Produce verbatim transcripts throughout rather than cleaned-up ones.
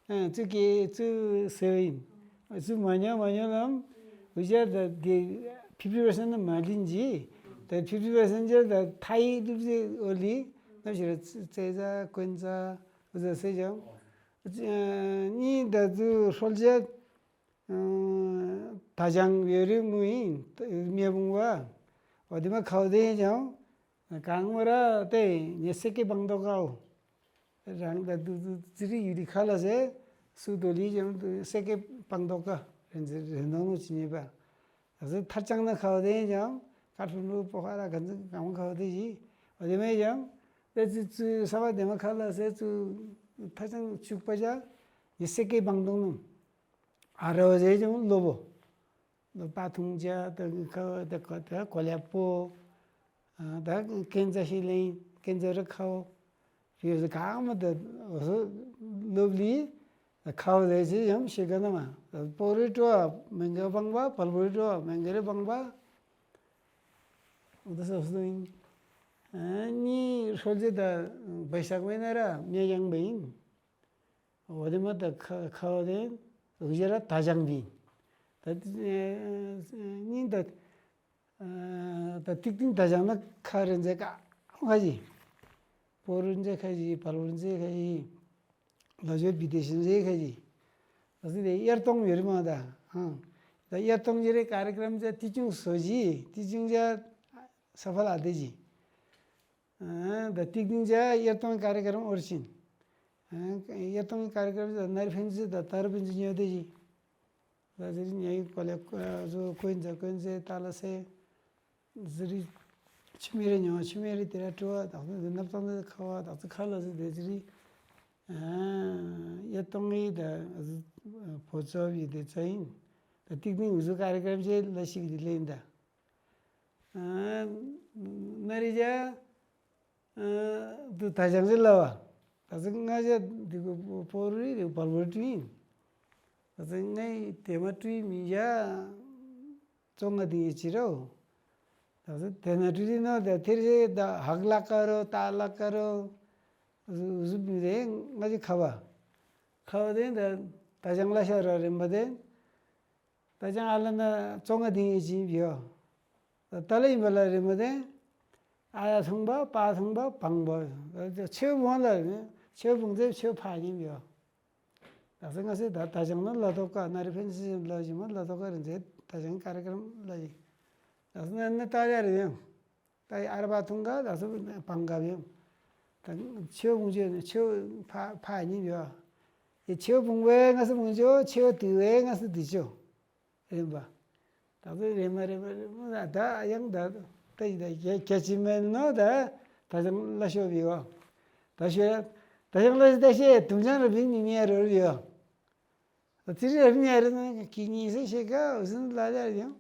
ཨ་ཙུ་ཀེ་ཙུ་ཟེར་བ་ཡིན། ཙུ་མ་ཉམས་མ་ཉམས་ལམ། འུ་ཅག་ད་དེ་ཕིབ་ཏི་པར་སེན་ཊི་མ་ལིན་གྱི། ད་ཕིབ་ཏི་པར་སེན་ཊི་ཅར་ད་ཐ་ཡིག་སློབ་ཚེ་འོ་ལི། ནམ་ཞིག་ར་ཙེ་ཙ་ཀོན་ཙ་འུ་ཙ་ཟེར་ཀྱང་། གཉིས་ད་ཙུ་ཧྲོལ་ཅ། ད་ཅང་ཡོད་རིགས་མོ་ཡིན། སྨན་བུང་བ། འོ་དེ་མ་ཁའོ་དེ་ཡིན་ཀྱང་། གང་མོ་ར་དེ་ཉེ་སེ་ཀེ་བང་དོ་ཀའོ། རང་ད་དུ་དུ་ཙི་རི་ཡུ་རི་ཁ་ལ་སེ། སུ་དོ་ལི་ཀྱང་དུ་སེ་ཀེ་བང་དོ་ཀ་རེན་ཟེར་རེན་དོ་ནོ་ཅི་ཉེ་པ། ད་སེ་ཐར་ཅང་ན་ཁའོ་དེ་ཡིན་ཀྱང་། ཀ་ཕུ་ལུ་པོ་ཁ་ར་ག་ཚི་གང་མོ་ཁའོ་དེ་ཡི། འོ་དེ་མེད་ཀྱང་། དེ་ཙི་ཙི་ས་བ་དེ་མ་ཁ་ལ་སེ་ཙུ། ཐར་ཅང་བཅུག་པ་ཅ། ཉེ་སེ་ཀེ་བང་དོ་ནོ། ཨ་རོ་ཟེར་ཀྱང་ལོ་བོ། ལོ་པ་ཐུང་ཅ་ད་ཁ་ད་ཁ་ད་གོ་ལེ་པོ། ད་ཀན་ཙ་ཤི་ལེན་ཀན་ཙ་རི་ཁའོ། ཕྱིས་སུ་གང་མ་ད་སློབ་ལི་ཁའོ་ཟེར་ཅི་ཡང་ཤེས་ག་ན་མ། པོ་རི་ཀྲོ་མེན་ག་བང་བ་པལ་པོ་རི་ཀྲོ་མེན་ག་རི་བང་བ། འོ་ད་སོ་སོ་ཡིན། ནི་ཧྲོལ་ཅ་ད་བེ་ཤག་མེ་ན་ར་མྱ་ཡང་བེ་ཡིན། འོ་དེ་མ་ད་ཁ་ཁ་བ་དེ་འུ་ཅག་ར་ད་ཅང་བིན། ད་སྙིང་ད་ད་ཏིག་ཏིང་ད་ཅང་ན་ཁ་རེ་འཛེ་ཀ་ཁ་ཅི། པོ་རུ་འཛེ་ཁ་ཅི་པལ་པོ་འཛེ་ཁ་ཅི། ལ་ཇོ་བི་དེ་ཤིན་འཛེ་ཁ་ཅི། ད་སི་དེ་དབྱར་སྟོང་ཡོད་རེད་མ་ད། ད་དབྱར་སྟོང་ཅི་རེ་ཀ་རི་ཀ་རམ་ཅ་ཏི་ཅུང་སོ་ཅི་ཏི་ཅུང་ཅ་ས་ཕ་ལ་དེ་ཅི། ད་ཏིག་ཏིང་ཅ་དབྱར་སྟོང་ཀ་རི་ཀ་རམ་འོར་ཕྱིན། དབྱར་སྟོང་ཀ་རི་ཀ་རམ་ནར་ཕན་ཚུན་ད་དར་ཕན་ཚུན་ཉོ་དེ་ཅི། ད་ཟེར་ཉ་ཡི་ཀོ་ལེ་ཟོ་ཀོན་ཛ་ཀོན་ཛེ་ད་ལ་སེ། ཟེར་ཆི་མེ་རེ་ཉོ་ཆི་མེ་རེ་དེ་ར་སྤྲོ་བ་དག་ས་ནབ་ཙང་ནི་ཁ་བ་དག་ས་ཁ་ལ་ཟེར་དེ་ཟེར། དབྱར་སྟོང་ངི་ད་བོ་ཙོ་བི་དེ་ཙ་ཡིན། ད་ཏིག་ཏིང་འུ་ཟོ་ཀ་རི་ཀ་རམ་ཅེ་ལ་ཞིག་དེ་ལེན་ད། ཨ་ནི་རི་ཅ། ཨ་དུ་ད་ཅང་ཟེར་ལ་བ། ད་ཟེར་ང་ཅ་དི་གུ་པོ་རི་རི་བལ་བོ་ཏྲི་ཡིན། ད་ཟེར་ངའི་དེ་མ་ཏྲི་མི་ཡ་ཙོང་ང་དི་ཡི་ཅི་རོ། ད་ཟེར་དེ་ན་ཏྲི་རི་ན་ད་ཐེར་ཟེར་ད་ཧག་ལ་ཀ་རོ་ད་ལ་ཀ་རོ། ཟུ་ཟུ་མི་རེ་ང་ཅ་ཁ་བ། ཁ་བ་དེ་ད་ད་ཅང་ལ་ཤ་ར་རེ་མ་དེ། ད་ཅང་ཨ་ལ་ན་ཙོང་ང་དིང་ཡེ་ཅིན་བིའོ། ད་ལ་ཡིན་པ་ལ་རེ་མ་དེ། ཨ་ཡ་ཐུང་པ་པ་ཐུང་པ་བང་པ། ཆེའུ་བོང་ལ་རེ་ཆེའུ་བོང་ཚེ་ཆེའུ་ཕ་ཡིན་བིའོ། ད་སེ་ང་སེ་ད་ད་ཅང་ན་ལ་ཐོ་ཀ་ན་རེ་ཕན་སི་ལ་ཞིམ་ལ་ཐོ་ཀ་རེ་མཛེས་ད་ཅང་ཀ་རེ་ཀ་རམ་ལ་ཞིག་ད་སེ་ན་ན་ད་ཡ་རེ་ཡང་། ད་ཨ་ར་བ་ཐུང་ག་ད་སུ་བང་ག་བེམ། ད་ཆེའུ་བུང་ཆེ་ནི་ཆེའུ་ཕ་ཕ་ཉིན་ཡོད། ཡེ་ཆེའུ་བུང་བའི་ང་སུ་བུང་ཆོ་ཆེའུ་དུ་བའི་ང་སུ་དུ་ཆོ། རེམ་པ། ད་སུ་རེ་མ་རེ་མ་རེ་མ་ད་ཡང་ད་ད་ཡི་ད་གྱ་གྱ་ཅི་མེད་ནོ་ད་ད་ཅང་ལ་ཤོ་བི་བ། ད་ཤོ་ད་ཅང་ལ་ཤོ་ད་ཤེ་དུམ་ཅང་རུ་བི་མི་མི་ཡ་རོ་རུ་ཡོད། ད་ཙི་རི་རབ་ཉེ་རེ་ན་ཀི་ཉི་སེ་ཤེ་ཀ་འུ་སུན་ལ་ལ་ཡང་།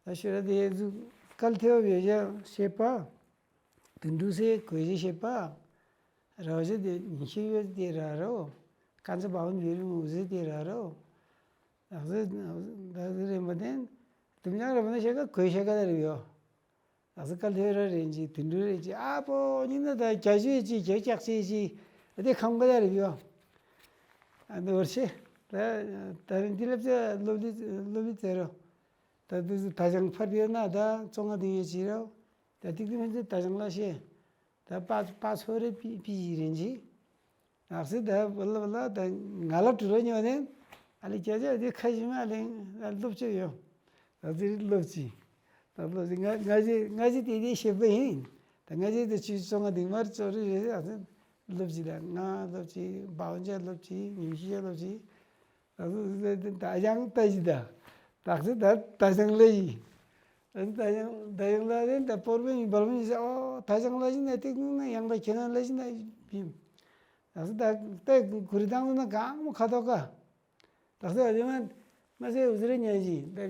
ད་ཤོ་ར་དེ་ཟུ་སྐལ་ཐེ་བ་བེ་ཞ་ཤེ་པ། དུན་གྲུ་སེ་གོས་ཞེ་ཤེ་པ། ར་བ་ཞ་དེ་ཉི་ཤེ་ཡོད་དེ་ར་རོ། ཀན་ཚ་བ་བོན་བེ་རི་མུ་ཟེ་དེ་ར་རོ། ད་ཟེ་ད་ཟེ་རེ་མ་དེན། དུམ་ཅང་ར་མ་ན་ཤེ་ཀ་གོས་ཤེ་ཀ་ད་རེ་ཡོ། ད་སུ་སྐལ་ཐེ་ར་རེན་ཅི་དུད་འགྲོ་རེན་ཅི་ཨ་པོ་ཉིན་ན་ད་རྒྱ་ཇུ་ཅི་རྒྱ་ལྕགས་ཅི་ཅི་ཨ་དེ་ཁམ་ག་ད་རེ་བིའོ། ཨ་འདི་བར་ཤེ་ད་ད་རིང་འདི་ལབ་ཅ་སློབ་ལི་སློབ་ལི་ཙེ་རོ། ད་འདི་སུ་ད་ཅང་ཕར་བིའོ་ན་ད་ཙོང་ང་དིང་ཡེ་ཅི་རོ། ད་ཏིག་ཏིག་མན་ཅི་ད་ཅང་ལ་ཤེ། ད་པ་པ་ཚོ་རེ་པི་པི་ཡི་རེན་ཅི། ནགས་སི་ད་བ་ལ་བ་ལ་ད་ང་ལ་དྲི་རོ་ཉོ་ནས་ཨ་ལེ་ཀྱ་ཀྱ་དེ་ཁ་ཞིམ་ཨ་ལེ་ང་སློབ་ཆོས་ཡོད། ད་དེ་རིགས་སློབ་ཅི། ད་སློབ་ཅི་ང་ང་ཅི་ང་ཅི་དེ་དེ་ཤེས་པ་ཡིན། ད་ང་ཅི་དེ་ཆུ་ཚོང་ང་དེ་མར་ཅོ་རི་རེད་ཨ་སློབ་ཅི་ད་ང་སློབ་ཅི་བའོ་ཅ་སློབ་ཅི་ཉིམ་ཤི་ཅ་སློབ་ཅི། ད་ད་ཡང་ད་ཅི་ད། ད་སི་ད་ད་ཅང་ལ་ཡི། ད་ཡང་ད་ཡང་ལ་རེ་ད་པོར་བེ་ཡིན་བལ་བེ་ཡིན་ཨོ་ད་ཅང་ལ་ཞིག་ན་ཏེ་ཀུན་ན་ཡང་ད་ཁྱེད་རང་ལ་ཞིག་ན་ཡིན། ད་སུ་ད་ད་གུ་རི་དང་ན་གང་མོ་ཁ་ཐོག་ག་ད་སུ་ཨ་ལེ་མ་མ་སེ་འུ་ཟི་རེ་ཉ་ཞི་ད་བྱ་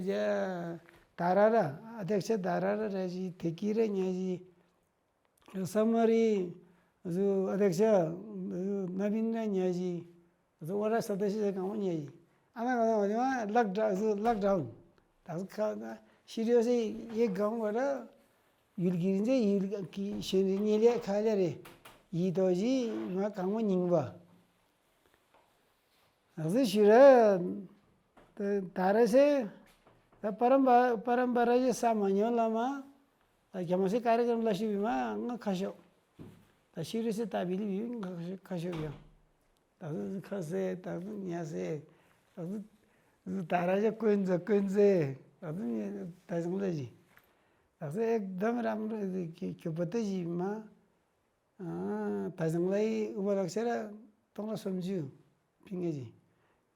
ད་ར་ར་ཨ་དེག་ཆ་ད་ར་ར་ར་ཞི་དེ་ཀི་རེ་ཉ་ཞི་ས་མ་རི་ཟུ་ཨ་དེག་ཆ་ན་བིན་ར་ཉ་ཞི་ཟུ་ཝ་ར་ས་ད་ཞི་ས་གང་མོ་ཉ་ཞི་ཨ་ན་ག་ན་ཨ་ལེ་མ་ལག་ཌ་ཟུ་ལག་ཌའུན་ད་སུ་ཁ་ན་ཤི་རི་ཡོ་སེ་ཡེ་གང་བ་ར། ཡུལ་གྱི་རིན་ཆེན་ཡུལ་གྱི་གཞན་རིགས་གཉིས་ལས་ཁ་ལས་རེ་ཡིད་དོ་བཞི་མ་གང་མོ་རྙིང་པ། ད་གཟོད་ཞུ་ར། ད་ད་ར་སེ། ད་པ་རམ་པ་པ་རམ་པ་ར་ཞེས་ས་མ་ཉོ་ལ་མ། ད་རྒྱ་མ་སེ་ཀ་རི་ཀམ་ལ་ཞུ་བི་མ་ང་ཁ་ཤོག་ད་ཤི་རི་སེ་ད་བི་ལི་བི་ང་ཁ་ཤོག་ཡོ། ད་ཁ་སེ་ད་ཉ་སེ། ད་ད་ར་ཞ་ཀོན་ཛ་ཀོན་ཛེ། ད་ད་ཞང་ལ་ཞི། ད་སེ་ཨེག་དམ་རམ་ར་ཁྱོ་པ་ད་ཞི་མ། ད་ཞང་ལའི་ཨུ་བ་ལག་ཤ་ར་སྟོང་ར་སུམ་ཅུ་ཕིང་ངེ་ཅི།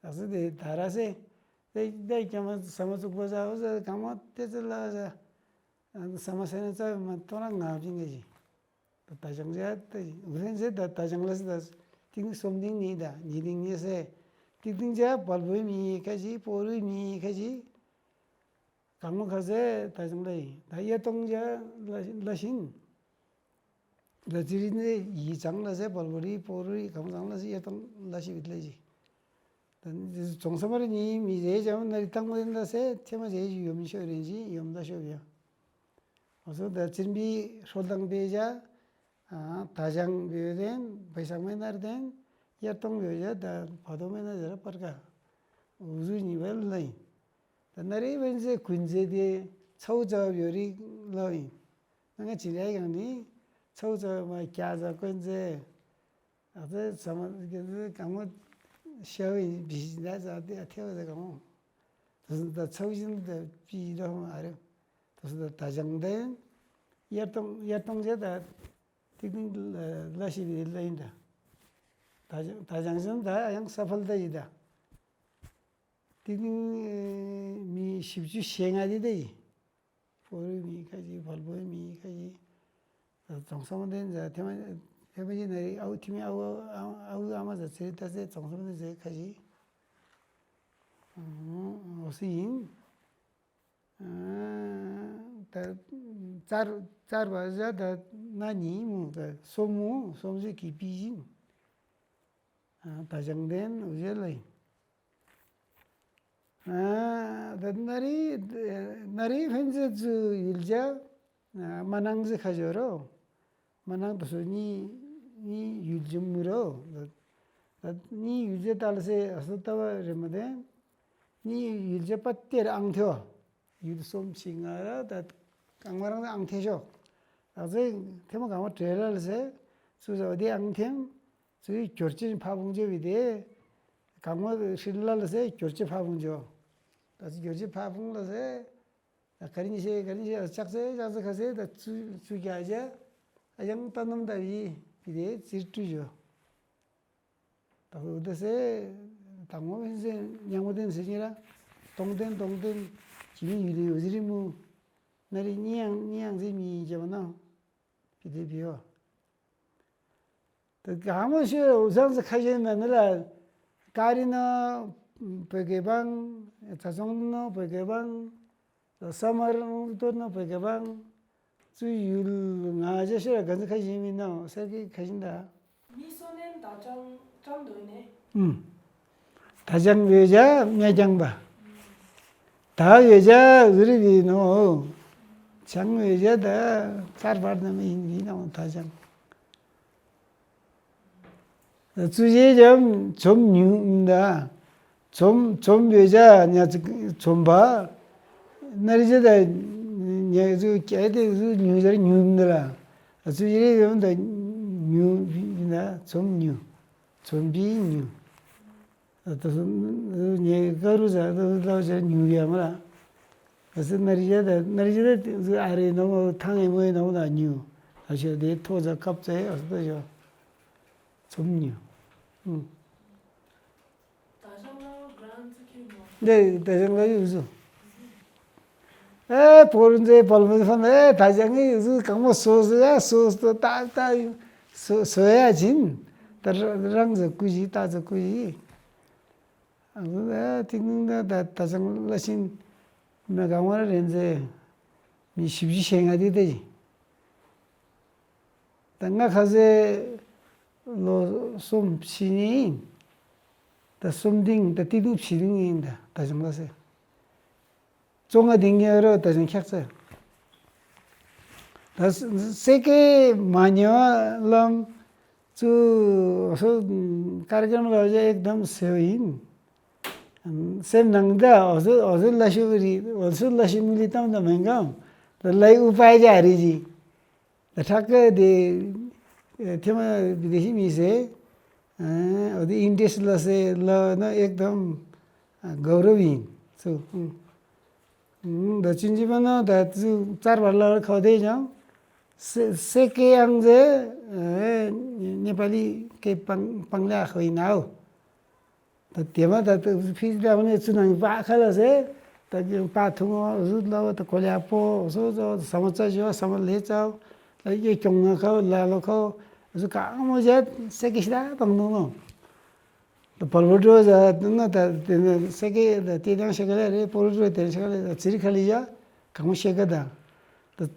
ལག་ས་དེ་ད་ར་སེ། དེ་དེ་ཀྱང་མ་ས་མ་ཚུགས་པ་ཟ་འོ་ཟ་གང་མ་དེ་ཚེ་ལ་ཟ། ས་མ་སེ་ན་ཙ་མ་སྟོང་ར་ང་ཕིང་ངེ་ཅི། ད་ཞང་ཇ་དེ་འུ་རེན་ཟེ་ད་ད་ཞང་ལ་སེ་ད་ཏིང་སོམ་ཏིང་ནི་ད་ཉི་ཏིང་ཉེ་སེ། ཏིང་ཏིང་ཇ་བལ་པོའི་མི་ཁ་ཅི་པོ་རུའི་མི་ཁ་ཅི། གང་མོ་ཁ་ཟེ་ད་ཅང་ལ་ཡིན་ད་ཡེ་སྟོང་ཇ་ལ་ལ་བཞིན། ལ་ཙི་རི་ནི་ཡི་ཅང་ལ་ཟེ་བལ་པོ་རི་པོ་རི་གང་ཚང་ལ་ཟེ་ཡེ་སྟོང་ལ་ཞི་བི་ལ་ཞི། ད་རྫོང་ས་མར་ཉི་མི་ཟེ་ཅང་ན་རི་ཏང་མོ་ཡིན་ད་ཟེ་ཐེ་མ་ཟེ་ཡོམ་ཤོ་རེན་ཅི་ཡོམ་ད་ཤོ་བི་ཡ། ཨོ་སོ་ད་ཙིར་བི་ཧྲོལ་དང་པེ་ཇ། ད་ཞང་བོད་དན་བེ་ཤང་མེ་ནར་དན་ཡར་གཏོང་བོད་ཇ་ད་བ་དོ་མེ་ན་ཇ་ར་པར་ཀ་འུ་ཟུ་ཉི་བལ་ལ་ཡིན། ད་ན་རེ་བན་ཟེ་གུན་ཟེ་དེ་ཚའུ་ཙ་བ་ཡོ་རི་ལ་ཡིན། ན་ང་ཅི་རེ་ཡང་ནི་ཚའུ་ཙ་བ་མ་ཀྱ་ཟ་གོན་ཟེ། ཨ་ཙེ་ཚ་མ་ཀྱ་ཟེ་གང་མོ་ཤ་བ་ཡིན་བི་ཞིན་ད་ཟ་དེ་ཨ་ཐེ་བ་ཟེ་གང་མོ། དུ་སུ་ད་ཚའུ་བཞིན་ད་པི་ད་ཧོ་ཨ་རེ། དུ་སུ་ད་ད་ཞང་དན་ཡར་གཏོང་ཡར་གཏོང་ཇ་ད། ཏིག་ཏིག་ལ་ཤི་བའི་ལ་ཡིན་ད། ད་ཞང་ད་ཞང་ཞང་ད་ཡང་ས་ཕལ་ད་ཡི་ད། ཏིག་ཏིག་མི་བཞི་བཅུ་ཞེ་ལྔ་དེ་ད་ཡི། ཕོ་རུའི་མི་ཁ་ཅིག་བལ་པོའི་མི་ཁ་ཅིག་ད་རྫོང་སམ་དེ་ད་ཐེ་མ་ཐེ་མ་ཅིག་ན་རི་ཨའུ་ཐི་མི་ཨའུ་ཨའུ་ཨ་མ་ཟ་ཚེ་ད་ཚེ་རྫོང་སམ་དེ་ཟེ་ཁ་ཅིག་འོ་སི་ཡིན། ད་ཙར་ཙར་བ་ཟ་ད་ན་ཉིན་མོ་ད་སོ་མོ་སོ་མོ་ཟེ་གི་པི་ཡིན། ད་ཞང་དན་འུ་ཟེ་ལ་ཡིན། ད་ན་རི་ན་རི་ཧྥན་ཟེ་ཙུ་ཡུལ་ཇ་མ་ནང་ཟེ་ཁ་ཇོ་རོ། མ་ནང་དུ་སོ་གཉིས་གཉིས་ཡུལ་ཇི་མུ་རོ། ད་གཉིས་ཡུལ་ཇི་ཏ་ལ་སེ་ཨ་སོ་ཏ་བ་རེ་མ་དེ། གཉིས་ཡུལ་ཇི་པ་ཏེར་ཨང་ཐེ་བ། ཡུལ་གསུམ་ཞིག་ང་ར་ད་གང་མ་རང་ཨང་ཐེ་ཤོ། ད་ཚེ་ཐེ་མ་གང་མ་བྲེ་ལ་ལ་སེ། ཚུ་ཟ་བ་དེ་ཨང་ཐེམ། ཚུ་ཡི་གྱོར་ཅི་ཕ་བུང་ཇོ་བི་དེ། གང་མ་ཧྲི་ལ་ལ་སེ་གྱོར་ཅི་ཕ་བུང་ཇོ། ད་ཚེ་གྱོར་ཅི་ཕ་བུང་ལ་སེ། ད་ག་རིན་ཤེས་ག་རིན་ཤེས་ལྕགས་ཚེ་ལྕགས་ཚེ་ཁ་ཚེ་ད་ཚུ་ཚུ་རྒྱ་རྒྱ། ཨ་ཡང་ད་ནམ་ད་བི་བི་དེ་ཙིར་ཀྲུ་ཞོ། ད་ལོ་ད་སེ་དང་མོ་བན་སེ་ཉང་མོ་དེན་སེ་ཉི་ར་སྟོང་དེན་སྟོང་དེན་ཇི་མི་ཡུལ་ཡོད་ཟི་རི་མུ་ན་རི་གཉིས་ཡང་གཉིས་ཡང་ཟི་མི་ཡིན་རྒྱ་མ་ན་བི་དེ་བི་ཡོ། ད་གང་མོ་ཤོད་འུ་ཚང་ཚོ་ཁ་ཤས་མེད་ནི་ལ། ཀ་རི་ནོ་བོད་སྐད་བང་། ཚ་ཚོང་ནོ་བོད་སྐད་བང་། ས་མར་ཏོར་ནོ་བོད་སྐད་བང་། ཚུ་ཡུལ་ང་ཅག་ཤོད་ག་ཚོད་ཁ་ཤས་མིན་ནོ་སེར་སྐད་ཁ་ཤས་ད། མི་སོ་ནན་ད་ཅང་ཅང་འདོད་ནས། ཨུམ། ད་ཅང་ཡོད་ཅག་མེད་ཀྱང་པ། ད་ཡོད་ཅག་ཟུ་རི་བི་ནོ། ཅང་ཡོད་ཅག་ད་ཚར་བར་ན་མི་ཡིན་ནོ་ད་ཅང་། ཚུ་ཞེས་ཀྱང་ཚོམ་ཉུང་ད། ཚོམ་ཚོམ་བེ་ཇ་ཉ་ཚིག་ཚོམ་པ། ན་རི་ཇ་ད་ཉ་ཚུ་ཀྱ་དེ་ཚུ་ཉུང་ཟེར་ཉུང་ད་ལ། ཚུ་ཞེས་ཡོང་ད་ཉུང་ད་ཚོམ་ཉུང་། ཚོམ་པི་ཉུང་། ད་སོ་ཉེ་ཀ་རུ་ཟ་ད་ལ་ཟ་ཉུང་ཡ་མ་ལ། ད་སོ་ན་རི་ཇ་ད་ན་རི་ཇ་ད་ཨ་རེ་ནོ་ཐང་ཨེ་མོ་ཨེ་ནོ་ད་ཉུང་། ད་ཤོ་དེ་ཐོ་ཟ་ཀབ་ཙེ་ཨ་སོ་ད་ཤོ། ཚོམ་ཉུང་། ཨུ། ད་ཞང་ལ་གྲངས་ཚུ་ཁྱོད་མོ། འདི་ད་ཞང་ལ་ཡོད་སོ། ཨེ་བོར་འཛེ་བལ་མོ་ཧྥན་ཨེ་ད་ཞང་ངི་ཡོད་སོ་གང་མོ་སོ་སོ་ཡ་སོ་སོ་ད་ད་ཡོད་སོ་སོ་ཡ་ཅིན། ད་རང་ཟ་ཀུ་ཞི་ད་ཟ་ཀུ་ཞི། ཨ་ཟོ་ད་ཏིག་ནིང་ད་ད་ད་ཞང་ལ་ཤིན། མེ་གང་བ་རེན་ཟེ། མི་བཞི་བཅུ་ཞེ་ལྔ་དེ་ད་ཡིན། ད་ང་ཁ་ཟེ་ལོ་གསུམ་ཕྱི་ཉིན་ཡིན། ད་གསུམ་ཏིང་ད་ཏིག་ཏིང་ཕྱི་ཏིང་ཡིན་ད་ད་ཞང་ལ་སེ། བཙོ་ང་ཏིང་ངེ་རོ་ད་ཞང་འཁྱག་ཚེ། ད་སེ་ཀེ་མ་ཉེ་བ་ལམ་ཚུ་སོ་ཀར་ཀམ་ལ་ཇ་ཨེག་དམ་སེ་བ་ཡིན། སེམས་ནང་ད་འོ་ཟོ་འོ་ཟོ་ལ་ཤུ་རི་འོ་ཟོ་ལ་ཤུ་མི་ལི་ཏམ་ད་མེན་གམ། ད་ལའི་ཨུ་པའི་ཇ་རི་ཇི། ད་ཁྲག་གི་དེ་ཐེ་མ་བི་དེ་ཤི་མི་སེ། འོ་དེ་ཨིན་ཏེས་ལ་སེ་ལ་ན་ཨེག་དམ་གའོ་ར་བི་ཡིན་སུ། ད་ཅིན་ཅི་པ་ན་ད་ཙུ་ཙར་བར་ལ་ཁོ་དེ་ཀྱང་སེ་སེ་ཀེ་ཡང་ཟེ་ནེ་པ་ལི་ཀེ་པང་པང་ལ་ཁོ་ཡིན་ནའོ། ད་དེ་མ་ད་ད་ཕིས་ད་མ་ནེ་ཚུ་ནང་པ་ཁ་ལ་སེ་ད་པ་ཐུང་བ་ཟུ་ལ་བ་ད་ཀོ་ལ་པོ་ཟོ་ཟོ་ས་མ་ཙ་ཞོ་ས་མ་ལེ་ཙའོ། ད་ཡེ་ཀྱོང་ང་ཁའོ་ལ་ལོ་ཁའོ་ཟུ་གང་མོ་ཇ་སེ་ཀེ་ཤི་ད་པང་ནོ་ནོ། ད་པར་བོ་ཏྲོ་ཟ་ན་ད་དེ་ནི་སེ་ཀེ་ད་དེ་དང་ཤེ་ཀ་ལ་རེ་པོ་རོ་ཏྲོ་དེ་ཤེ་ཀ་ལ་ད་ཙི་རི་ཁ་ལི་ཡ་གང་མོ་ཤེ་ཀ་ད། ད་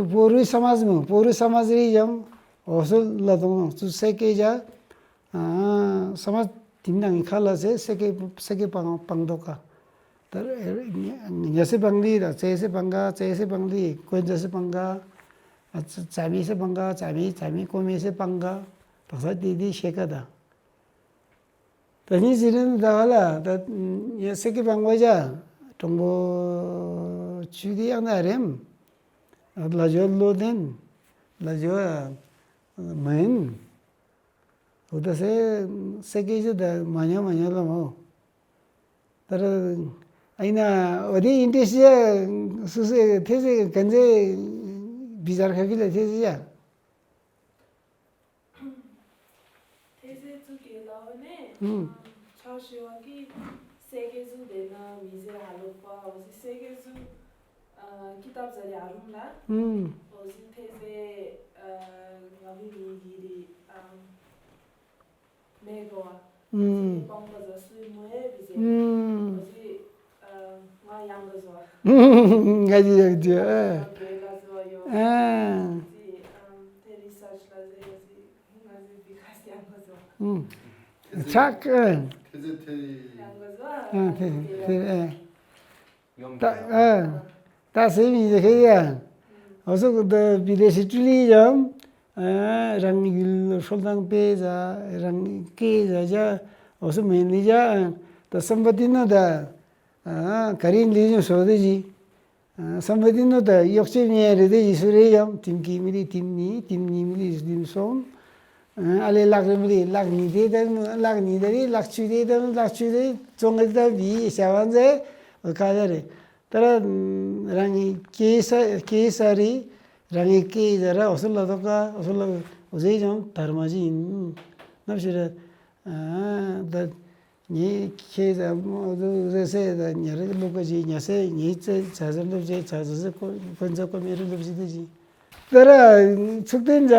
པོ་རུ་ས་མ་ཟི་མོ་པོ་རུ་ས་མ་ཟི་རི་ཡང་འོ་སོ་ལ་དང་ཙུ་སེ་ཀེ་ཇ། ས་མ་དིམ་ནང་ཁ་ལ་སེ་སེ་ཀེ་སེ་ཀེ་པང་པང་དོ་ཀ། ད་ཉ་སེ་པང་ལི་ད་ཙེ་སེ་པང་ག་ཙེ་སེ་པང་ལི་ཀོན་ཛ་སེ་པང་ག། ཙ་མི་སེ་པང་ག་ཙ་མི་ཙ་མི་ཀོ་མི་སེ་པང་ག། ད་ས་དེ་དེ་ཤེ་ཀ་ད། ད་ནི་ཟི་རིན་ད་ག་ལ་ད་ཡ་སེ་ཀེ་པང་བ་ཇ་གྲོང་པོ་ཆུ་དེ་ཡང་ན་རེམ། ལ་ཇོ་ལོ་དེན་ལ་ཇོ་མིན། འོ་ད་སེ་སེ་ཀེ་ཇ་ད་མ་ཉོ་མ་ཉོ་ལ་མོ། ད་ར་ཨ་ཡིན་ན་འོ་དེ་ཨིན་ཏེ་ཤི་ཡ་སུ་སེ་ཐེ་སེ་གན་ཛེ་བི་ཟར་ཁ་ཕི་ལ་ཐེ་སེ་ཡ། ཐེ་ཟེ་ཙུ་གེ་ལའོ་ནེ་ཨུམ། ཆ་ཤེ་བ་གི་སེ་གེ་ཟུ་དེ་ན་མི་ཟེ་ཧ་ལོ་པ་འོ་ཟི་སེ་གེ་ཟུ་ཨ་ཀི་ཏབ་ཟ་རི་ཨ་རུམ་ལ་ཨུམ། འོ་ཟི་ཐེ་ཟེ་ཨ་ང་བི་མི་གི་རི་ཨ་མེ་གོ་བ་ཨུམ། སེ་གེ་པང་པ་ཟ་སུའི་མོ་ཧེ་བི་ཟེ་ཨུམ། འོ་ཟི་ང་ཡང་ག་ཟོ། ང་ཡི་ཡང་གི་ཨ། ང་གི་ལ་ཟོ་ཡོ། ཨ། ཟི་ཨམ་ཐེ་རི་སར་ཆ་ལ་ཟེ་ཟི་ང་ཟི་བི་ཁ་སི་ཡང་ག་ཟོ། ཨུམ། ཆག་ཨ། ཐེ་ཟེ་ཐེ་རི། ཡང་ག་ཟོ་ཨ། ཨ་ཐེ་ཐེ་ཨ། ཡོང་ད་གི་ཨ། ད་སེ་མི་ཡི་ཁེ་ཡ། ཨོ་སོ་གི་ད་བི་དེ་ཤི་ཅུ་ལི་ཡང་། ཨ། རང་ཡུལ་ཧྲོལ་ཐང་པེ་ཟ་རང་སྐད་ཟ་ཇ་ཨོ་སོ་མེན་ལི་ཇ། ད་སམ་པ་ཏི་ནོ་ད། ཨ། ག་རེ་ལས་ཀྱང་བཟོ་དེ་ཅི། ཨ། སམ་པ་ཏི་ནོ་ད་གཡོག་བྱེད་ཉན་རེ་དེ་ཡི་སུ་རེ་ཡང་དིམ་གི་མི་ལི་དིམ་ནི་དིམ་ནི་མི་ལི་དིམ་སོང་། ཨ་ལེ་ལག་རེ་མི་ལི་ལག་ནི་དེ་ད་ལག་ནི་དེ་རེ་ལག་ཆུ་དེ་ད་ལག་ཆུ་དེ་བཙོང་གི་ད་བི་ཡི་བྱ་བ་མཛད་ཁ་ཡ་རེ། ད་ར་རང་གི་སྐྱེས་ས་སྐྱེས་ས་རེ་རང་གི་སྐྱེས་ས་ར་འོ་སོ་ལ་དོ་ཀ་འོ་སོ་ལ་འོ་ཟེ་ཡང་དར་མ་ཅི་ཡིན་ནམ་ཞེ་ར། ཨ་ད། ངས་ཁྱེད་ཟ་མོ་ཟེ་ཟེ་ད་ཉ་རིག་སློབ་ཀ་ཅིག་ཉ་སེ་ངས་ཙེ་ཇ་ཟེར་སློབ་ཅིག་ཇ་ཟེར་ཟེ་ཀོ་ཀོན་ཟེ་ཀོ་མེ་རིག་སློབ་ཅིག་ད་ཅིག་ད་ར་ཚུགས་ཏན་ཇ་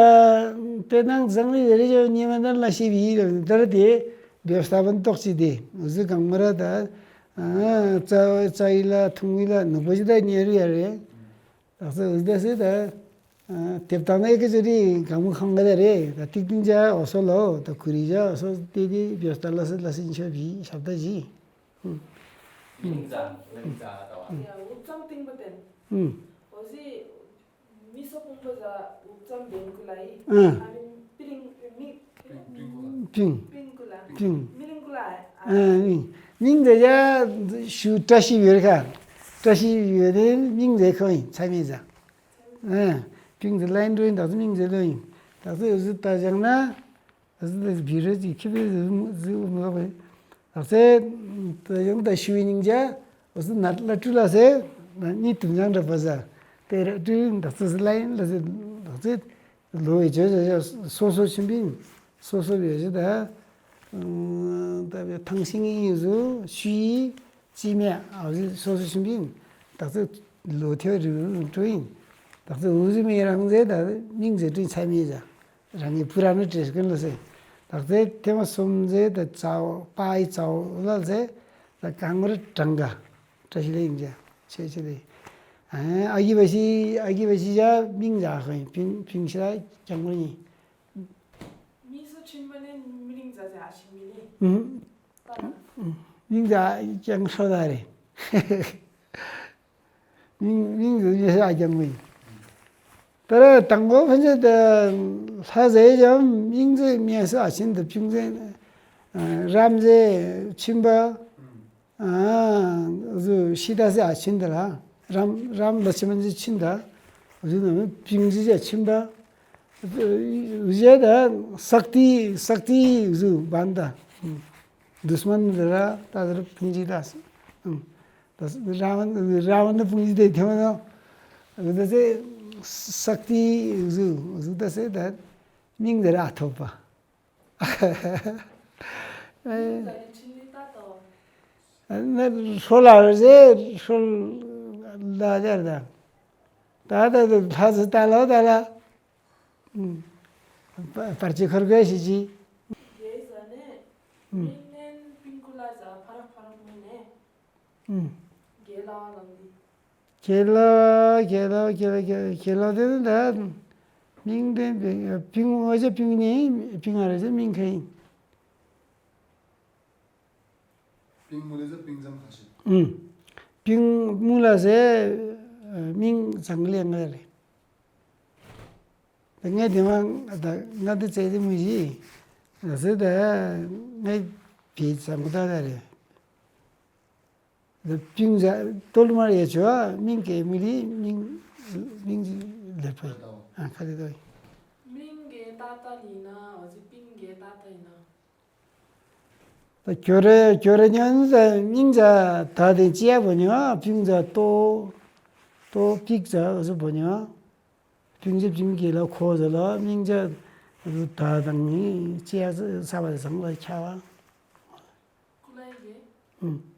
དེ་ནང་ཟང་ལི་རེ་ཅོ་ཉི་མ་ནར་ལ་ཤི་བི་ཡི་ད་ར་དེ་བེབ་ས་བན་ཏོག་ཅིག་དེ་ཟི་གང་མ་ར་ད་ཙ་ཙ་ཡི་ལ་ཐུང་ཡི་ལ་ནུ་པོ་ཅི་ད་ཉེ་རུ་ཡ་རེད། ད་སེ་ད་སེ་ད། དེབ་དང་ནས་ཀི་ཅི་རི་གང་མོ་ཁང་ག་ད་རེད་ད་ཏིག་ཏིང་ཅ་འོ་སོ་ལོ་ད་ཁུ་རི་ཅ་འོ་སོ་ཏེ་ཏེ་བྱོས་ད་ལ་སེ་ལ་སེ་ཆོ་བི་ཞབས་ད་ཇི། མིང་ཙ་མིང་ཙ་ད་བ། ཡ་འུ་ཙམ་ཏིང་པ་ཏན། ཨུམ། འོ་ཟི་མི་སོ་ཀུང་པ་ཟ་འུ་ཙམ་ཏིང་ཀུ་ལ་ཡི། ཨ། ཨ་མིན་པི་རིང་མི། པིང་། པིང་ཀུ་ལ། པིང་། མི་རིང་ཀུ་ལ། ཨ། མིང་། མིང་དེ་ཡ་ཞུ་བཀྲ་ཤིས་ཡོད་ཁ། བཀྲ་ཤིས་ཡོད་དེ་མིང་དེ་ཁོ་ཡིན་ཚ་མེད་ཟ། ཨ། པིང་དེ་ལ་ཡིན་འགྲོ་ཡིན་ད་ཚོ་མིང་དེ་ལོ་ཡིན། ད་ཚོ་ཡོད་ཟི་ད་བཞག་ན། ད་ཚོ་དེ་བི་རོ་ཅིག་ཁྱི་པའི་ཟི་མོ་ཟི་མོ་ལོག་པའི། ད་ཚོ་ད་ཡང་ད་ཞུ་ཡིན་ཅ། འོ་ཟི་ན་ལ་ཀྲུ་ལ་སེ། ན་ནི་དུམ་ཡང་འདྲ་པ་ཟ། དེ་ར་ཀྲུ་ཡིན་ད་ཚོ་ཟི་ལ་ཡིན་ལ་ཟི། ད་ཚོ། ལོ་ཡི་བྱོས་བྱོས་བྱོས་སོ་སོ་ཆུན་པིན། སོ་སོ་བྱོས་བྱོས་ད། ད་བའི་ཐང་ཤིང་ཡིན་བཟོ་ཤུ་ཡི་ཅི་མེ་ཨ་བཟོ་སོ་སོ་ཆུན་པིན། ད་ཚོ་ལོ་ཐེ་རི་རུ་འགྲོ་ཡིན། ད་ཚོ་འུ་ཟི་མེ་རང་ཟེ་ད་མིང་ཟེ་ཀྲིན་ཚ་མེ་ཟ། རང་གི་བུ་ར་ནི་བྲེས་ཀུན་ལ་ཟེ། ད་ཚོ་ཐེ་མ་སོམ་ཟེ་ད་ཙའོ་པ་ཡི་ཙའོ་ལ་ཟེ། ད་གང་རི་གྲངས་ཀ་བཀྲ་ཤིས་ལེགས་ཡིན་ཅ་ཆེ་ཆེ་ལེ། ཨ་གི་བ་ཤི་ཨ་གི་བ་ཤི་ཡ་མིང་ཡ་ཧོ་ཡིན་ཕིང་ཕིང་ཤི་ར་ཀྱང་མོ་ཡིན། མིང་སོ་ཆེན་པོ་ནས་མི་རིང་ཛ་ཛ་ཨ་ཤི་མི་ནི། ཨུམ། པ་ལ། མིང་ཛ་ཀྱང་ཧྲོ་ད་རེ། མིང་མིང་ཛ་ཉེ་ཤ་ཨ་ཀྱང་མོ་ཡིན། ད་ར་དང་པོ་ཕན་ཆད་ད་ལྷ་ཟེ་ཡང་མིང་ཛ་མིང་སོ་ཨ་ཆེན་ད་ཕིང་ཛ་རམ་ཛ་ཆིན་པ། ཨ་ཟུ་ཤི་ད་སེ་ཨ་ཆིན་ད་ལ། རམ་རམ་ལ་ཆི་མན་ཇི་ཆིན་ད། ཟུ་ན་མི་པིང་ཇི་ཇ་ཆིན་ད། ཟུ་ཇ་ད་སག་ཏི་སག་ཏི་ཟུ་བན་ད། དུས་མན་ད་ར་ད་ད་ར་པིང་ཇི་ད་སེ། ད་ར་བན་ར་བན་ད་པིང་ཇི་དེ་ཐེ་མ་ནོ། ཟུ་ད་སེ་སག་ཏི་ཟུ་ཟུ་ད་སེ་ད་མིང་ད་ར་ཨ་ཐོབ་པ། ཧྲོ་ལ་རེ་ཧྲོ་ལ་རེ་ད། ད་ད་ད་ལ་ད་ལ། བར་ཆད་ཁར་དགོས་ཤེས་ཀྱི། རྒྱལ་ཟ་ནས། མིང་ནན་པིང་ཀུ་ལ་ཟ་ཕ་རག་ཕ་རག་མིན་ནས། ཨུམ། རྒྱལ་ལ་ལང་དི། རྒྱལ་ལ་རྒྱལ་ལ་རྒྱལ་ལ་རྒྱལ་ལ་དེ་ནི་ད་མིང་དེ་པིང་ཨོ་ཅེ་པིང་ནི་པིང་ཨ་རེ་ཟེར་མིང་ཁ་ཡིན། པིང་མུ་ལེ་ཟེར་པིང་ཙམ་ཁ་ཤས། ཨུམ། པིང་མུ་ལ་ཟེར་མིང་ཙང་ལེ་ང་རེ། ད་ངས་དེ་མ་ད་ང་དེ་བཙལ་དེ་མི་ཤེས། ཟེར་ད་ངས་བེད་ཙམ་གོ་ད་ད་རེད། ད་པིང་ཟ་ཏོལ་མར་ཡ་ཆོ་མིང་གེ་མི་ལི་མིང་མིང་ལེ་པ་ཨ་ཁ་ལེ་ཏོ། མིང་གེ་ཏ་ཏ་ལི་ན་ཨོ་ཟི་པིང་གེ་ཏ་ཏ་ཡི་ན། ད་ཁྱོད་རེ་ཁྱོད་རེ་ཉོན་ཟ་མིང་ཟ་ད་དེ་ཅི་ཡ་བོ་ཉོ་པིང་ཟ་ཏོ་ཏོ་པིག་ཟ་ཟ་བོ་ཉོ། པིང་ཟ་པིང་གི་ལ་ཁོ་ཟ་ལ་མིང་ཟ་ད་དང་ནི་ཅི་ཡ་ས་བ་ཟང་ལ་ཁྱ་བ།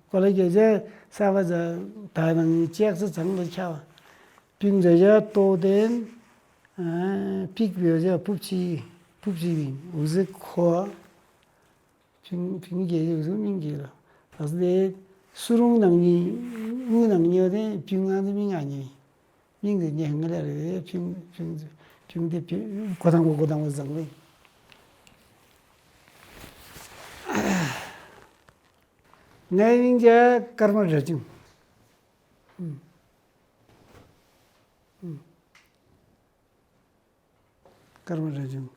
ཀོ་ལ་གེ་ཟ་ས་བ་ཟ་ད་དང་ནི་ཅི་ཡ་ས་ཟང་ལ་ཁྱ་བ། པིང་ཟ་ཡ་ཏོ་དེན། པིག་བེ་ཟ་ཕུབ་ཆི་ཕུབ་ཆི་བིན་འུ་ཟེ་ཁོ། ཕིང་ཕིང་གེ་ཡོད་སུ་མིང་གེ་ལ། ད་སུ་དེ་སུ་རུང་ནང་ཉི་དབུ་ནང་ཉོ་དེ་ཕིང་ང་དེ་མིང་ང་ཉི་མིང་དེ་ཉེ་ང་ལ་རེ་ཕིང་ཕིང་ཕིང་དེ་ཕིང་གོ་དང་གོ་གོ་དང་གོ་བཟང་བས། ངའི་མིང་ཅ་ཀརྨ་ར་ཅུང་། ཀརྨ་ར་ཅུང་།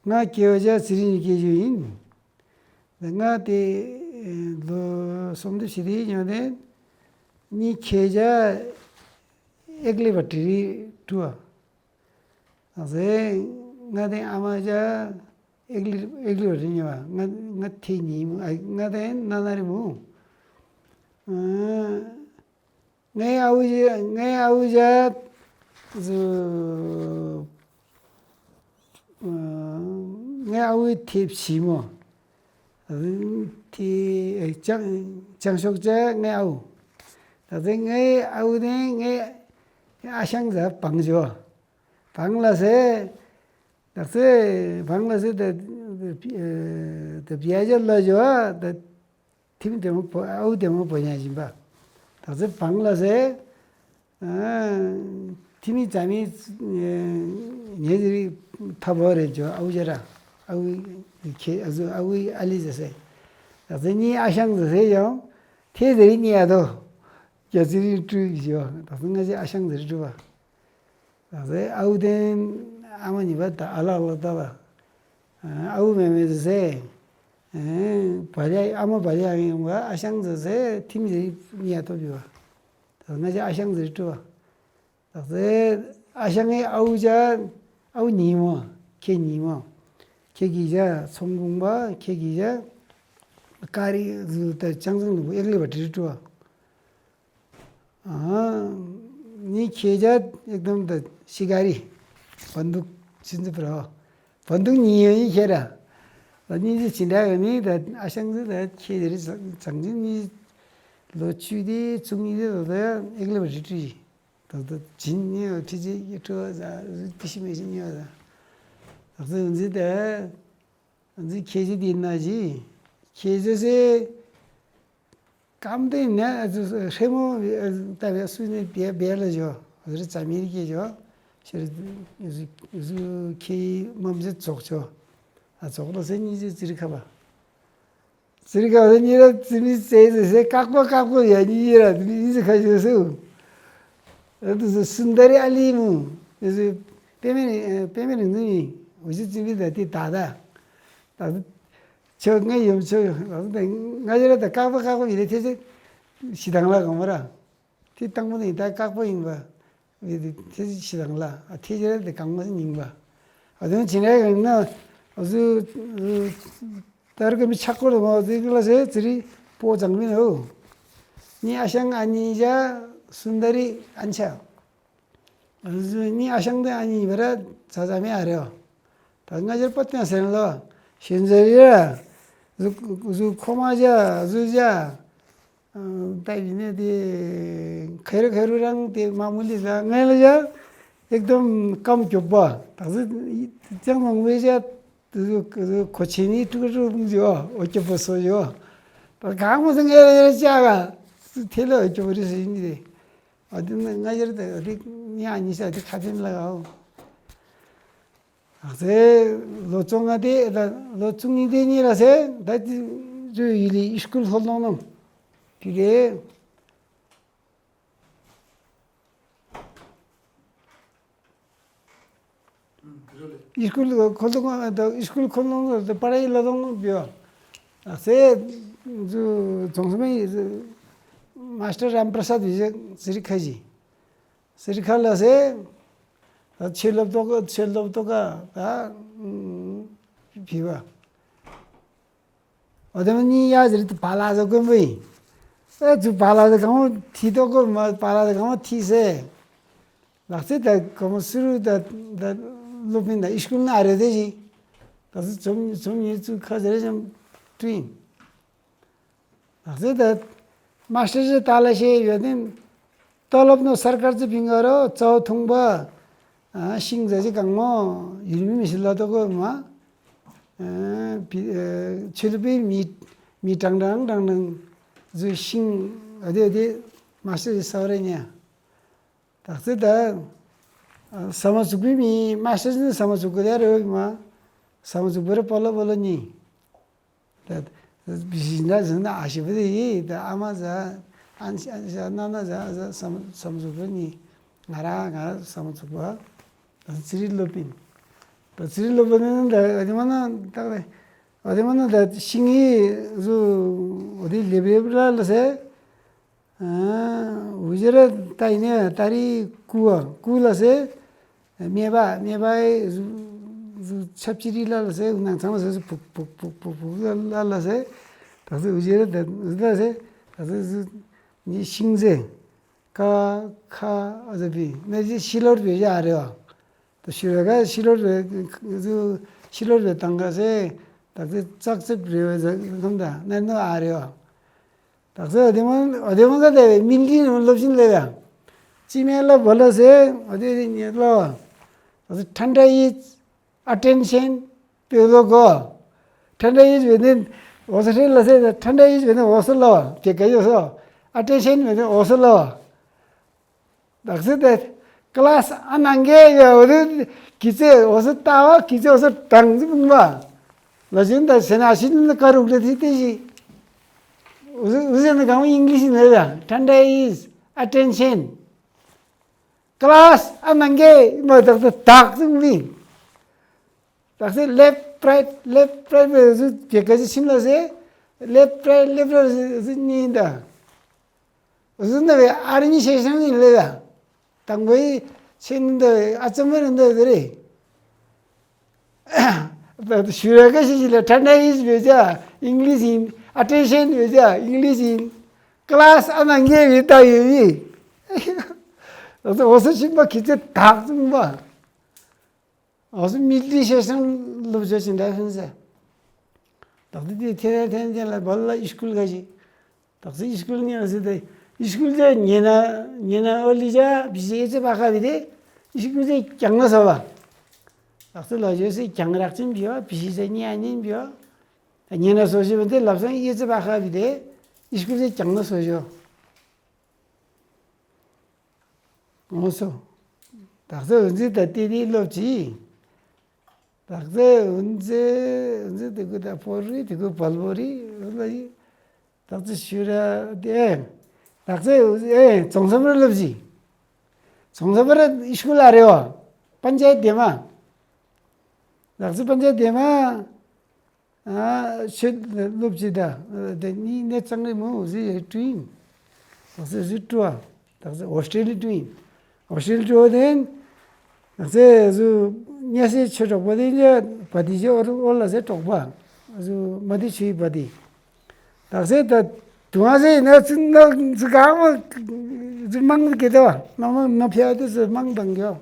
ང་སྐྱེ་བ་ཅ་ཚེ་རིང་གི་སྐྱེ་རྒྱུ་ཡིན། ང་དེ་ལོ་སོམ་དེ་བྱེད་དེ་ཡོང་དེ་ནི་ཁྱེད་ཅ་ཨེག་ལེ་བ་དྲི་རི་ཀྲུ་བ། ཟེ་ང་དེ་ཨ་མ་ཅ་ཨེག་ལེ་ཨེག་ལེ་བ་དྲི་ཉོ་བ་ང་ང་དེ་ཉིན་མོ་ང་དེ་ན་ན་རི་མོ། ངའི་ཨ་བུ་ཅ་ངའི་ཨ་བུ་ཅ་ཟུ། ངའི་ཨ་བུའི་ཐེབས་ཞིམ་མོ། ཐེ་ཅང་ཅང་ཤོག་ཅ་ངའི་ཨ་བུ། ད་ཚེ་ངའི་ཨ་བུ་དེ་ངའི་ཨ་ཞང་ཟ་བང་ཅོ། བང་ལ་སེ། ད་ཚེ་བང་ལ་སེ་ད་ད་བྱ་ཅ་ལ་ཅོ་ད། ཐིམ་དེ་མོ་བོ་ཨའུ་དེ་མོ་བོ་ཉ་བཞིན་པ། ད་ཚེ་བང་ལ་སེ། ཐིམ་མི་ཙ་མི་ཉེ་ཟི་རི་ཐ་བོ་རེ་ཇོ་ཨའུ་ཇ་ར། ཨའུ་ཁེ་ཨ་ཟུ་ཨའུ་ཨ་ལི་ཟེ་སེ། ད་ཚེ་གཉིས་ཨ་ཞང་ཟེ་སེ་ཡང་ཐེ་ཟེ་རི་གཉིས་ཨ་དོ། རྒྱ་ཟི་རི་ཀྲུ་ཡི་ཇོ། ད་ཚེ་ང་ཅི་ཨ་ཞང་ཟེ་རི་ཀྲུ་བ། ད་ཚེ་ཨའུ་དེན་ཨ་མ་གཉིས་པ་ད་ཨ་ལག་ལ་ད་ལ། ཨའུ་མེ་མེ་ཟེ་སེ། བ་ལི་ཨ་མ་བ་ལི་ཨ་ཡང་བ་ཨ་ཞང་ཟེ་སེ་ཐིམ་ཟེ་རི་གཉིས་ཨ་དོ་བི་བ། ད་ང་ཅི་ཨ་ཞང་ཟེར་སྤྲོ་བ། ད་ཟེར་ཨ་ཞང་ངའི་ཨའུ་ཅ་ཨའུ་ཉིན་མོ་ཁྱེད་ཉིན་མོ་ཁྱེད་ཀྱི་ཅ་ཚོང་ཁང་པ་ཁྱེད་ཀྱི་ཅ་ཀ་རི་ཟུ་ད་ཅང་ཚང་ལུ་ཨེག་ལི་བ་དྲིལ་སྤྲོ་བ། ཨ་ནི་ཁྱེད་ཅ་ཨེག་དམ་ད་ཤི་ཀ་རི་བན་དུག་ཅི་འཛི་པ་ར་བན་དུག་ཉིན་ཡོད་ཡིན་ཁྱེད་ར། ད་ཉིན་ཅི་ཅི་འདྲ་ཡོད་ནི་ད་ཨ་ཞང་ཟེར་ད་ཁྱེད་རི་ཚང་ཅི་ནི་ལོ་བཅུ་དེ་བཅུ་གཉིས་དེ་ད་ཨེག་ལི་བ་དྲིལ་སྤྲོ་ཡིན། ད་ལྟ་བྱིན་ནས་ཁྲི་ཆེ་ཡི་ཁྲི་བ་ཟ་ཏི་ཤི་མེ་ཤི་ཉོ་ཟ། ད་ལྟ་འཛི་ད་འཛི་ཁྱེད་ཀྱི་དེ་ན་ཅི་ཁྱེད་ཟེ་སེ་ཀམ་དེ་ནས་ཧྲེ་མོ་ད་བས་སུ་ནས་བེ་བེ་ལ་ཇོ་རི་ཙ་མི་རི་ཀེ་ཇོ་ཤེར་ཟུ་ཁྱེད་མམ་ཟེ་ཙོག་ཆོ་ཨ་ཙོག་ལ་སེ་གཉིས་ཟེ་ཙི་རི་ཁ་བ། ཙི་རི་ཁ་བ་ཟེ་གཉིས་ར་ཙི་མི་ཙེ་ཟེ་སེ་ཀག་པ་ཀག་པ་ཡ་གཉིས་ཡེ་ར་ཙི་མི་ཨིན་ཟེ་ཁ་ཤོ་སེ་འུ། ཨ་དུ་ཟེ་སུན་དར་རི་ཨ་ལི་མུ་ཨེ་ཟེ་པེ་མེ་རི་པེ་མེ་རི་ནུ་ནི་འུ་ཅི་ཙི་མི་ད་ཏི་ད་ད་ད་ཆོ་ངའི་ཡུམ་ཆོ་ཡུམ་ང་ཡེ་ར་ད་ཀག་པ་ཀག་པ་ཡེ་ར་ཐེ་ཟེ། ཞེ་སྡང་ལ་གང་བ་ར། དེ་དང་པོ་ནི་ད་དཀག་པོ་ཡིན་པ། དེ་ཞེ་སྡང་ལ་ཨ་ཐེ་ཅེ་ར་དེ་གང་མ་ཡིན་པ། ཨ་དེ་ནི་ཅི་འདྲ་ཡིན་ན་ཨ་ཟུ་ད་རུ་ག་མི་ཆག་སྐོར་དུ་མ་ཟིག་ལ་ཟེ་ཙི་རི་པོ་ཙང་མིན་ཨོ། ནི་ཨ་ཞང་ཨ་ནི་ཡ་སུན་དར་རི་ཨན་ཆ། ཨ་ཟུ་ནི་ཨ་ཞང་དེ་ཨ་ནི་བ་ར་ཚ་ཚ་མེ་ཨ་རེ་ཨོ། ད་ང་ཅར་པ་ཏན་སེན་ལོ། ཤེན་ཟེར་ཡ། ཟུ་ཟུ་ཁོ་མ་ཇ་ཟུ་ཇ། ད་ཡིན་ནས་དེ་ཁེ་རུ་ཁེ་རུ་རང་དེ་མ་མུ་ལི་ལ་ངས་ལ་ཡ་ཨེག་དམ་སྐམ་གྱོབ་པ། ད་ཟི་ཅང་མང་བོའི་ཡ་དེ་ཚོ་གོ་ཆེ་ནི་ཀྲུག་ཀྲུག་ཡོ། འོ་སྐྱོབ་པ་སོ་ཡོ། ད་གང་མོ་ཟི་ངས་ལ་ཡ་ཅག་ག་ཐེ་ལ་འོ་སྐྱོབ་པ་རི་སི་ཡིན་རེ། ཨ་དེ་ན་ང་ཡར་དེ་རིག་ཉ་ཉི་ཤ་དེ་ཁ་ཕན་ལ་གའོ། ཨ་ཙེ། ལོ་བཅོ་ལྔ་དེ་ལ་ལོ་བཅུ་གཉིས་དེ་གཉིས་ལ་ཟེ་ད་ཅི་ཡུལ་ལི་ཨི་སྐུལ་ཧོལ་ལོང་ནམ་དེ་རེད། ཨི་སྐུལ་ཁོ་ལོང་ཨི་སྐུལ་ཁོ་ལོང་དེ་པ་ར་ཡི་ལ་ལོང་ནམ་བྱོས། ཨ་ཙེ། ཙོང་སུ་མེ་མ་སྟར་རམ་པྲ་སཱད་ཡི་ཟེར་ཁ་ཞི། སི་རི་ཁ་ལ་སེ། ད་ཆེ་སློབ་ཏོ་ག་ཆེ་སློབ་ཏོ་ག་ད་ཕི་བ། འོ་དེ་མ་གཉིས་ཡ་ཟེར་དུ་བ་ལ་ཟ་དགོན་པོ་ཡིན། ཨེ་ཚུ་བ་ལ་ཟ་གང་མོ་ཐི་ཏོ་གོ་མ་བ་ལ་ཟ་གང་མོ་ཐི་སེ། ལག་རྩེ་ད་གང་མོ་སུ་རུ་ད་ད་སློབ་ཕིན་ད་ཨི་སྐུལ་ན་རེ་དེ་ཞིག་ད་ཚུ་ཚོམ་ཚོམ་ཉིས་ཚུ་ཁ་ཟེར་ཅམ་ཏུ་ཡིན། ལག་རྩེ་ད་མ་སྟར་ཞེ་ཏ་ལ་ཤེ་ཡོད་ནི། ཏོ་ལོབ་ནོ་སར་ཀར་ཙི་ཕིང་ག་རོ་ཙའོ་ཐུང་པ། ཤིང་ཟ་ཅི་གང་མོ་ཡུལ་མི་མི་ཤི་ལ་ཏོ་གོ་མ། ཆུ་ལུ་པི་མི་མི་ཀྲང་ཀྲང་ཀྲང་ཀྲང་ཟུ་ཤིང་ཨ་དེ་ཨ་དེ་མ་སྟར་ཞེ་ས་རེ་ཉ། ལག་རྩེ་ད། ས་མ་ཟུག་པི་མི་མ་སྟར་ཞེ་ནི་ས་མ་ཟུག་གི་དེ་རེ་མ། ས་མ་ཟུག་པི་རེ་པོ་ལོ་པོ་ལོ་ཉི། ད་བི་ཞིག་འདྲ་ཟིན་ན་ཨ་ཞེ་པོ་དེ་ཡིས་ད་ཨ་མ་ཟ་ཨན་ཨན་ཟ་ན་ན་ཟ་ཟ་བསམ་བསམ་ཚུགས་པོ་ནི་ང་ར་ང་ར་བསམ་ཚུགས་པོ། ད་ཚི་རི་ལོ་པིན། ད་ཚི་རི་ལོ་པིན་ནི་ད་ཨ་དེ་མ་ན་ད་ཨ་དེ་མ་ན་ད་ཤིང་ཡི་ཟུ་འོ་དེ་ལེབ་ལེབ་ལ་ལ་སེ། འུ་ཅེ་ར་ད་ཡིན་ནས་ད་རི་ཀུ་བ་ཀུ་ལ་སེ། སྨེ་བ་སྨེ་བ་ཡི་ཆབ་ཅི་རི་ལ་ལ་སེ་ནང་ཚང་ལ་སེ་སུ་ཕུག་ཕུག་ཕུག་ཕུག་ལ་ལ་ལ་སེ། ད་སེ་འུ་ཅེ་ར་ད་ལ་སེ་ད་སེ་སུ་ནི་ཤིང་ཟེ་ཀ་ཁ་ཨ་ཟེ་པི་ནེ་ཅི་ཤི་ལོར་བེ་ཡ་རེ་བ། ད་ཤི་ལོར་ག་ཤི་ལོར་བེ་ཤི་ལོར་བེ་དང་ག་སེ་ད་སེ་ཙག་ཙིབ་རེ་བ་ཟེ་ཁམ་ད་ནེ་ནོ་ཨ་རེ་བ། དག་ས་ཨ་དེ་མ་ཨ་དེ་མ་ག་དེ་བའི་མིན་ཏི་ནང་སློབ་ཆེན་སླེབས་ཡ། ཅི་མེད་ལ་བོ་ལ་ཟེ་ཨ་དེ་དེ་ཉེ་ལ་བ། དག་ས་ཐན་ཏྲ་ཡིས་ཨ་ཊེན་ཤན་པེ་ལོ་གོ། ཐན་ཏྲ་ཡིས་བེ་ནེ་འོ་ས་ཧྲེ་ལ་ཟེ་ཐན་ཏྲ་ཡིས་བེ་ནེ་འོ་ས་ལ་བ་དེ་ག་ཡོ་སོ། ཨ་ཊེན་ཤན་བེ་ནེ་འོ་ས་ལ་བ། དག་ས་དེ་ཀ་ལ་སི་ཨ་ནང་གེ་ཡ་འོ་དེ་ཀི་ཚེ་འོ་ས་ལྟ་བ་ཀི་ཚེ་འོ་ས་དྲང་ཟི་བུང་བ། ལ་ཞུན་ད་སེ་ན་ཤིན་ན་ཀ་རུག་ལ་དེ་དེ་ཞིག་འུ་ཟེ་ནི་གང་ཨིན་གླི་ཤི་ནི་རེད་ཡ། ཐན་ཏྲ་ཡིས་ཨ་ཊེན་ཤན། ཀ་ལ་སི་ཨ་ནང་གེ་མ་དག་ཏུ་དག་ཙུང་མིན། དག་སེ་ལེབ་རའིཊ་ལེབ་རའིཊ་བེ་ཟུ་ཇེ་ཀ་ཇི་ཤིམ་ལ་སེ། ལེབ་རའིཊ་ལེབ་རའིཊ་ཟུ་ཉིན་ད། ཟུ་ན་བེ་ཨར་མི་ཤེ་ཤང་ནི་ལེ་ཡ། དང་བེ་ཆེ་ནི་ད་ཨ་ཙམ་བེ་ནི་ད་བེ་རེད། ད་ཤུ་ར་ཀ་ཤི་ཤི་ལ་ཐན་ཏྲ་ཡིས་བེ་ཅ་ཨིན་གླི་ཤི་ཡིན། ཨ་ཊེན་ཤན་བེ་ཅ་ཨིན་གླི་ཤི་ཡིན། ཀ་ལ་སི་ཨ་ནང་གེ་བེ་ད་ཡོད་ཡི། འོ་སོ་ཤིན་པ་ཁི་ཚེ་དག་ཙུང་པ། འོ་སོ་མི་ལི་ཤེ་ཤང་སློབ་སྦྱོང་བྱེད་འདྲ་ཧུན་ཟེ། དག་ཏུ་དེ་ཐེ་རེ་ཐེན་ཅན་ལ་བལ་ལ་ཨི་སྐུལ་ག་ཞིག་དག་སེ་ཨི་སྐུལ་ཉན་སེ་དེ་ཨི་སྐུལ་ཅན་ཉེ་ན་ཉེ་ན་ཨོ་ལི་ཅ་བི་ཞེ་ཨེ་ཙེ་པ་ཁ་བི་དེ་ཨི་སྐུལ་ཅན་ཀྱང་ན་སོ་བ། དག་སེ་ལ་ཞེ་སེ་ཀྱང་རག་ཅན་བི་བ་བི་ཞེ་ཉེ་ཉིན་བི་བ། ཉེ་ན་སོ་ཞེ་བ་དེ་ལབ་སང་ཨེ་ཙེ་པ་ཁ་བི་དེ་ཨི་སྐུལ་ཅན་ཀྱང་ན་སོ་ཞོ། འོ་སོ། དག་ས་འུ་ཛི་ད་ཏི་ཏི་སློབ་ཅི། དག་ས་འུ་ཛི་འུ་ཛི་དེ་ཀུ་ད་ཕོ་རི་དེ་ཀུ་བལ་པོ་རི་འུ་ལ་ཡི། དག་ས་ཤུ་ར་དེ་ཨེ། དག་ས་འུ་ཛི་ཨེ་ཙོང་ས་མ་ར་སློབ་ཅི། ཙོང་ས་མ་ར་ཨི་སྐུལ་ཨ་རེ་བ། པན་ཅ་ཡེ་དེ་མ། དག་ས་པན་ཅ་ཡེ་དེ་མ། ཨ་ཆོས་སློབ་ཅི་ད། དེ་གཉིས་གནས་གཙང་རེ་མོ་ཟི་ཡེ་ཀྲུང་། དག་ས་ཟུ་ཀྲུ་བ། དག་ས་ཨོ་སི་ཀྲི་ལི་ཀྲུ་ཡིན། ཨོ་སི་ཀྲི་ལི་ཀྲུ་བ་དེ། དག་ས་ཟུ་ཉ་སའི་ཆོས་གྲོགས་པོ་དེ་ཉ་བ་དེ་ཅི་ཨོ་ཨོ་ལ་སའི་གྲོགས་པ། ཟུ་མ་དེ་ཆུའི་བ་དེ། དག་ས་ད་དུང་ཨ་སའི་ན་ཚི་ན་ཚི་གང་མ་ཚི་མང་གི་དེ་བ་ན་མ་ན་ཕྱ་དེ་ཚི་མང་དང་གི་བ།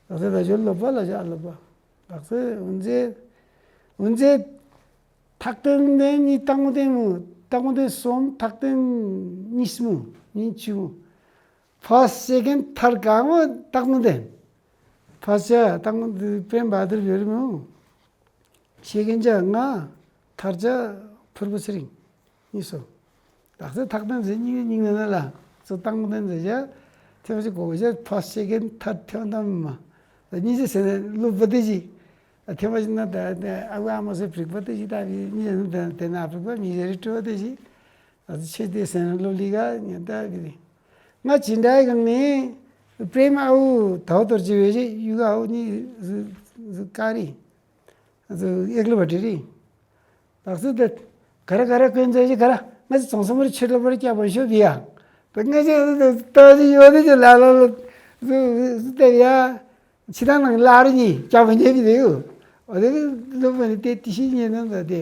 དག་ས་ད་ཅོ་ལོ་པ་ལ་ཅ་ལོ་པ། དག་ས་འུན་ཚེ་འུན་ཚེ། ཐག་དོན་ནི་གཉིས་སྟག་མོ་སྟོན་མོ་སྟག་མོ་སྟོན་གསུམ་ཐག་དོན་གཉིས་མོ་གཉིས་བཅུ་མོ། ཕ་སེ་ཀན་ཐར་གང་མོ་སྟག་མོ་སྟོན། ཕ་ཤ་སྟག་མོ་སྟོན་པན་བ་དུར་བེར་མོ། ཤེ་ཀན་ཅ་ང་ཐར་ཅ་ཕུར་བུ་ཚེ་རིང་། གཉིས་སོ། དག་ས་ཐག་དོན་ཟེར་གཉིས་གཉིས་ན་ན་ལ་ཚོ་སྟག་མོ་སྟོན་ཟེར་ཅ། ཐེ་བ་ཅི་གོ་བ་ཅ་ཕ་སེ་ཀན་ཐར་ཐེ་བ་དམ་མ། གཉིས་ཅི་ཟེར་ན་ལོ་བ་དེ་ཅི། ཐེ་བ་ཅི་ན་ད་ཨ་བ་ཨ་མ་སེ་བྲིག་པ་དེ་ཅི་ད་བི་གཉིས་ན་ད་དེ་ན་བྲིག་པ་མི་ཟེར་རི་ཀྲོ་བ་དེ་ཅི། ཨ་ཆེ་དེ་སེམས་ལོ་ལི་ག་ཉན་ད་བི་རི། ང་ཅི་འདྲ་གང་ནི་པྲེམ་ཨའུ་དའོ་ཏོར་ཅི་བེ་ཞེ་ཡུ་ག་ཨའུ་ནི་ཀ་རི་ཨེག་ལི་བ་ཏི་རི། དག་སུ་དེ་ག་ར་ག་ར་ཀོན་ཚ་ཞི་ག་ར་ང་ཅི་ཚོང་སོ་མར་ཆེ་ལོ་བར་སྐྱབས་པ་ཤོ་བི་ཡ། ད་ང་ཅི་ཏ་ཅི་ཡོ་དི་ཅི་ལ་ལ་ལ་སུ་སུ་དེ་ཡ། ཕྱི་ཐང་ནང་ལ་རུ་ཉི་སྐྱབས་པ་ཉེ་བི་དེ་ཡོ། འོ་དེ་ལོ་བ་ནི་དེ་ཏི་ཤི་ཉེ་ནང་ད་དེ།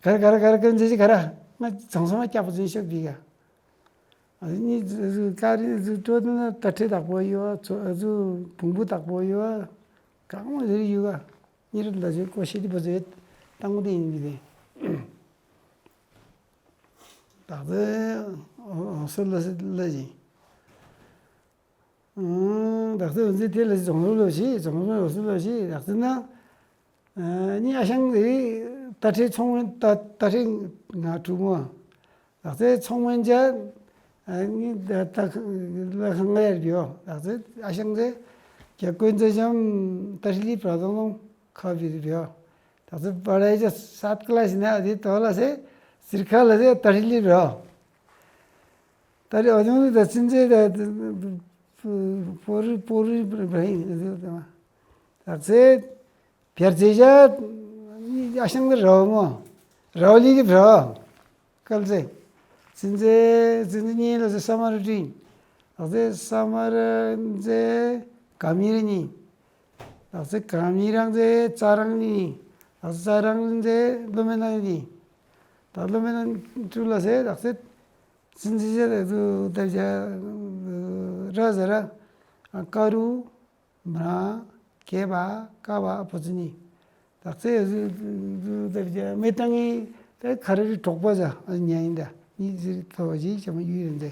ག་ར་ག་ར་ག་ར་ཀུན་རྫས་ཀྱི་ག་ར་ང་ཚང་སོང་བ་སྐྱབས་པ་ཚུན་ཤོག་འབིག་ག་ཨ་ནི་ཀ་རི་ཀྲོ་དུ་ན་ཏ་ཁྲི་དག་པོ་ཡོད་བ། བུང་བུ་དག་པོ་ཡོད་བ། གང་མ་རེ་ཡོད་བ། ཉི་རུ་ལ་ཞོ་ཀོ་ཤེ་དི་པ་ཚོ་ཡོད། ཏང་དེ་ཡིན་གི་དེ། དག་ཚོ་སུ་ལ་སུ་ལ་ཞིག་ཨང་། དག་ཚོད་འོན་ཚེ་དེ་ལ་རྫོང་རོ་ལོ་ཞིག་རྫོང་རོ་ལོ་སུ་ལོ་ཞིག་དག་ཚོད་ན། ཨ་ནི་ཨ་ཞང་རེ་ཏ་ཁྲེ་ཚོང་དབོན་ཏ་ཏ་ཁྲེ་ང་དྲུག་མོ། དག་ཚོད་ཚོང་དབོན་ཅན། ཨ་ནི་ད་ད་ལ་ཁང་ང་ཡར་བིའོ། དག་ཚོད་ཨ་ཞང་རེ་རྒྱ་ཀོན་ཚོད་ཅམ་ཏ་ཁྲེ་ལི་བྲ་དོང་ལོང་ཁ་བི་རི་བིའོ། དག་ཚོད་པ་ར་ཡི་ཅ་སད་ཀ་ལ་ཞིག་ན་ཨ་དི་དོ་ལ་སེ་ཟིར་ཁ་ལ་སེ་ཏ་ཁྲེ་ལི་བིའོ། ད་རེས་འོ་ཐུང་ད་ཚིན་ཚེ་ད་པོ་རི་པོ་རི་བྲ་ཡིན་ཟེར་ད་མ། ད་ཚེ་བྱར་ཚེ་ཞ་ཨ་ཞང་ད་རའོ་མོ། རའོ་ལི་གི་བྲ་སྐལ་ཚེ། ཚིན་ཚེ་ཚིན་ཚེ་གཉིས་ལ་ཚེ་ས་མ་རི་ཀྲིན། ད་ཚེ་ས་མ་རི་ཚེ་ག་མི་རི་གཉིས། ད་ཚེ་ག་མི་རང་ཚེ་ཙ་རང་གཉིས། ད་ཚེ་ཙ་རང་ཚེ་ལོ་མེ་ན་གཉིས། ད་ལོ་མེ་ན་ཀྲུ་ལ་སེ་ད་ཚེ། ཚིན་ཚི་ཤ་རེ་ཚུ་ཏ་བྱ་ར་ཟ་ར། ཀ་རུ་མ་ར་གེ་བ་ཀ་བ་པོ་ཚི་ནི། ད་ཚེ་ཚུ་ཏ་བྱ་མེ་ཏང་ངི་ཏ་ཁ་ར་རི་གྲོགས་པོ་ཟ་ཨ་ཉ་ཡིན་ད་ཉི་ཟི་རི་ཐོ་བ་ཞིག་ཅ་མ་ཡུ་ཡིན་ཏེ།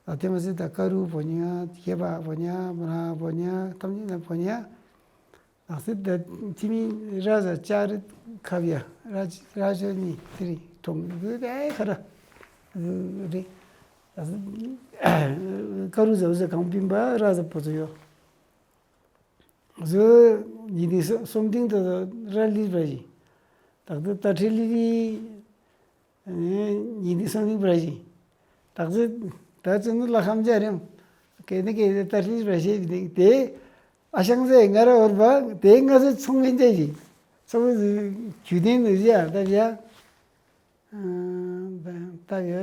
ད་དེ་མ་སི་ད་ཀ་རུ་པོ་ཉ་གེ་བ་པོ་ཉ་མ་ར་པོ་ཉ་ཏམ་ཉི་ན་པོ་ཉ། ཨ་སི་ད་ཐི་མི་ར་ཟ་ཅ་རི་ཁ་བ་ཡ་ར་ར་ཅ་ནི་ཏི་རི་ཐོང་གི་ཨེ་ཁ་ར་རི། ཨ་སི་ཀ་རུ་ཟ་བ་ཟ་གང་པིན་པ་ར་ཟ་པོ་ཚོ་ཡོ། ཟོ་ཡི་ནི་སོ་སོམ་ཏིང་དུ་ར་ལི་བ་ཡི། ད་ད་ད་ཁྲི་ལི་ལི། ཡིན་དུས་སོང་ནི་བར་ཞིང་། དག་ཚོད་ད་ཚོད་ནི་ལ་ཁམ་ཅ་རེམ། གལ་ཏེ་གལ་ཏེ་ལྟར་ལི་བར་ཞེས་པའི་དེ། ཨ་ཞང་ཚེ་ང་ར་འོར་བ་དེ་ང་ཚོ་ཚོང་མིན་ཅ་ཞིག་ཚོང་རྒྱུ་ལྡན་ནི་ཡ་ལྟ་ཡ། ལྟ་ཡ་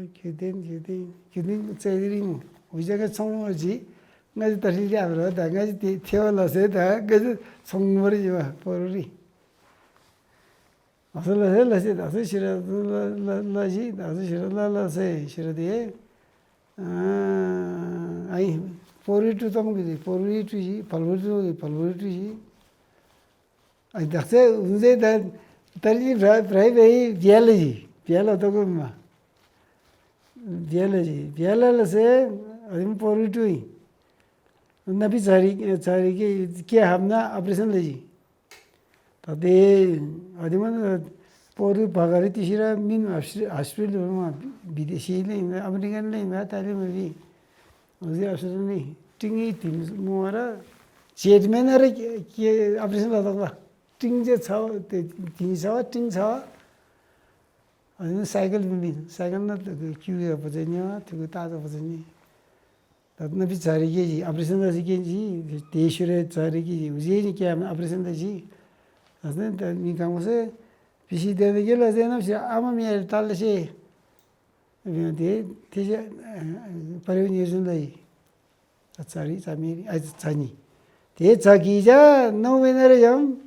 རྒྱུ་ལྡན་རྒྱུ་ལྡན་རྒྱུ་ལྡན་ཚེ་རིང་འུ་ཅག་གི་ཚོང་མོ་ཞིག་ང་ཚོ་ལྟར་ལི་ཡ་བར་བ་ད་ང་ཚོ་དེ་ཐེ་བ་ལ་ཟེར་ད་ང་ཚོ་ཚོང་མོ་རེ་ཡོད་པ་པོ་རུ་རི། ཨ་སུ་ལ་ཧེ་ལ་ཤེ་ད་སུ་ཤི་ར་ལ་ལ་ལ་ཞི་ད་སུ་ཤི་ར་ལ་ལ་སེ་ཤི་ར་དེ། ཨ་ཡི་པོ་རི་ཀྲུ་ཙོང་གི་དེ་པོ་རི་ཀྲུ་ཞི་བལ་བོ་ཀྲུ་གི་བལ་བོ་ཀྲུ་ཞི། ཨ་ད་སེ་འུན་ཟེ་ད་ད་རི་བྲ་བྲ་བེ་བྱེ་ལ་ཞི་བྱེ་ལ་ཏོ་གི་མ། བྱེ་ལ་ཞི་བྱེ་ལ་ལ་སེ་ཨ་ཡིན་པོ་རི་ཀྲུ་ཡི། ན་པི་ཚ་རི་ཚ་རི་ཀེ་ཀེ་ཧབ་ན་ཨ་པ་རེ་སན་ལ་ཞི། ད་དེ་ཨ་དེ་མ་ན་པོ་རུ་བ་ག་རི་ཏི་ཤི་ར་མིན་ཨ་ཤི་ཨ་ཤི་རི་ལ་མ་བི་དེ་ཤི་ལེ་ཨ་མི་རི་ཀན་ལེ་མ་ཏ་ལེ་མ་བི་ཨོ་ཟི་ཨ་ཤི་རི་ནི་ཏིང་ངི་ཏིང་མོ་ར་ཅེ་ཏི་མེ་ན་ར་ཀེ་ཨ་པ་རེ་སན་ལ་དག་པ་ཏིང་ཅེ་ཚ་བ་དེ་ཏིང་ཚ་བ་ཏིང་ཚ་བ་ཨ་ནི་སའི་ཀལ་མི་མིན་སའི་ཀལ་ན་དེ་ཀུ་ཡ་པོ་ཟེ་ཉ་ཐུ་ཀུ་ཏ་ཏ་པོ་ཟེ་ཉ། ད་ན་པི་ཚ་རི་ཀེ་ཞིག་ཨ་པ་རེ་སན་ད་ཞིག་ཀེ་ཞིག་དེ་ཤུ་རེ་ཚ་རི་ཀེ་ཞིག་འུ་ཟེ་ཉི་ཀེ་ཨ་པ་རེ་སན་ད་ཞིག་ཨ་སན་ད་མི་གང་བོ་སེ་པི་ཤི་དེ་ནི་ཀེ་ལ་ཟེ་ན་ཤི་ཨ་མ་མི་ཡ་ད་ལ་ཤེ་ དེ་དེ་བྱས་པར་ཡོད་ཉེར་བདུན་ལ་ཡིན། ཚ་རེད་ཚ་མེད་རེད་ཨ་ཚ་གཉིས། དེ་ཚ་གིས་ཅག་ནོ་བེ་ན་རེ་ཡང་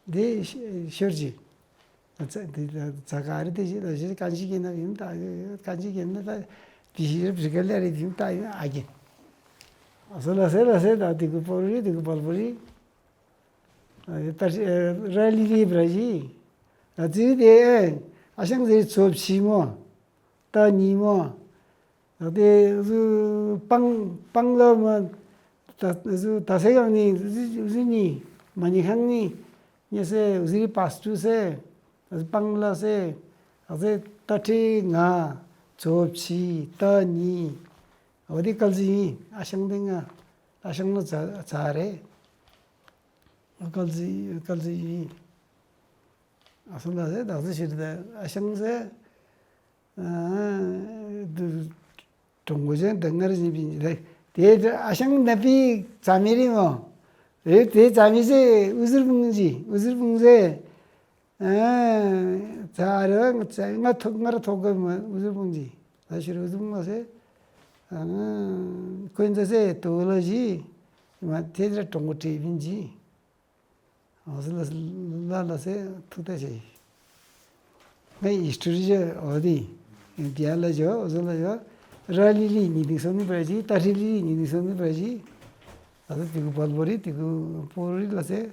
དེ་ཤོར་གྱི། ཚ་དེ་ཚ་ག་རེ་དེ་ཞིག་ལ་ཞིག་གང་ཞིག་ཡིན་ན་ཡིན་ད་གང་ཞིག་ཡིན་ན་ད་དེ་ཞིག་རེ་ག་ལ་རེ་ཡིན་ད་ཡིན་ཨ་གི། ཨ་སོ་ལ་སེ་ལ་སེ་ད་དེ་གུ་པོ་རེ་དེ་གུ་པལ་པོ་རེ། ད་ར་ལི་ལི་བ་ར་ཞིག་ད་ཙི་དེ་ཨ་ཤང་ཟེར་ཚོ་ཕྱི་མོ། ད་ཉི་མོ། ད་དེ་ཟུ་སྤང་སྤང་ལ་མ། ད་ཟུ་ད་སེ་གང་ནི་ཟུ་ཟུ་ནི་མ་ནི་ཁང་ནི་ཉེ་སེ་ཟི་རི་པ་སི་ཏུ་སེ་ད་སྤང་ལ་སེ་ད་སེ་ད་ཁྲི་ང་ཚོ་ཕྱི་ད་ནི་འོ་དེ་སྐལ་ཟི་ཡིན་ཨ་ཤང་དེ་ང་ཨ་ཤང་ལ་ཚ་ཚ་རེད་སྐལ་ཟི་སྐལ་ཟི་ཡིན་ཨ་སོ་ལ་སེ་ད་སེ་ཤི་རི་ད་ཨ་ཤང་སེ། གྲོང་གོ་ཅན་དང་སྔར་བཞིན་པའི་དེ་ཨ་ཞང་ནག་པི་རྩ་མེད་རེད་མོ། རེད་དེ་རྩ་མེད་ཟེ་ཨུ་ཟུར་ཕུང་ཟི་ཨུ་ཟུར་ཕུང་ཟེ། ཚ་རེ་ང་ཚ་ང་ཐོག་ང་ར་ཐོག་གི་མོ་ཨུ་ཟུར་ཕུང་ཟི། ད་ཤི་རེ་ཨུ་ཟུར་ཕུང་ཟེ། ཀོན་ཛ་ཟེ་དོ་ལ་ཞི། མ་དེ་ར་གྲོང་གོ་བྲེ་བིན་ཟི། འོ་ཟི་ལ་ལ་ལ་སེ་ཐུག་ད་ཆེ། ངའི་ཧི་སི་ཊོ་རི་ཇི་འོ་དི། དེ་ལ་ཇོ་འོ་ཟི་ལ་ཇོ། ར་ལི་ལི་ཉི་དིག་སོ་ནི་པ་ཞི་ཏ་ཧྲི་ལི་ལི་ཉི་དིག་སོ་ནི་པ་ཞི། ད་ད་དེ་གུ་བལ་བོ་རི་དེ་གུ་པོ་རི་ལ་སེ།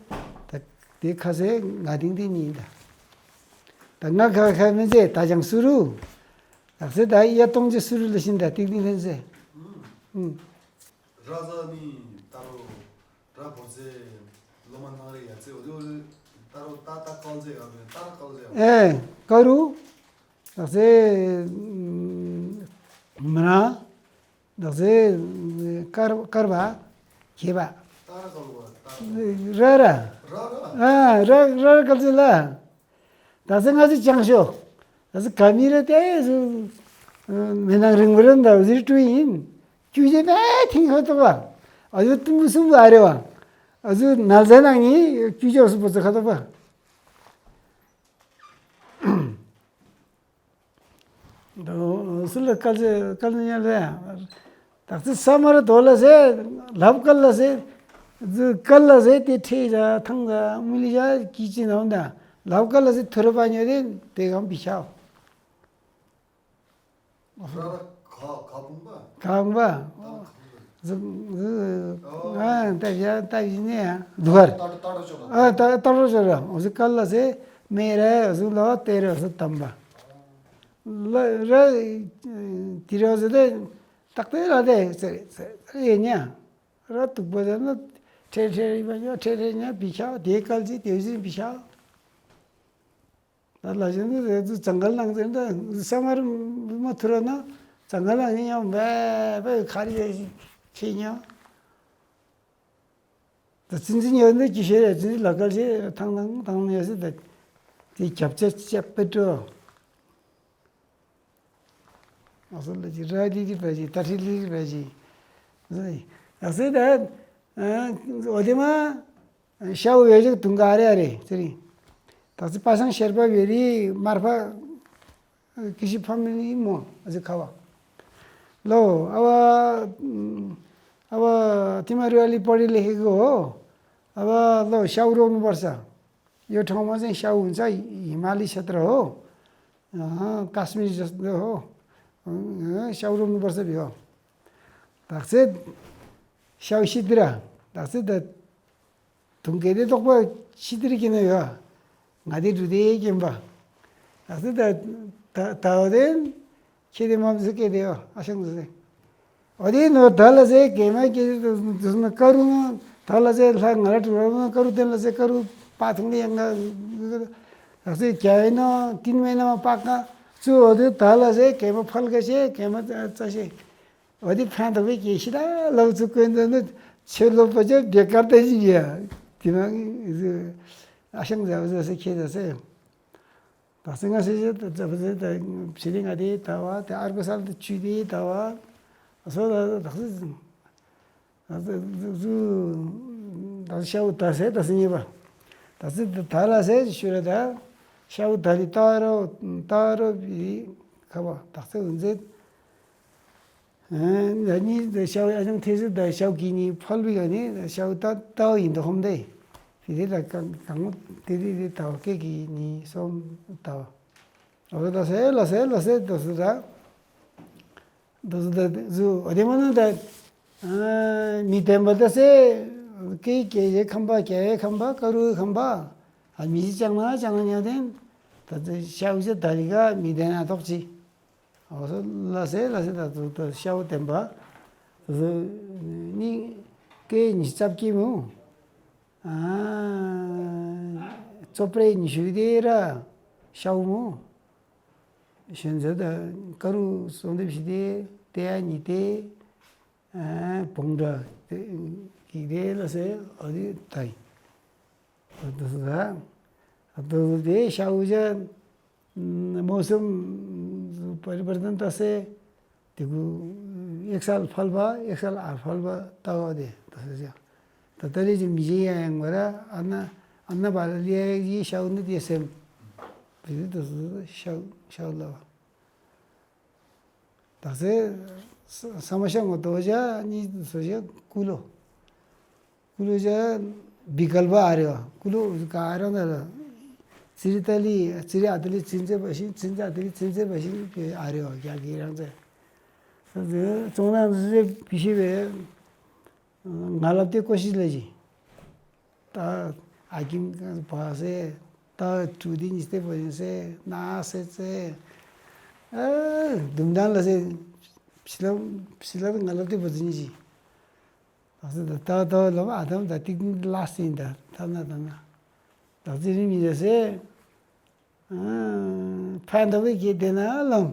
ད་དེ་ཁ་སེ་ང་དིང་དེ་ཉིན་ད། ད་ང་ཁ་ཁ་མི་ཚེ་ད་ཅང་སུ་རུ། ད་སེ་ད་ཡ་གཏོང་ཅི་སུ་རུ་ལ་ཤིན་ད་ཏིག་ཏིག་ལེན་སེ། ཨུམ། ར་ཟ་ནི་ད་རོ། ར་བོ་ཙེ། ལོ་མ་ནང་རེ་ཡ་ཙེ་འོ་དེ་འོ་དེ་ད་རོ་ད་ད་ཀལ་ཙེ་ཡ་མེ་ད་ར་ཀལ་ཙེ་ཡ། ཨེ་ཀ་རུ། ད་ཙེ། མི་ར། ད་ཙེ། ཀར་ཀར་བ། ཁེ་བ། ད་ར་ཀལ་བ་ད་ར། ར་ར། ར་ར། ཨ་ར་ར་ཀལ་ཙེ་ལ། ད་ས་ང་ཚོ་ཅང་ཤོ། ད་ས་ག་མི་རེ་ཏེ་སུ། མི་ནང་རིང་བ་རེ་འདའ་ཟིར་ཀྲུ་ཡིན། ཀྱུ་ཅེ་པའི་ཐིང་ཧོ་ཏོ་བ། ཨ་ཟུ་ཏུམ་སུམ་བ་རེ་བ། ཨ་ཟུ་ནལ་ཟ་ནང་ནི་ཀྱུ་ཅེ་སུ་པོ་ཙི་ཁ་ཏོ་བ། ད་སུ་ལ་ཀལ་ཟེ་ཀལ་ཉལ་རེ། ད་ཙི་ས་མ་ར་དོ་ལ་ཟེ། ལབ་ཀལ་ལ་ཟེ། ཟི་ཀལ་ལ་ཟེ་ཏེ་ཁྲེ་ཡ་ཐང་ཟ་མུ་ལི་ཡ་ཀི་ཅི་ནང་ད། ལབ་ཀལ་ལ་ཟེ་ཐུ་ར་པ་ཉོ་རེ་ཏེ་གང་བི་ཤའོ། ར་ར་ག་ག་བུང་པ། གང་བ། ད་གང་པ། ཟི་ཟི། ཨོ། ཨ་ད་ཡ་ད་ཡི་ནེ་ཡ་དུ་བར། ད་ད་ད་ཆོག་ད། ཨ་ད་ད་རོ་ཆོག་ར་འོ་ཟི་ཀལ་ལ་ཟེ་མེ་ར་ཟི་ལ་ཏེ་ར་ཟི་དམ་པ། ལ་ར་དི་ར་ཟི་ཏེ་ཏག་ཏེ་ར་ཏེ་ཟེ་ཟེ་ཡེ་ཉ། ར་ཏུག་པ་ཟེར་ན་ཁྲེ་ཁྲེ་རི་བ་ཉ་ཁྲེ་ཁྲེ་ཉ་བི་ཤ་དེ་ཀལ་ཟི་དེ་ཟི་བི་ཤ། ད་ལ་ཞིག་ནི་རེ་ཚུ་ཙང་ག་ལང་ཟེར་ད་ས་མར་མ་ཐུ་ར་ན་ཙང་ག་ལང་ཡང་བེ་བེ་ཁ་རི་བེ་ཁེ་ཉ། ད་ཙིན་ཙིན་ཡོད་འདི་ཅི་ཤེས་རེད་ཙིན་ཙིན་ལ་ཀལ་ཤེས་ཐང་ཐང་ཐང་ཡོད་སྲིད་ད། དེ་རྒྱབ་ཆ་ཅག་པེ་ཏྲོ། ཨ་སོ་ལ་ཅི་ར་ལི་ལི་བ་ཅི་ཏ་ཧྲི་ལི་ལི་བ་ཅི། ཨ་སེ་ད། འོ་དེ་མ། ཤའུ་ཡོད་ཅིག་དུང་ག་རེ་ཨ་རེ་ཟེར་རིང་། ད་ཚི་པ་སང་ཤེར་པ་བེ་རི་མར་ཕ། ཀི་ཤི་ཕ་མི་ལི་མོ་ཨ་ཟི་ཁ་བ། ལོ་ཨ་བ། ཨ་བ་ཐི་མ་རི་ཨ་ལི་པོ་རི་ལི་ཧེ་གོ། ཨ་བ་ལོ་ཤའུ་རོ་ནུ་བར་ས། ཡོ་ཁྲང་མ་ཟན་ཤའུ་ཛ་ཧི་མ་ལི་ཤ་ཏྲ་ཧོ། ཀ་སི་མིར་ཇ་ཧོ། ཤའུ་རོ་ནུ་བར་ས་བི་ཧོ། དག་ཚེ། ཤའུ་ཤི་ཏི་ར། དག་ཚེ་ད། དུང་གེ་དེ་ཏོག་པ་ཤི་ཏི་རི་ཀི་ན་ཡོ། ང་དེ་འབྲུ་དེ་ཀེམ་པ། ད་སི་ད་ད་ད་བ་དེ་ཁྱེད་དེ་མ་མི་སི་ཀེ་དེ་ཡོ་ཨ་ཤང་ཟེ། འོ་དེ་ནོ་ད་ལ་ཟེ་གེ་མ་ཀེ་དེ་ན་ཀ་རུ་ན་ད་ལ་ཟེ་ལྷ་ང་ལ་ཀྲུ་ར་ན་ཀ་རུ་དེ་ལ་ཟེ་ཀ་རུ་པ་ཐུང་ལེ་ཡང་ང་ད་སི་ཀྱ་ཡེ་ན་ཏིན་མེ་ན་མ་པ་ཀ་ཚུ་འོ་དེ་ད་ལ་ཟེ་གེ་མ་ཕལ་ཀ་ཤེ་གེ་མ་ཙ་ཤེ། འོ་དེ་ཕན་ཐོགས་པའི་སྐད་ཤི་ད་ལབ་ཚུགས་ཀུན་ཏུ་ནི་ཆོས་ལོ་པ་ཅོ་བེ་ཀར་ཏེ་ཞིག་ཡ། དེ་མ་ཨ་ཤང་ཟ་བ་ཟ་སེ་ཁྱེད་ཟ་སེ། ད་སེ་ང་སེ་ཤེ་ད་ཟ་བ་ཟེ་ད་ཕྱི་དེ་ང་དེ་ད་བ་དེ་ཨར་གོ་སལ་དུ་ཆུ་དེ་ད་བ། སོ་ད་ད་སེ་ད་ཤའུ་ད་སེ་ད་སེ་ཉེ་བ། ད་སེ་ད་ལ་སེ་ཤུ་ར་ད། ཤའུ་ད་ལི་ད་རོ་ད་རོ་བི། ཁ་བ་དག་ཚེ་འོན་ཚེ། ཨ་ནི་ད་ཤའུ་ཨ་ཅང་ཐེ་ཟི་ད་ཤའུ་གི་ནི་ཕལ་བི་ག་ནི་ཤའུ་ད་ད་ཡིན་དུ་ཧོམ་དེ། ཕི་དེ་ད་གང་གང་དེ་དེ་དེ་ད་ཀེ་གི་ནི་སོམ་ད། ཨོ་ད་སེ་ལ་སེ་ལ་སེ་ད་སུ་ད། ད་སུ་ད་སུ་ཨ་དེ་མ་ན་ད། མི་བདེན་པ་ད་སེ། ཀེ་ཀེ་ཡེ་ཁམ་པ་ཀེ་ཡེ་ཁམ་པ་ཀ་རུ་ཁམ་པ། ཨ་མི་ཅི་ཅང་ན་ཅང་ན་ཉ་དེན། ད་ད་ཤའུ་ཅི་ད་རི་ག་མི་བདེན་ན་ཐོག་ཅི། ཨོ་སོ་ལ་སེ་ལ་སེ་ད་དུ་ད་ཤའུ་བདེན་པ། དུ་ནི་ཀེ་ཉི་ཙབ་ཀི་མུ། ཨ་ཙོ་པྲེ་ཉི་ཤུ་དེ་ར་ཤའུ་མུ། ཤན་ཛ་ད་ཀ་རུ་སོང་དེ་བྱི་དེ་དེ་ཡ་ཉི་དེ། ཨ་བོང་ཁྲ་དེ་གི་དེ་ལ་སེ་ཨོ་དེ་ད་ཡིན། ཨ་དུ་སུ་ད། ཨ་དུ་སུ་དེ་ཤའུ་ཅི། མོ་སུམ་པར་པར་དན་ད་སེ། དེ་གུ་ཨེག་སལ་ཕལ་པ་ཨེག་སལ་ཨར་ཕལ་པ་ད་བ་དེ་ད་སེ་ཅང་། ད་ད་རེ་ཅི་མི་ཅི་ཡ་ཡང་བ་ར་ཨ་ན་ཨ་ན་བ་ལ་ལི་ཡ་ཡི་ཤའུ་ནི་དེ་སེམས། དེ་དུ་སུ་ཤའུ་ཤའུ་ལ་བ། དག་སེ་ས་མ་ཤ་ངོ་དོ་ཇ་ནི་སོ་ཇ་ཀུ་ལོ། ཀུ་ལོ་ཇ་བི་གལ་པ་ཨ་རེ་བ། ཀུ་ལོ་ག་རང་ད་ལ། ཙི་རི་ཏ་ལི་ཙི་རི་ཨ་ཏ་ལི་ཙི་ཛེ་བ་ཤིན་ཙི་ཛ་ཨ་ཏ་ལི་ཙི་ཛེ་བ་ཤིན་ཨ་རེ་བ་རྒྱ་གི་རང་ཙེ། ཙོང་ན་ཙི་ཙེ་བི་ཤི་བེ། ང་ལབ་དེ་ཀོ་ཤི་ལ་ཇི། ད་ཨ་ཀིང་བ་སེ། ད་ཀྲུ་དི་ཉི་སྟེ་བ་ཡིན་སེ་ན་སེ་ཙེ། ཨ་དུམ་དང་ལ་སེ། ཕྱི་ལ་ཕྱི་ལ་ང་ལ་དེ་བ་ཟིན་ཅི། ད་སེ་ད་ད་ད་ལ་ཨ་དམ་ད་ཏིག་ཏིག་ལ་སེ་ད་ད་ན་ད་ན། ད་ཙི་རི་མི་ལ་སེ། ཕན་ཐོགས་ཀྱི་དེ་ན་ལམ།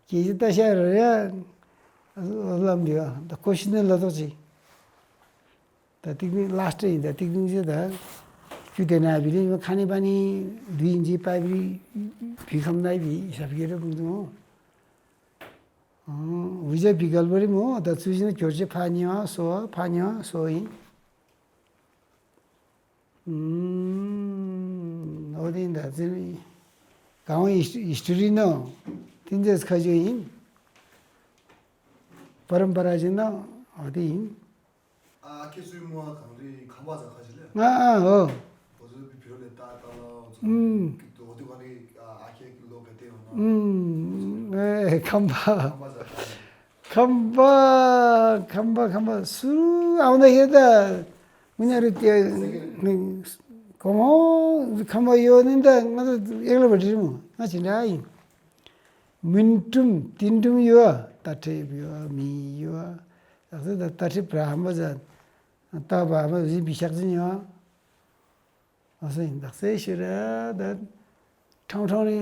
ཀྱེ་ཅི་ད་ཤ་ར་ཡ། ལམ་འདི་ད་ཀོ་ཤི་ནི་ལ་ཐོག་ཅི། ད་ཏིག་ནི་ལ་སྟེ་ཡིན་ད་ཏིག་ནི་ཅི་ད། ཁྱུ་དེ་ན་བི་རི་ཁ་ནི་པ་ནི་འདུ་ཡིན་ཅི་པ་བི་བི་ཁམ་ན་བི་ཞབས་ཀྱི་རེ་བུང་དུ། འུ་ཅག་བི་གལ་པ་རི་མོ་ད་ཚུལ་བཞིན་གྱོར་ཅི་ཕ་ཉི་བ་སོ་ཕ་ཉི་བ་སོ་ཡིན། ཨོ་དེ་ཡིན་ད་ཙི་རི། གང་ཧི་སི་ཊོ་རི་ནོ། དེ་འདྲས་ཁ་ཆོ་ཡིན། པ་རམ་པ་ར་ཅི་ན་ཨོ་དེ་ཡིན། ཨ་ཁེ་སུའི་མོ་གང་རི་ཁང་པ་ཟ་ཁ་ཅི་ལེ། ང་ཨ་ཨོ། འོ་ཚོ་བི་བི་རོ་ལེ་ཏ་ཏ་ལོ་ཚོ། ཨུམ། འོ་དེ་ག་རི་ཨ་ཁེ་ལོ་ག་དེ་ཡོང་ན། ཨུམ། ཨེ་ཁང་པ། ཁང་པ་ཟ་ཁ་ཅི། ཁམས་པ། ཁམས་པ་ཁམས་པ་སུ་ཨང་ན་ཧེ་ད། མི་ཉ་རུ་ཏེ། གོང་ཁམས་པ་ཡོད་ནི་ད་ང་ཚོ་ཨེག་ལ་བ་འདྲི་མོ་ང་ཅི་འདྲ་ཡིན། མུན་ཀྲུམ་ཏིན་ཀྲུམ་ཡོད་ད་ཁྲེབ་ཡོད་མི་ཡོད། ད་ཚོད་ད་ད་ཁྲེབ་ར་ཧམ་པ་ཟ། ད་བ་མ་བཞིན་པི་ཤག་ཟིན་ཡོད། ཨ་སེ་ཡིན་ད་སེ་ཤི་ར་ད། ཁྲང་ཁྲང་རི་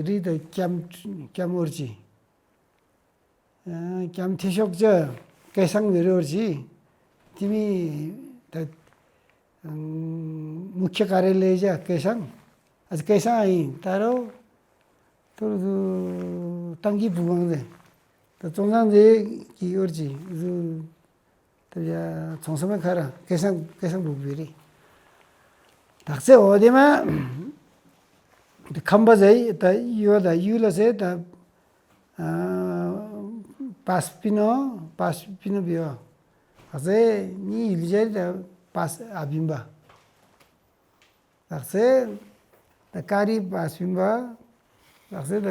རི་ད་ཀྱམ་ཀྱམ་འོར་ཅི། ཀྱམ་ཐེ་ཤོག་ཅི་སྐལ་བཟང་བེ་རོར་ཅི། ཐི་མི་ད་མུ་ཁྱི་ཀ་རེ་ལེ་ཇ་སྐལ་བཟང་། ཨ་སྐལ་བཟང་ཨ་ཡིན་ད་རོ། ཏོར་དུ་ཏང་གི་བུ་གང་རེ། ད་ཙོང་ཚང་རེ་གི་འོར་ཅི་ཟུ། ད་ཡ་ཚོང་ས་མ་ཁ་ར་སྐལ་བཟང་སྐལ་བཟང་བུ་བེ་རེ། དག་ཚེ་འོ་དེ་མ། ཁམས་པ་ཟེར་ད་ཡོད་ད་ཡུལ་ལ་ཟེར་ད། པཱས་པི་ནོ། པཱས་པི་ནོ་བི་ཡོ། ཨ་ཟེ་ནི་ཡིལ་ཇེ་ད་པཱས་ཨ་བིམ་པ། ལག་ཟེ་ད་ཀ་རི་པཱས་བིམ་པ། ལག་ཟེ་ད་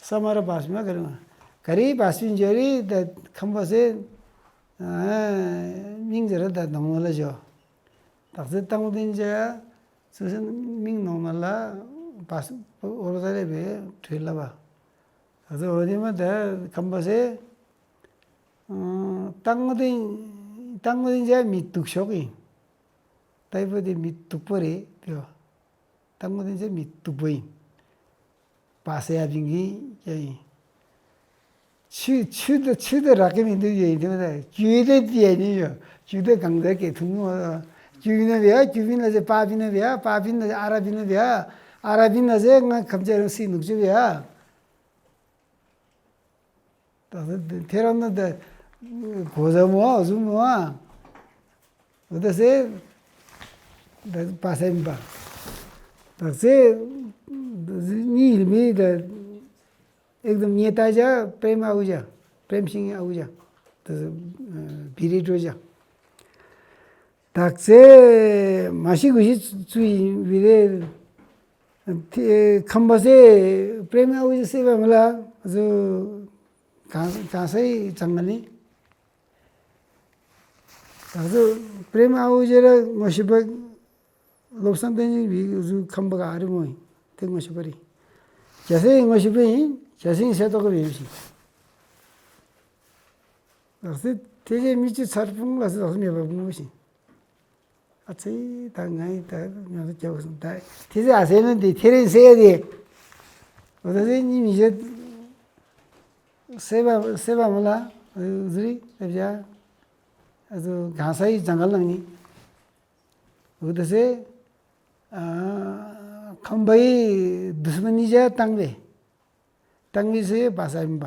ས་མ་ར་པཱས་བིམ་པ་ཀ་རི་མ། ཀ་རི་པཱས་བིམ་ཇེ་རི་ད་ཁམས་པ་ཟེ། མིང་ཟེར་ད་ནང་ལ་ཇོ། ལག་ཟེ་ཏང་ཏིན་ཇེ། སོ་སོའི་མིང་ནང་ན་ལ་པཱས་འོ་རོ་ད་རེ་བེ་བྲེ་ལ་བ། ད་སོ་འོ་དེ་མ་ད་ཁམས་པ་སེ། ཏང་ཏིང་ཏང་ཏིང་ཅེ་མི་སྡུག་ཤོག་ཡིན། ཏའི་པོ་དེ་མི་སྡུག་པོ་རེད་བེ་བ། ཏང་ཏིང་ཅེ་མི་སྡུག་པོ་ཡིན། པ་སེ་ཡ་བིང་གི་ཡ་ཡིན། ཆུ་ཆུ་དེ་ཆུ་དེ་རག་གི་མི་འདུག་ཡ་ཡིན་དེ་མ་ད་ཅུ་དེ་དེ་ཡ་ཡིན་ཡོ། ཅུ་དེ་གང་ཟག་གི་ཐུང་ངོ་ཅུ་བི་ན་བི་ཡ་ཅུ་བི་ན་ཟེ་པ་བི་ན་བི་ཡ་པ་བི་ན་ཨ་ར་བི་ན་བི་ཡ་ཨ་ར་བི་ན་ཟེ་ང་ཁམས་ཅན་རང་སི་ནུག་ཅུ་བི་ཡ། ད་ད་ཐེ་རང་ན་ད་གོ་ཟ་མོ་ཨ་ཟུ་མོ་ཨ། འོ་ད་སེ། ད་པ་སེ་མི་པ། ད་སེ། ད་སེ་ནི། མི་དེ་एकदम नेता जा प्रेम आहूजा, प्रेम सिंह आहूजा, तो, अ, भिरे ड्रोजा। དག་ཚེ་མ་ཤི་གུ་ཤི་ཚུ་ཡིན་བི་རེ། ཁམས་པ་སེ་प्रेम आहूजा སེ་བ་མ་ལ་ཟུ་གང་གང་སེ་ཙང་ལ་ནི། དག་ཚེ་प्रेम आहूजा ར་ངོ་ཤེས་པ། བློ་བཟང་བསྟན་འཛིན་བི་ཟུ་ཁམས་པ་ག་ཨ་རི་མོ་ཡིན། དེ་ངོ་ཤེས་པ་རེད། རྒྱ་སེ་ངོ་ཤེས་པ་ཡིན། རྒྱ་སེ་སེ་ཏོག་གི་བེ་བཞིན། ལགས་སེ་དེ་རྗེས་མི་གཅིག་ཚར་ཕུང་ལགས་སེ་ལགས་སེ་མེད་པ་ཕུང་བཞིན། ཨ་ཙི་ད་ང་ཡི་ད་ང་ཚོ་རྒྱབ་སོང་ད། དེ་ཚེ་ཨ་སེ་ནོ་དེ་ཐེ་རེན་སེ་ཡ་དེ། འོ་ད་སེ་གཉིས་མི་བྱེད། སེ་བ་སེ་བ་མོ་ལ་ཟུ་རི་ལབ་བྱ། ཨ་ཚོ་གང་ས་ཡི་ཛང་ག་ལང་ནི། འོ་ད་སེ། ཁམས་པའི་दुश्मनी ཇ་བཏང་བས། བཏང་བས་སེ་བ་ས་ཡིན་པ།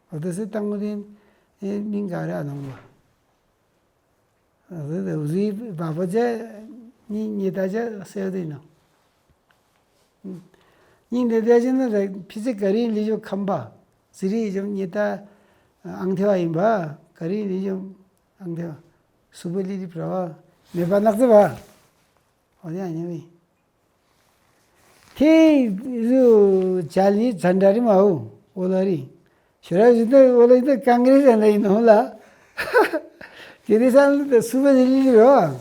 འོ་ད་སེ་བཏང་བ་དེ་མིང་ག་རེ་ཨ་ནང་བ། འོ་ད་སེ་བ་བ་ཇ་ནི་ཉེ་ད་ཇ་སེ་བ་དེ་ནང་། སྙིང་འདི་བདེ་ཅན་ནི་ཕི་ཚེ་ག་རིའི་ལི་ཞོ་ཁམས་པ། ཟི་རི་ཞོ་ཉི་ད་ཨང་ཐེ་བ་ཡིན་པ། ག་རིའི་ལི་ཞོ་ཨང་ཐེ་བ། སུ་པ་ལི་རི་བྲ་བ། མེད་པ་ནག་ཚེ་བ། འོ་དེ་ཨ་ཉེ་བའི། དེ་རུ་ཇ་ལི་ཛན་དྲ་རི་མ་འོ་འོ་ལ་རི། ཞོ་ར་ཞིག་ཏུ་འོ་ལ་ཡིན་ཏུ་ཀང་གི་རི་ཟན་ལ་ཡིན་ནོ་ལ། དེ་རི་སང་ལུ་ཏུ་སུ་པ་ཟི་ལི་རོ།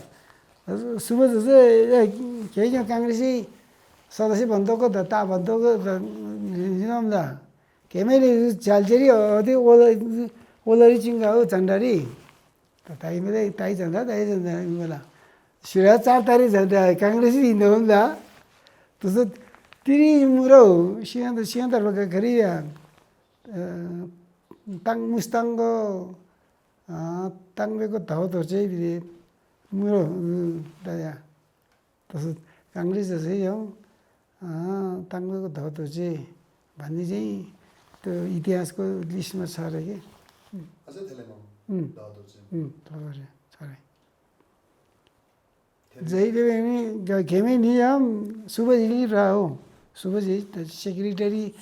སུ་པ་ཟི་ཟི་ཡ་ཁྱེད་ཀྱང་ཀང་གི་རི་ཤི། ས་ད་ཤི་བ་འདོ་གོ་ད་ཏ་བ་འདོ་གོ་ད་ལི་ནོམ་ལ། ཀེ་མེ་ལི་ཇལ་ཇེ་རི་འོ་དེ་འོ་ལ་འོ་ལ་རི་ཅིང་ག་འོ་ཙང་འདྲ་རི། ད་ད་ཡིན་མི་ད་ད་ཡི་ཙང་ད་ད་ཡི་ཙང་ད་ཡིན་མི་ལ། ཞུ་ར་ཙར་ད་རི་ཙང་ད་ཀང་གི་རི་ཤི་ཡིན་ནོམ་ལ། དུ་སུ་དེ་རི་མུ་རོ་ཤི་ཡང་ད་ཤི་ཡང་ད་ར་ག་ག་རི་ཡ། ཏང་མུ་སྟང་གོ། ཏང་བེ་གོ་དའོ་དོ་ཅེ་བི་རེ། མུ་རོ། ད་ཡ། ད་སུ་ཀང་རི་ཟེ་ཟེ་ཡོང་། ཏང་བེ་གོ་དའོ་དོ་ཅེ། བ་ནི་ཅེ། ཏོ་ཨི་ཏི་ཧ་ས་གོ་ལི་ཤི་མ་ས་རེ་གེ། ཨ་ཟེ་ཐེ་ལེ་མ། དའོ་དོ་ཅེ། དའོ་དོ་ཅེ་ས་རེ། ཛའི་ལེ་བེ་མི་ག་གེ་མེ་ནི་ཡམ་སུ་པ་ཟི་ལི་ར་འོ། སུ་པ་ཟི་ད་སེ་ཀེ་རེ་ཏ་རི།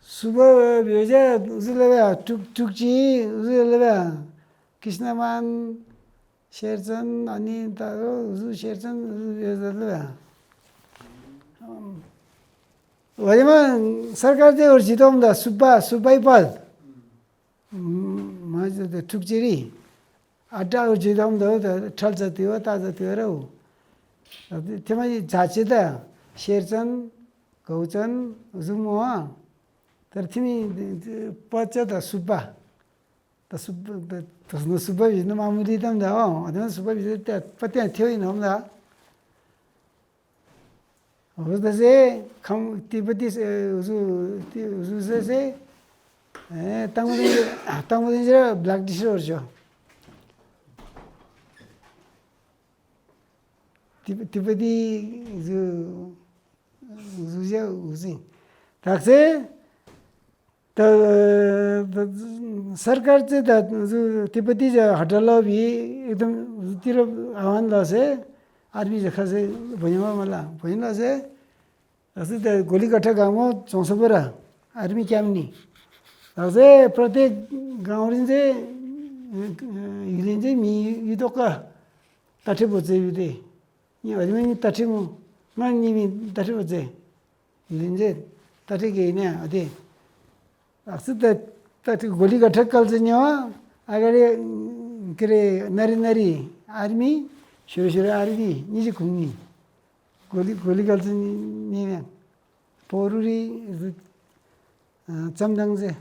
སུ་པ་བེ་ཇ་ཟི་ལེ་བེ་ཀྲུག་ཀྲུག་ཅི་ཟི་ལེ་བེ་ཀི་ཤ་ན་མན་ཤེར་ཙན་ཨ་ནི་ད་རོ་ཟུ་ཤེར་ཙན་ཟི་ལེ་བེ། ཝ་ཡ་མ་སར་ཀར་ཏེ་འོར་ཇི་ཏོམ་ད་སུ་པ་སུ་པའི་པལ། མ་ཟེར་ཏེ་ཐུགས་རྗེ་རེད། ཨ་ཏྲ་འོ་ཇི་དམ་དོ་ད་ཁྲལ་ཚ་དེ་བ་ཏ་ཚ་དེ་བ་ར་འོ། ད་དེ་མ་ཡི་ཛ་ཅི་ད་ཤེར་ཙན་གོ་ཙན་ཟུ་མོ་ཨ། ད་དེ་མི་པ་ཅ་ད་སུ་པ། ད་སུ་པ་ད་ད་སུ་པ་ཡིན་ན་མ་མུ་རི་དམ་ད་འོ། ད་སུ་པ་ཡིན་ད་པ་ཏན་ཐེ་བ་ཡིན་ནམ་ད། འུ་ཟེ་ཁམས་ཏི་པ་ཏི་འུ་ཟུ་ཏི་འུ་ཟུ་ཟེ་ཟེ། ཨེ་ཏང་མོ་ཏི་ཏང་མོ་ཏི་ཇ་བྷ་ལག་ཏི་ཤི་རོ་ཅོ། ཏི་པ་ཏི་པ་ཏི་འུ་ཟུ་འུ་ཟུ་ཇ་འུ་ཟིན། དག་ཚེ། ད་ད་སར་ཀར་ཙེ་ད་ཏི་པ་ཏི་ཇ་ཧ་ཏ་ལོ་བི་ཨེ་དམ་ཏི་ར་ཨ་ཝན་ལ་སེ་ཨར་མི་ཇ་ཁ་སེ་བོ་ཉི་མ་མ་ལ་བོ་ཉི་ལ་སེ་ད་སེ་ད་གོ་ལི་ག་ཁྲ་གང་མོ་ཙོང་སོ་པ་ར་ཨར་མི་ཀྱམ་ནི་ད་སེ་པྲ་ཏེ་གང་རིན་ཙེ་ཡི་རིན་ཙེ་མི་ཡི་ཏོ་ཀ་ད་ཁྲི་བོ་ཙེ་ཡུ་ཏེ། ཉི་འོ་དེ་མ་ཉི་ད་ཁྲི་མོ། ང་ཉི་མི་ད་ཁྲི་བ་ཙེ། ཡུལ་ལི་འཛེ། ད་ཁྲི་གི་ནས་འོ་དེ། ཨ་སི་ད་ད་ཁྲི་གོ་ལི་ག་ཁྲི་སྐལ་ཙེ་ཉི་བ། ཨ་ག་རེ། ཀི་རེ་ན་རི་ན་རི། ཨར་མི། ཤུ་རུ་ཤུ་རུ་ཨར་མི། ཉི་ཤུ་གུང་ཉི། གོ་ལི་གོ་ལི་སྐལ་ཙེ་ཉི་ཉི་ནས། པོ་རུ་རི། ཙམ་དང་ཙེ།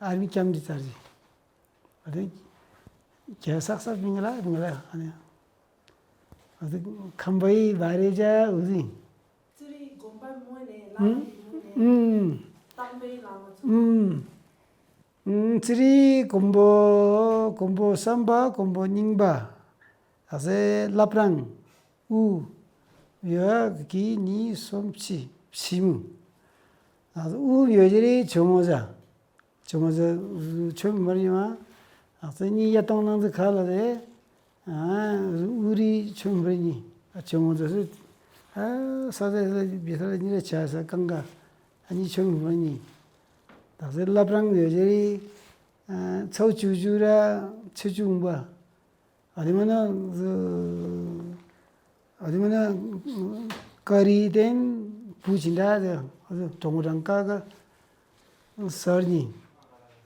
ཨར་མི་ཀྱམ་ཏི་ཙར་ཙེ། ཨ་དེ། གྱ་སག་སག་མིང་ལ་མིང་ལ་ཨ་ནི། ཨ་དེ་ཁམས་པའི་བ་རེ་ཇ་འུ་ཟིན། ཙི་རི་དགོན་པ་མོ་ནས་ལ་ཡི་མོ་ནས། ཨུམ། ཏང་པའི་ལ་མ་ཚོ། ཨུམ། ཨུམ། ཙི་རི་མགོན་པོ། མགོན་པོ་བསམ་པ། མགོན་པོ་རྙིང་པ། ཨ་ཟེ་བླ་བྲང་། དབུ། ཡོ་གི་གཉིས་གསུམ་བཞི་བཞི་མོ། ཨ་ཟེ་དབུ་ཡོ་ཅི་རི་ཇོ་མོ་ཟ། ཇོ་མོ་ཟེར་ཆོས་མི་འབར་ཉི་མ། ཨ་ཙི་གཉིས་ཡ་གཏོང་ནང་ཙི་ཁ་ལ་རེ། ཨ་ཨུ་རི་ཆོས་མི་འབར་ཉི། ཨ་ཇོ་མོ་ཟེར་སུ། ཨ་ས་ས་ས་བི་ས་ལ་གཉིས་ལ་ཆ་ས་ཀང་ཀ་ཨ་ནི་ཆོས་མི་མ་གཉིས། དག་ས་བླ་བྲང་ཡོད་ཅེ་རི། ཚའུ་ཅུ་ཅུ་ར་ཆུ་ཅུ་འུང་པ། ཨ་དེ་མ་ན་ཨ་དེ་མ་ན་ཀ་རི་ཏན་བུ་ཅི་འདྲ་དེ་གྲོང་རང་ཀ་ཀ་སར་ཉིན།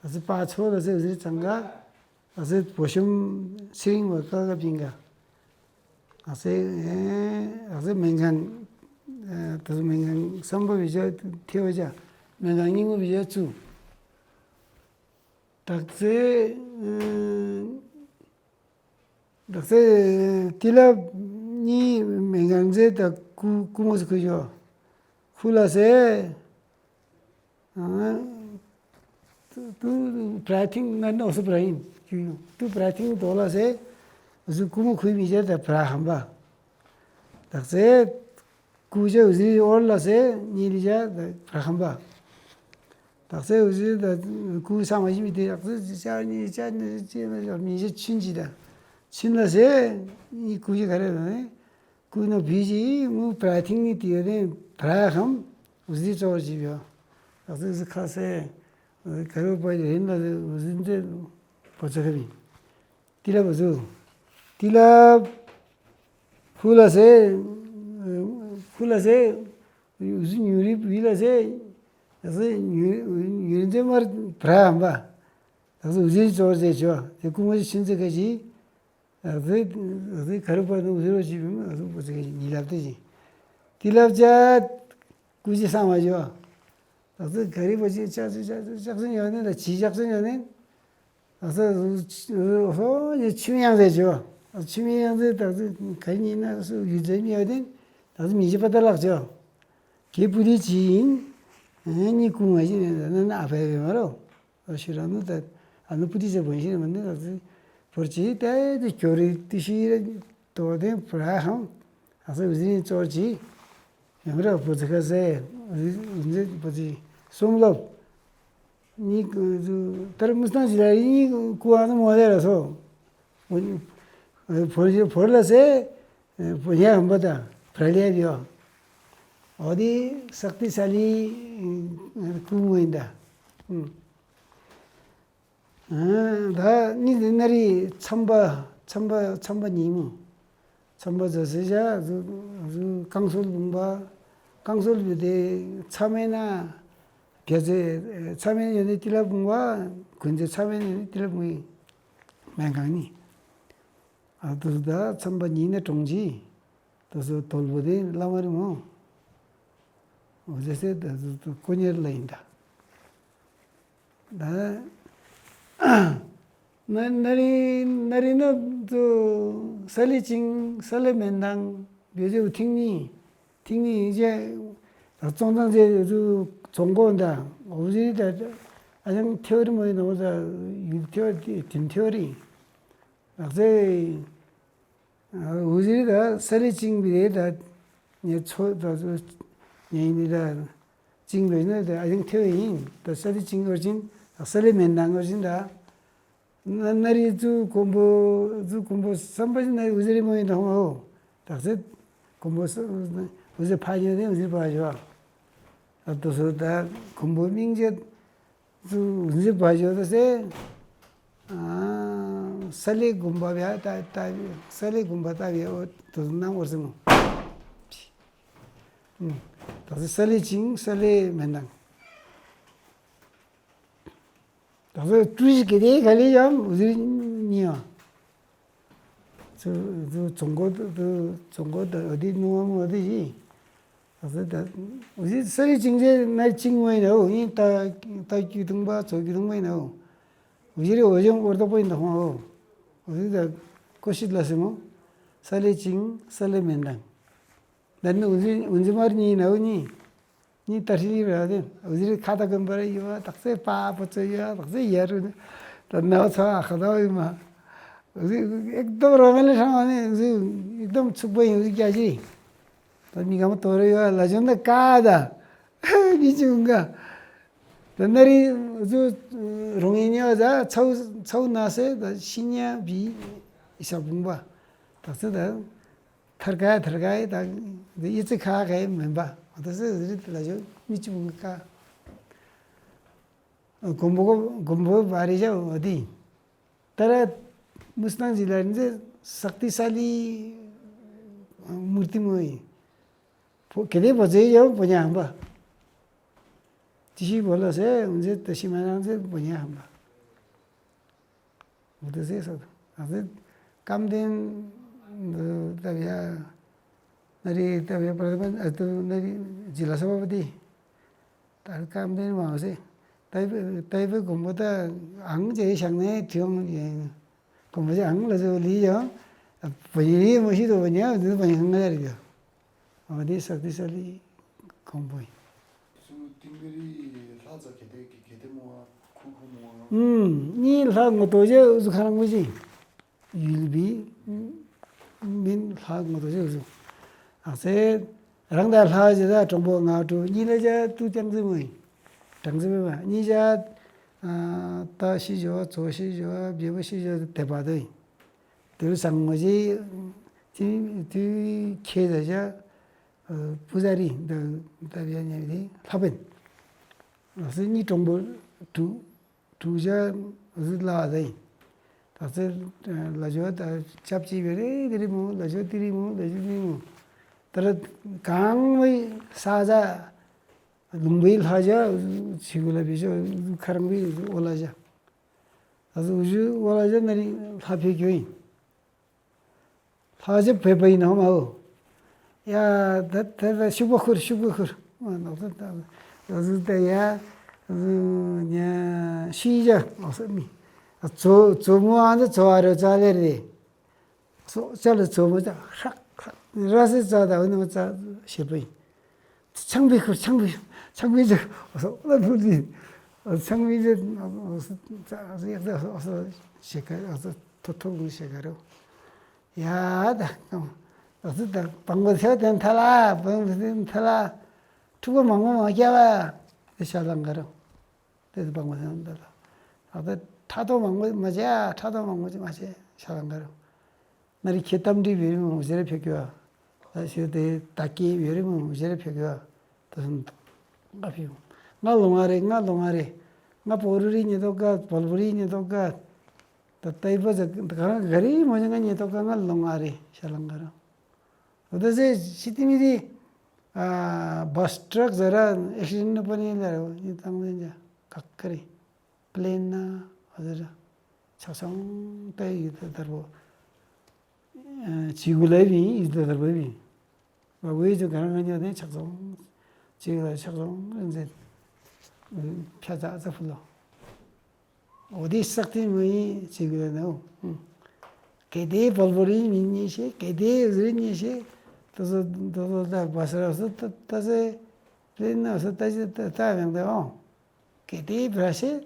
ཨ་ཟི་པ་ཚོ་ལ་ཟེ་ཟི་ཙང་ཀ། ཨ་ཟི་བོ་ཤམ་ཚེ་རིང་བ་ཀ་ཀ་པིང་ཀ། ཨ་ཟི་ཨ་ཟི་སྨན་ཁང་། ཨ་དེ་ཚོ་སྨན་ཁང་བསམ་པ་བི་ཞག་ཐེ་བ་ཅག་སྨན་ཁང་སྙིང་པོ་བི་ཞག་བཙུགས། དག་ཚེ་དག་ཚེ་ཏི་ལབ་གཉིས་མེ་ངན་ཚེ་དག་ཀུ་ཀུ་མོ་ཟི་ཁུ་ཡོ། ཁུ་ལ་སེ། ཏུ་ཏུ་བྲ་ཐིང་ང་ནོ་སུ་བྲ་ཡིན། ཏུ་བྲ་ཐིང་དོ་ལ་སེ། ཟི་ཀུ་མོ་ཁུ་མི་ཇེ་ད་བྲ་ཧམ་པ། དག་ཚེ། ཀུ་ཅ་འུ་ཟི་ཨོར་ལ་སེ་ཉི་ལི་ཅ་བྲ་ཧམ་པ། དག་ས་འུ་ཟི་ད་ཀུ་ས་མ་ཞི་མི་དེ་དག་ས་ཅ་ཉི་ཅ་ཉི་ཅ་ཉི་ཅ་ཆུན་ཅི་ད། ཆུན་ལ་སེ་ཉི་ཀུ་ཅི་ག་རེ་ད་ནི། ཀུ་ན་བི་ཅི་ངུ་བྲ་ཐིང་ནི་དེ་ཡོད་དེ་བྲ་ཧམ་འུ་ཟི་ཙོར་ཅི་བྱོ། དག་ས་འུ་ཟི་ཁ་སེ་ག་རེ་པ་རེན་ལ་འུ་ཟི་འདི་པོ་ཚ་ཁ་མི། ཏི་ལབ་བཟུ། ཏི་ལབ། ཧུ་ལ་སེ། ཧུ་ལ་སེ། ཡུ་སི་ཉུ་རི་བི་ལ་སེ། ཡ་སེ་ཉུ་ཉུ་རི་ཛེ་མར་བྲ་ཧམ་པ། ཡ་སེ་ཡུ་སི་ཙོར་ཟེ་ཆོ། དེ་ཀུ་མོ་ཆི་ཆིན་ཙེ་ཁ་ཅི། ཡ་སེ་ཡ་སེ་ག་རུ་པ་ནུ་ཡུ་སི་རོ་ཅི་བི་མ་ཡ་སེ་པོ་ཙེ་ཁ་ཅི་ཉི་ལབ་ཏེ་ཅི། ཏི་ལབ་ཅ། ཀུ་ཅི་ས་མ་ཆོ། ད་ཚོད་ག་རི་བ་ཅི་ཅག་ཅག་ཅག་ཅག་ཅག་ཡོད་ནི་ད་ཇི་ཅག་ཅག་ཡོད་ནི། ད་ཚོད་ཧོ་ཡི་ཆུ་ཡང་ཟེར་ཅོ། ཆུ་ཡང་ཟེར་ད་ཚོད་ག་རི་ཉིན་ན་སུ་ཡུ་ཛེ་མི་ཡོད་ནི། ད་ཚོད་མི་ཞི་པ་ད་ལག་ཅོ། གེ་པུ་ཏི་ཅི་ཡིན། ཨ་ནི་ཀུ་མ་ཞི་ནི་ད་ན་ན་ཨ་ཕའི་བེ་མ་རོ། ཨ་ཤི་ར་ནུ་ད་ཨ་ནུ་པུ་ཏི་ཟེར་བོན་ཞི་ནི་མ་ནི་ད་ཚོད་བོར་ཅི་ད་དེ་ཁྱོ་རི་ཏི་ཤི་ར། དོ་དེ་བྲ་ཧམ། ཨ་ས་འུ་ཟི་ནི་ཙོར་ཅི། ཡང་ར་བུ་ཙི་ཁ་སེ། འུ་ཟི་བུ་ཙི་གསུམ་ལབ། ནི་ཀུ་ཟུ་ཏར་མུ་སྟང་ཅི་ལ་ཡི་ནི་ཀུ་ཨ་ནི་མོ་ལེ་ལ་སོ། བོར་བོར་ལ་སེ། བོ་ཡ་ཧམ་པ་དང་བྲ་ལེ་ཡོ། ཨོ་དི་སག་ཏི་ས་ལི་ཀུ་མོ་ཡིན་ད། ད་ནི་ནི་ན་རི་མཚམས་པ་མཚམས་པ་མཚམས་པ་ཉིན་མོ། མཚམས་པ་ཛ་སི་ཞ་ཟུ་ཟུ་ཀང་སོལ་བུང་པ། ཀང་སོལ་བུ་དེ་ཚ་མེད་ན་བྱ་ཚེ། ཚ་མེད་ཡོད་ནི་ཏི་ལ་བུང་པ། གུན་ཚེ་ཚ་མེད་ཡོད་ནི་ཏི་ལ་བུང་པའི་སྨན་ཁང་ནི། ཨ་དུ་ད་མཚམས་པ་ཉིན་ནི་གྲོང་ཅི། དུ་སུ་དོལ་བུ་དེ་བླ་མ་རི་མོ། འོ་ཟེ་སེ་ད་དུ་དུ་ཀོ་ཉེར་ལ་ཡིན་ད། ད་ན་ན་རི་ན་རི་ན་དུ་ས་ལེ་ཅིང་ས་ལེ་མེན་དང་བེ་ཟེ་བུ་ཐིང་ནི་ཐིང་ནི་ཡིན་ཅེ། ད་ཙོང་ཙང་ཟེ་དུ་ཙོང་གོ་ད་འོ་ཟེ་ད་ཨ་ཡང་ཐེ་བ་རི་མོ་ཡིན་ནོ་ད་ཡུལ་ཐེ་བ་དེ་དིན་ཐེ་བ་རི། ལགས་སེ། འུ་ཟེ་ད་ས་ལེ་ཅིང་བི་རེ་ད་ཉེ་ཚོ་ད་ཉེ་ཡིན་ད་ཅིང་བི་ན་ད་ཨ་ཡང་ཐེ་བ་ཡིན་ད་ས་ལེ་ཅིང་བར་ཅིན་ད་ས་ལེ་མེན་ད་བར་ཅིན་ད་ན་ན་རི་ཙུ་ཀོམ་པོ་ཙུ་ཀོམ་པོ་བསམ་པ་ཅིན་ན་འུ་ཟེ་རི་མོ་ཡིན་ད་ཧོ་ད་སེ་ཀོམ་པོ་འུ་ཟེ་ཕ་ཉོ་ནི་འུ་ཟེ་ཕ་ཞོ་ད་དུ་སོ་ད་ཀོམ་པོ་མིང་ཅད། ཟི་བ་ཞོ་ད་སེ། ས་ལེ་དགོན་པ་བ་ད་ད་ས་ལེ་དགོན་པ་ད་བའི་འོ་དུ་ནང་འོར་སེ་མོ། ད་སེ་ས་ལེ་ཅིང་ས་ལེ་མེན་དང་། ད་སེ་ཀྲུ་ཞི་གེ་དེ་ག་ལེ་ཡང་འུ་ཟི་ཉི་ཡང་། ཙུ་ཙུ་ཙུང་གོ་ཏུ་ཙུང་གོ་ཏུ་འོ་དི་ནུ་བ་མོ་འོ་དི་ཞི། ཨ་ཙི་ད་འུ་ཟི་ས་རི་ཅིང་ཟེ་ན་ཅིང་མོ་ཡིན་ནའོ་ཡིན་ད་ད་རྒྱུ་དུང་པ་ཚོ་རྒྱུ་དུང་པ་ཡིན་ནའོ། འུ་ཟི་རི་འོ་ཞང་འོར་ཏོ་པོ་ཡིན་ད་ཧོང་ཨོ། འུ་ཟི་ད་ཀོ་ཤིད་ལ་སེ་མོ། ས་ལེ་ཅིང་ས་ལེ་མེན་དང་། ད་ནི་འུ་ཟི་འུ་ཟི་མར་ཉིན་ནའོ་ཉིན། ནི་ཏར་ཤི་ར་དེ་འུ་ཟི་རི་ཁ་ཏ་གོན་པར་ཡོད་དག་སེ་པ་པོ་ཚོ་ཡོད་དག་སེ་ཡ་རུ་ནི་ད་ནའོ་ཚ་ཨ་ཁ་ཏ་ཡོད་མ། འུ་ཟི་ཨེག་དམ་རོ་མེ་ལེ་ཧྲང་བ་ནི་འུ་ཟི་ཨེག་དམ་ཚུགས་པ་ཡིན་འུ་ཟི་རྒྱ་ཞི། ད་མི་ག་མ་དོ་རེ་ཡོད་ལ་ཅོན་ད་ཀ་ད་ནི་ཅི་འུ་ག་ད་ན་རི་འུ་ཟི་རོང་ཡིན་ཉ་ད་ཚའུ་ཚའུ་ན་སེ་ད་ཤི་ཉ་བི་ཤ་བུང་བ་དག་སེ་ད། ཐར་ཀ་ཐར་ཀ་ཡི་དང་འདི་ཨི་ཙི་ཁ་ཁ་ཡི་མིན་པ་འོ་ད་སི་རི་ལ་ཞོ་མི་ཅི་མི་ཀ་གོམ་པོ་གོམ་པོ་བ་རི་ཞོ་འོ་དི་ཏ་ར་མུ་སྣང་ཇི་ལ་རི་འཛི་སག་ཏི་ས་ལི་མུར་ཏི་མོ་ཡི་ཕོ་གེ་དེ་བོ་ཛེ་ཡོ་བོ་ཉ་ཧམ་པ་ཅི་ཤི་བོ་ལ་སེ་འཛི་ཏ་ཤི་མ་རང་འཛི་བོ་ཉ་ཧམ་པ། འོ་དེ་ཟེར་སོང་། ང་ཚོའི་སྐམ་ལྡན་ལྟ་བ་ཡ། ན་རི་ལྟ་བ་ཡ་པར་ཏ་པ་ཨ་ཏུ་ན་རི་ཇི་ལ་ས་བ་པ་ཏི། ད་སྐམ་ལྡན་མ་བ་ཟེར། ལྟ་བའི་ལྟ་བའི་གོང་བུ་ད་ཨང་ཅེ་ཞག་ནས་ཐིའུ་ཡོང་ཡིན། གོང་བུ་ཅེ་ཨང་ལ་ཟེར་ལི་ཡང་། བ་ཡིན་མ་ཤི་དོ་བ་ཉ་བ་ཉ་ང་རེ་ཡོད། འོ་དེ་ས་དེ་ས་ལི་གོང་བུ་ཡིན། སུ་ཏིང་གི་རི་ལྷ་ཙ་གེ་དེ་གེ་དེ་མོ་ཨ་ཁུ་ཁུ་མོ་ཨ། ཨུམ། གཉིས་ལྷ་ངོ་ཏོ་ཅེ་ཨུ་ཟུ་ཁ་རང་མོ་ཅི། ཡུལ་བི་མིན་ལྷ་ངོ་ཏོ་ཅེ་ཨུ་ཟུ། ཨ་ཙེ། རང་ད་ལྷ་ཅེ་ད་གྲོང་པོ་ང་དྲུག་གཉིས་ལ་ཅ་ཏུ་ཏིང་ཙི་མོ་ཡིན། ཏིང་ཙི་མོ་ཡིན་པ་གཉིས་ཅ། ཨ་ད་ཤི་ཞོ་ཙོ་ཤི་ཞོ་བེ་བོ་ཤི་ཞོ་དེ་བ་དོ་ཡིན། དེ་རུ་སང་མོ་ཅི། དུ་དུ་ཁེ་ད་ཅ། པུ་ཛ་རི་འདི་ལྟ་བུ་ཡ་ཉེ་བའི་ལྷ་པན། ལག་སོ་གཉིས་གྲོང་པོ་དྲུག་དྲུག་བྱ་གཟུགས་ལ་ཟེ། ད་ཚེ་ལ་ཇོ་ད་ཅབ་ཅི་བེ་རེ་དེ་རི་མོ་ལ་ཇོ་དེ་རི་མོ་ལ་ཇོ་དེ་རི་མོ། ད་ར་གང་བའི་ས་ཟ་ལུང་པའི་ལྷ་ཇ་ཆི་གུ་ལ་བི་ཇོ་ཁ་རང་བའི་ཨོ་ལ་ཇ། ད་ཚེ་ཨུ་ཇུ་ཨོ་ལ་ཇ་ན་རི་ལྷ་ཕེ་གྱོ་ཡིན། ལྷ་ཆེ་བོད་པ་ཡིན་ནོ་མ་འོ། ཡ། ད་ད་ད་ཤུག་པ་ཁུར་ཤུག་པ་ཁུར། ཨ་ནོ་ད་ད་ཟུ་ད་ཡ། ཉ་ཤི་ཡ་ཨོ་ས་མི། ཙོ་ཙོ་མོ་ཨ་ད་ཙོ་ཨ་རོ་ཙ་ལེ་རེ། ཙོ་ཙ་ལེ་ཙོ་མོ་ཙ་ཧྲག་ཧྲག་ར་སེ་ཙ་ད་འོ་ནོ་ཙ་ཤེ་པ་ཡིན། ཆང་བི་ཁུར་ཆང་བི་ཆང་བི་ཅི་ཨོ་ས་ཨོ་ལ་ཕུ་ཅི། ཆང་བི་ཅི་ཨོ་ས་ཡག་ད་ཨོ་ས་ཤེ་ཀ་ཨོ་ས་ཐོ་ཐོ་གུ་ཤེ་ཀ་རོ། ཡ་ད་ང་ད་སི་ད་བང་པོ་ཚེ་དེ་མཐའ་ལ་བང་པོ་ཚེ་མཐའ་ལ་ཕྲུ་གུ་མང་པོ་མ་སྐྱེ་བ་དེ་ཤ་ལང་ག་རུ་དེ་སི་བང་པོ་ཚེ་མཐའ་ལ་ད་ད་ཕྲག་དོག་མང་པོ་མ་བྱེད་ཕྲག་དོག་མང་པོ་མ་བྱེད་ཤ་ལང་ག་རུ་ན་རི་ཁྱེད་གཏམ་འདྲི་བེ་རི་མོ་ཟེར་ཕེ་ཀྱོ་ད་ཞུ་དེ་ད་ཀྱེ་བེ་རི་མོ་ཟེར་ཕེ་ཀྱོ་ད་སི་ང་ཕེ་ང་ལོང་ང་རེ་ང་ལོང་ང་རེ་ང་པོ་རུ་རི་ཉེ་དོ་ག་བལ་པོ་རི་ཉེ་དོ་ག་ད་ལྟ་ཡི་པ་ཟ་ག་རང་ག་རེ་མོ་ཅང་ཉེ་ཏོ་ག་ང་ལོང་ང་རེ་ཤ་ལང་ག་རང་། འོ་ད་ཟེ་ཤི་ཏི་མི་རི་ཨ་བ་སི་ཊྲག་ཟ་ར་ཨེག་སི་ཌེན་ཊི་ནི་པ་ནི་ལ་ར་ཡི་ཏང་ལེན་ཇ་ག་ག་རེ་པི་ལེན་ན་འོ་ཟ་ར་ཆག་སང་ཏ་ཡི་ད་དར་བོ་ཅི་གུ་ལ་བི་ཡི་ད་དར་བོ་བི། བ་ཝེ་ཅུ་ག་རང་ང་ཉོ་དེ་ཆག་སོང་། ཅིག་ལ་ཆག་སོང་རིན་ཟེར། ཕྱ་ཚ་ཚ་ཕུ་ལོ། འོ་དེ་སག་ཏི་མོ་ཡིན་ཅིག་ལ་ནོ། གལ་ཏེ་བལ་པོ་རི་མི་ཉེ་ཤེ་གལ་ཏེ་ཟུ་རི་ཉེ་ཤེ། ཏོ་ཟོ་ཏོ་ཟོ་ད་བ་སར་སོ་ཏ་ཏ་ཟེ། རི་ན་སོ་ཏ་ཟེ་ཏ་ཏ་ཡང་དེ་འོང་། གལ་ཏེ་བྲ་ཤེ།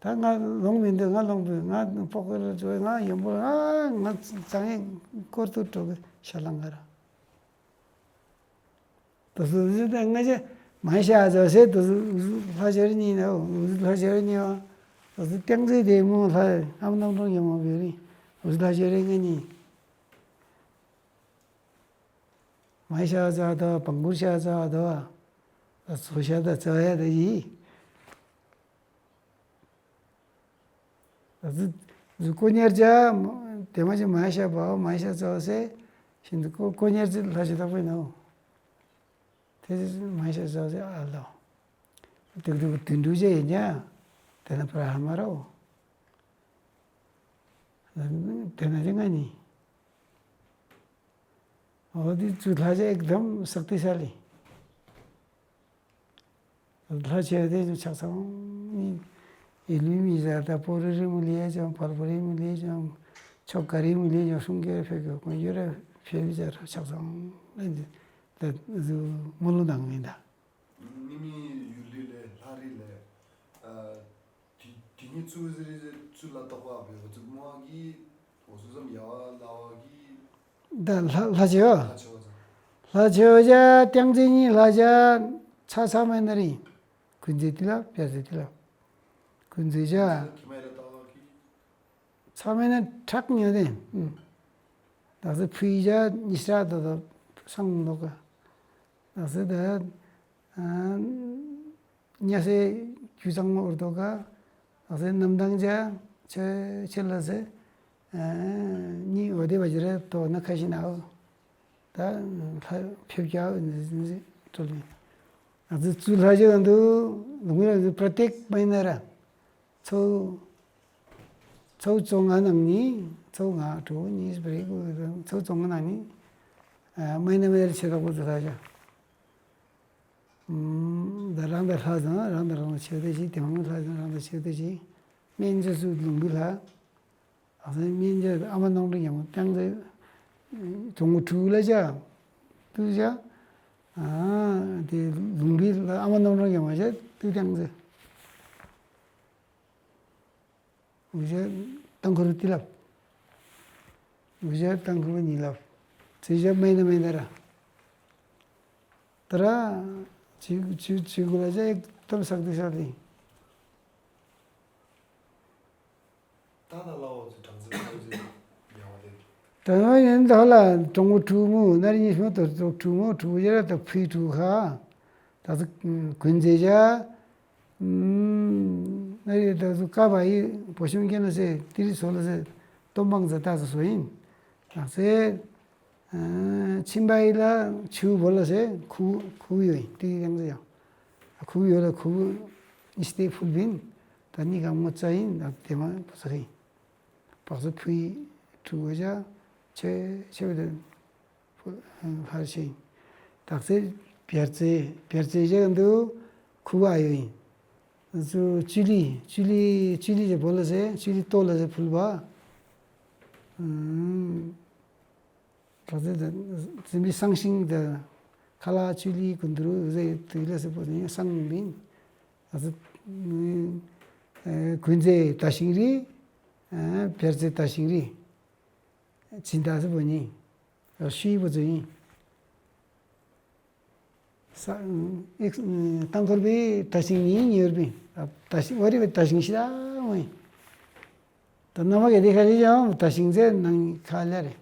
ད་ང་ལོང་མི་འདུག་ང་ལོང་བུ་ང་ཕོག་གི་རེད་ང་ཡོང་བུ་ང་ང་གཙང་ཡིན་སྐོར་དུ་འགྲོ་གི་ཤ་ལང་ག་ར། དུ་སུ་ཟི་ད་ང་ཅེ་མ་ཤ་ཟ་སེ་དུ་སུ་ལྷ་ཤ་རི་ཉིན་ན་ལྷ་ཤ་རི་ཉིན་ན་དུ་སུ་ཏེང་ཙེ་དེ་མོ་ལྷ་ཨམ་ནམ་ཏོང་ཡོང་བ་བེ་རི་ལྷ་ཤ་རི་ང་ཉིན་མ་ཤ་ཟ་ད་བང་གུར་ཤ་ཟ་ད་ཚོ་ཤ་ད་ཚ་ཡ་ད་ཡི། གཟུགས་གཟུགས་ཀོ་ཉར་བྱ། དེ་མ་ཅི་མ་ཤ་བའོ་མ་ཤ་ཙོ་སེ། ཤིན་ཏུ་ཀོ་ཀོ་ཉར་ཅི་ལྷ་ཞི་དག་པོ་ཡིན་ནོ། དེ་མ་ཤ་ཙོ་སེ་ཨ་ལོ། དུག་དུག་དུད་འགྲོ་བྱ་ཡིན་ཀྱང་། དེ་ན་པྲ་ཧ་མ་རོ། དེ་ན་ཅི་ང་ནི། འོ་དེ་ཚུ་ལྷ་ཞི་ཨེག་དམ་སག་ཏི་ཤ་ལི། ལྷ་ཆེ་བ་དེ་ཚོ་ཆགས་ཚང་ནི། ཡི་ལུས་མི་ཟ་ད་པོ་རི་རི་མུ་ལི་ཡ་ཅང་བལ་པོ་རི་མུ་ལི་ཡ་ཅང་། ཆོ་ག་རི་མུ་ལི་ཡ་ཅང་སྲུང་སྐྱོར་ཕེབས་དགོས་ཀུན་ཡོད་ར་ཕེབས་ཅ་ར་ཆགས་ཚང་ལ་འདི་ད་ཟུ་མོ་ལོ་དང་མི་ད། ནི་མི་ཡུལ་ལི་ལས་ལྷ་རི་ལས། དེ་དེ་ཉིད་ཚུ་ཟེར་ཚུ་ལ་བཏགས་པ་བས་འོ་ཚུ་མོ་གི་འོ་ཚུ་ཙམ་ཡ་བ་ལ་བ་གི་ད་ལྷ་ལྷ་ཆེ་བ། ལྷ་ཆེ་བ་ཅང་། ལྷ་ཆེ་བ་ཅང་ཏིང་ཙེ་ཉིད་ལྷ་ཅང་ཚ་ཚ་མེ་ན་རི། ཀུན་ཛེ་ཏི་ལ་པྱ་ཛེ་ཏི་ལ། ཀུན་ཛེ་ཅང་། ཚ་མེ་ན་ཁྲག་ཉོ་དེ། ད་ཚེ་ཕུའི་ཇ་ཉི་ཤ་ད་ད་སང་ལོ་ག་ད་ཚེ་ད་ཉ་སེ་རྒྱུ་ཚང་མ་འུར་དོ་ག་ད་ཚེ་གནམ་དང་ཇ་ཆེ་ཆེ་ལ་ཚེ་གཉིས་འོ་དེ་བ་ཇི་རེ་དོ་ན་ཁ་ཤི་ན་འོ། ད་ལྷ་ཕེབས་རྒྱ་འོ་ནི་ནི་སྤྲོ་ལེ། ད་ཚེ་ཚུ་ལྷ་ཇ་འདུ་ལུང་ར་འདུ་པྲ་ཏེག་མ་ཡིན་ན་ར། ཚོ། ཚོ་བཅོ་ལྔ་ནང་ནི་ཚོ་ལྔ་དྲུག་གཉིས་པ་རེ་དགོས་ཚོ་བཅོ་ལྔ་ནང་ནི་མ་ཡིན་ན་མ་ཡིན་ཆེ་ད་གོ་ཚོ་ལྷ་ཇ། ད་རང་དང་ལྷ་ཚང་རང་དང་རང་ལ་ཆེ་བདེ་ཞིག་དེ་མང་ལྷ་ཚང་རང་དང་ཆེ་བདེ་ཞིག་སྨན་ཆ་སུ་ལུང་པའི་ལྷ། ཨ་སེ་སྨན་ཆ་ཨ་མ་ནང་དུ་ཉམས་བཏང་ཚེ་གྲོང་ཁུ་ལ་ཆ་དུ་ཆ་དེ་ལུང་པའི་ལྷ་ཨ་མ་ནང་དུ་ཉམས་ཆ་དུ་བཏང་ཚེ། འུ་ཅག་རྟ་འཁོར་ཏི་ལབ། འུ་ཅག་རྟ་འཁོར་ཉི་ལབ། ཙི་ཅག་མེ་ན་མེ་ན་ར། ཏ་ར། ཅི་ཅི་ཅི་གུ་ལ་ཅག་ཏམ་སག་ཏི་སག་ཏི། ད་ད་ལའོ་ཙི་གྲངས་ཚད་ལའོ་ཙི་ཡང་བ་དེ། ད་ཡང་ཡིན་ད་ལ་གྲོང་བུ་ཕྲུག་མོ་ན་རི་ཉི་ཤུ་དོ་ཙོག་ཕྲུག་མོ་ཕྲུག་ཡ་ར་ད་ཕི་ཕྲུག་ཁ། ད་ཚོ་གུན་མཛེས་བྱ། ཨ་ནི་ད་ཚོ་ཀ་བ་ཡི་བོ་ཤོང་ཁྱེད་ན་སེ་ཏི་རི་སོ་ལ་སེ་སྟོན་པང་ཟེ་ད་ཚོ་སོ་ཡིན། ད་སེ་ཕྱིན་པ་ཡི་ལ་ཆུ་བོ་ལ་སེ་ཁུ་ཁུ་ཡོད་ཡིན་ཏི་རི་ཡང་ཟེ་ཡང་ཁུ་ཡོད་ལ་ཁུ་ཉི་སྟེ་ཕུལ་བིན། ད་ནི་གང་མོ་ཙ་ཡིན་ད་དེ་མ་བོ་ས་ཡིན། བག་ཚ་ཕུ་ཡི་ཕྲུ་གུ་བྱ་ཆེ་ཆེ་བ་དེ། ཧར་ཤེས། དག་ཚེ་བེར་རྩེ་བེར་རྩེ་བྱེད་འདུག་ཁུ་བ་ཡོད་ཡིན། ཚུ་ཅུ་ལི་ཅུ་ལི་ཅུ་ལི་ཅེ་བོ་ལ་ཟེ་ཅུ་ལི་ཏོ་ལ་ཟེ་ཕུལ་བ། དག་ཚེ་འཛིན་པའི་སང་ཤིང་དེ་ཁ་ལ་ཅུ་ལི་ཀུན་དུ་རུ་ཟེ་དུས་ལ་ཟེ་བོ་ནི་སང་མིན། དག་ཚེ་གུན་ཚེ་ད་ཤིང་རི། བེར་ཚེ་ད་ཤིང་རི། སྦྱིན་བདག་ཟེ་བོ་ནི། ཤུའི་བུ་ཚོ་ཡིན། ས་ཨེག་ཏང་འཁོར་བའི་ད་ཤིང་ཡིན་ཉེར་བིན། ད་ཤིང་བ་རི་བའི་ད་ཤིང་ཤི་ད་མོ་ཡིན། ད་ནམ་ག་དེ་ཁ་ལི་ཡང་ད་ཤིང་ཚེ་ནང་ཁ་ལ་རེ། ལྷ་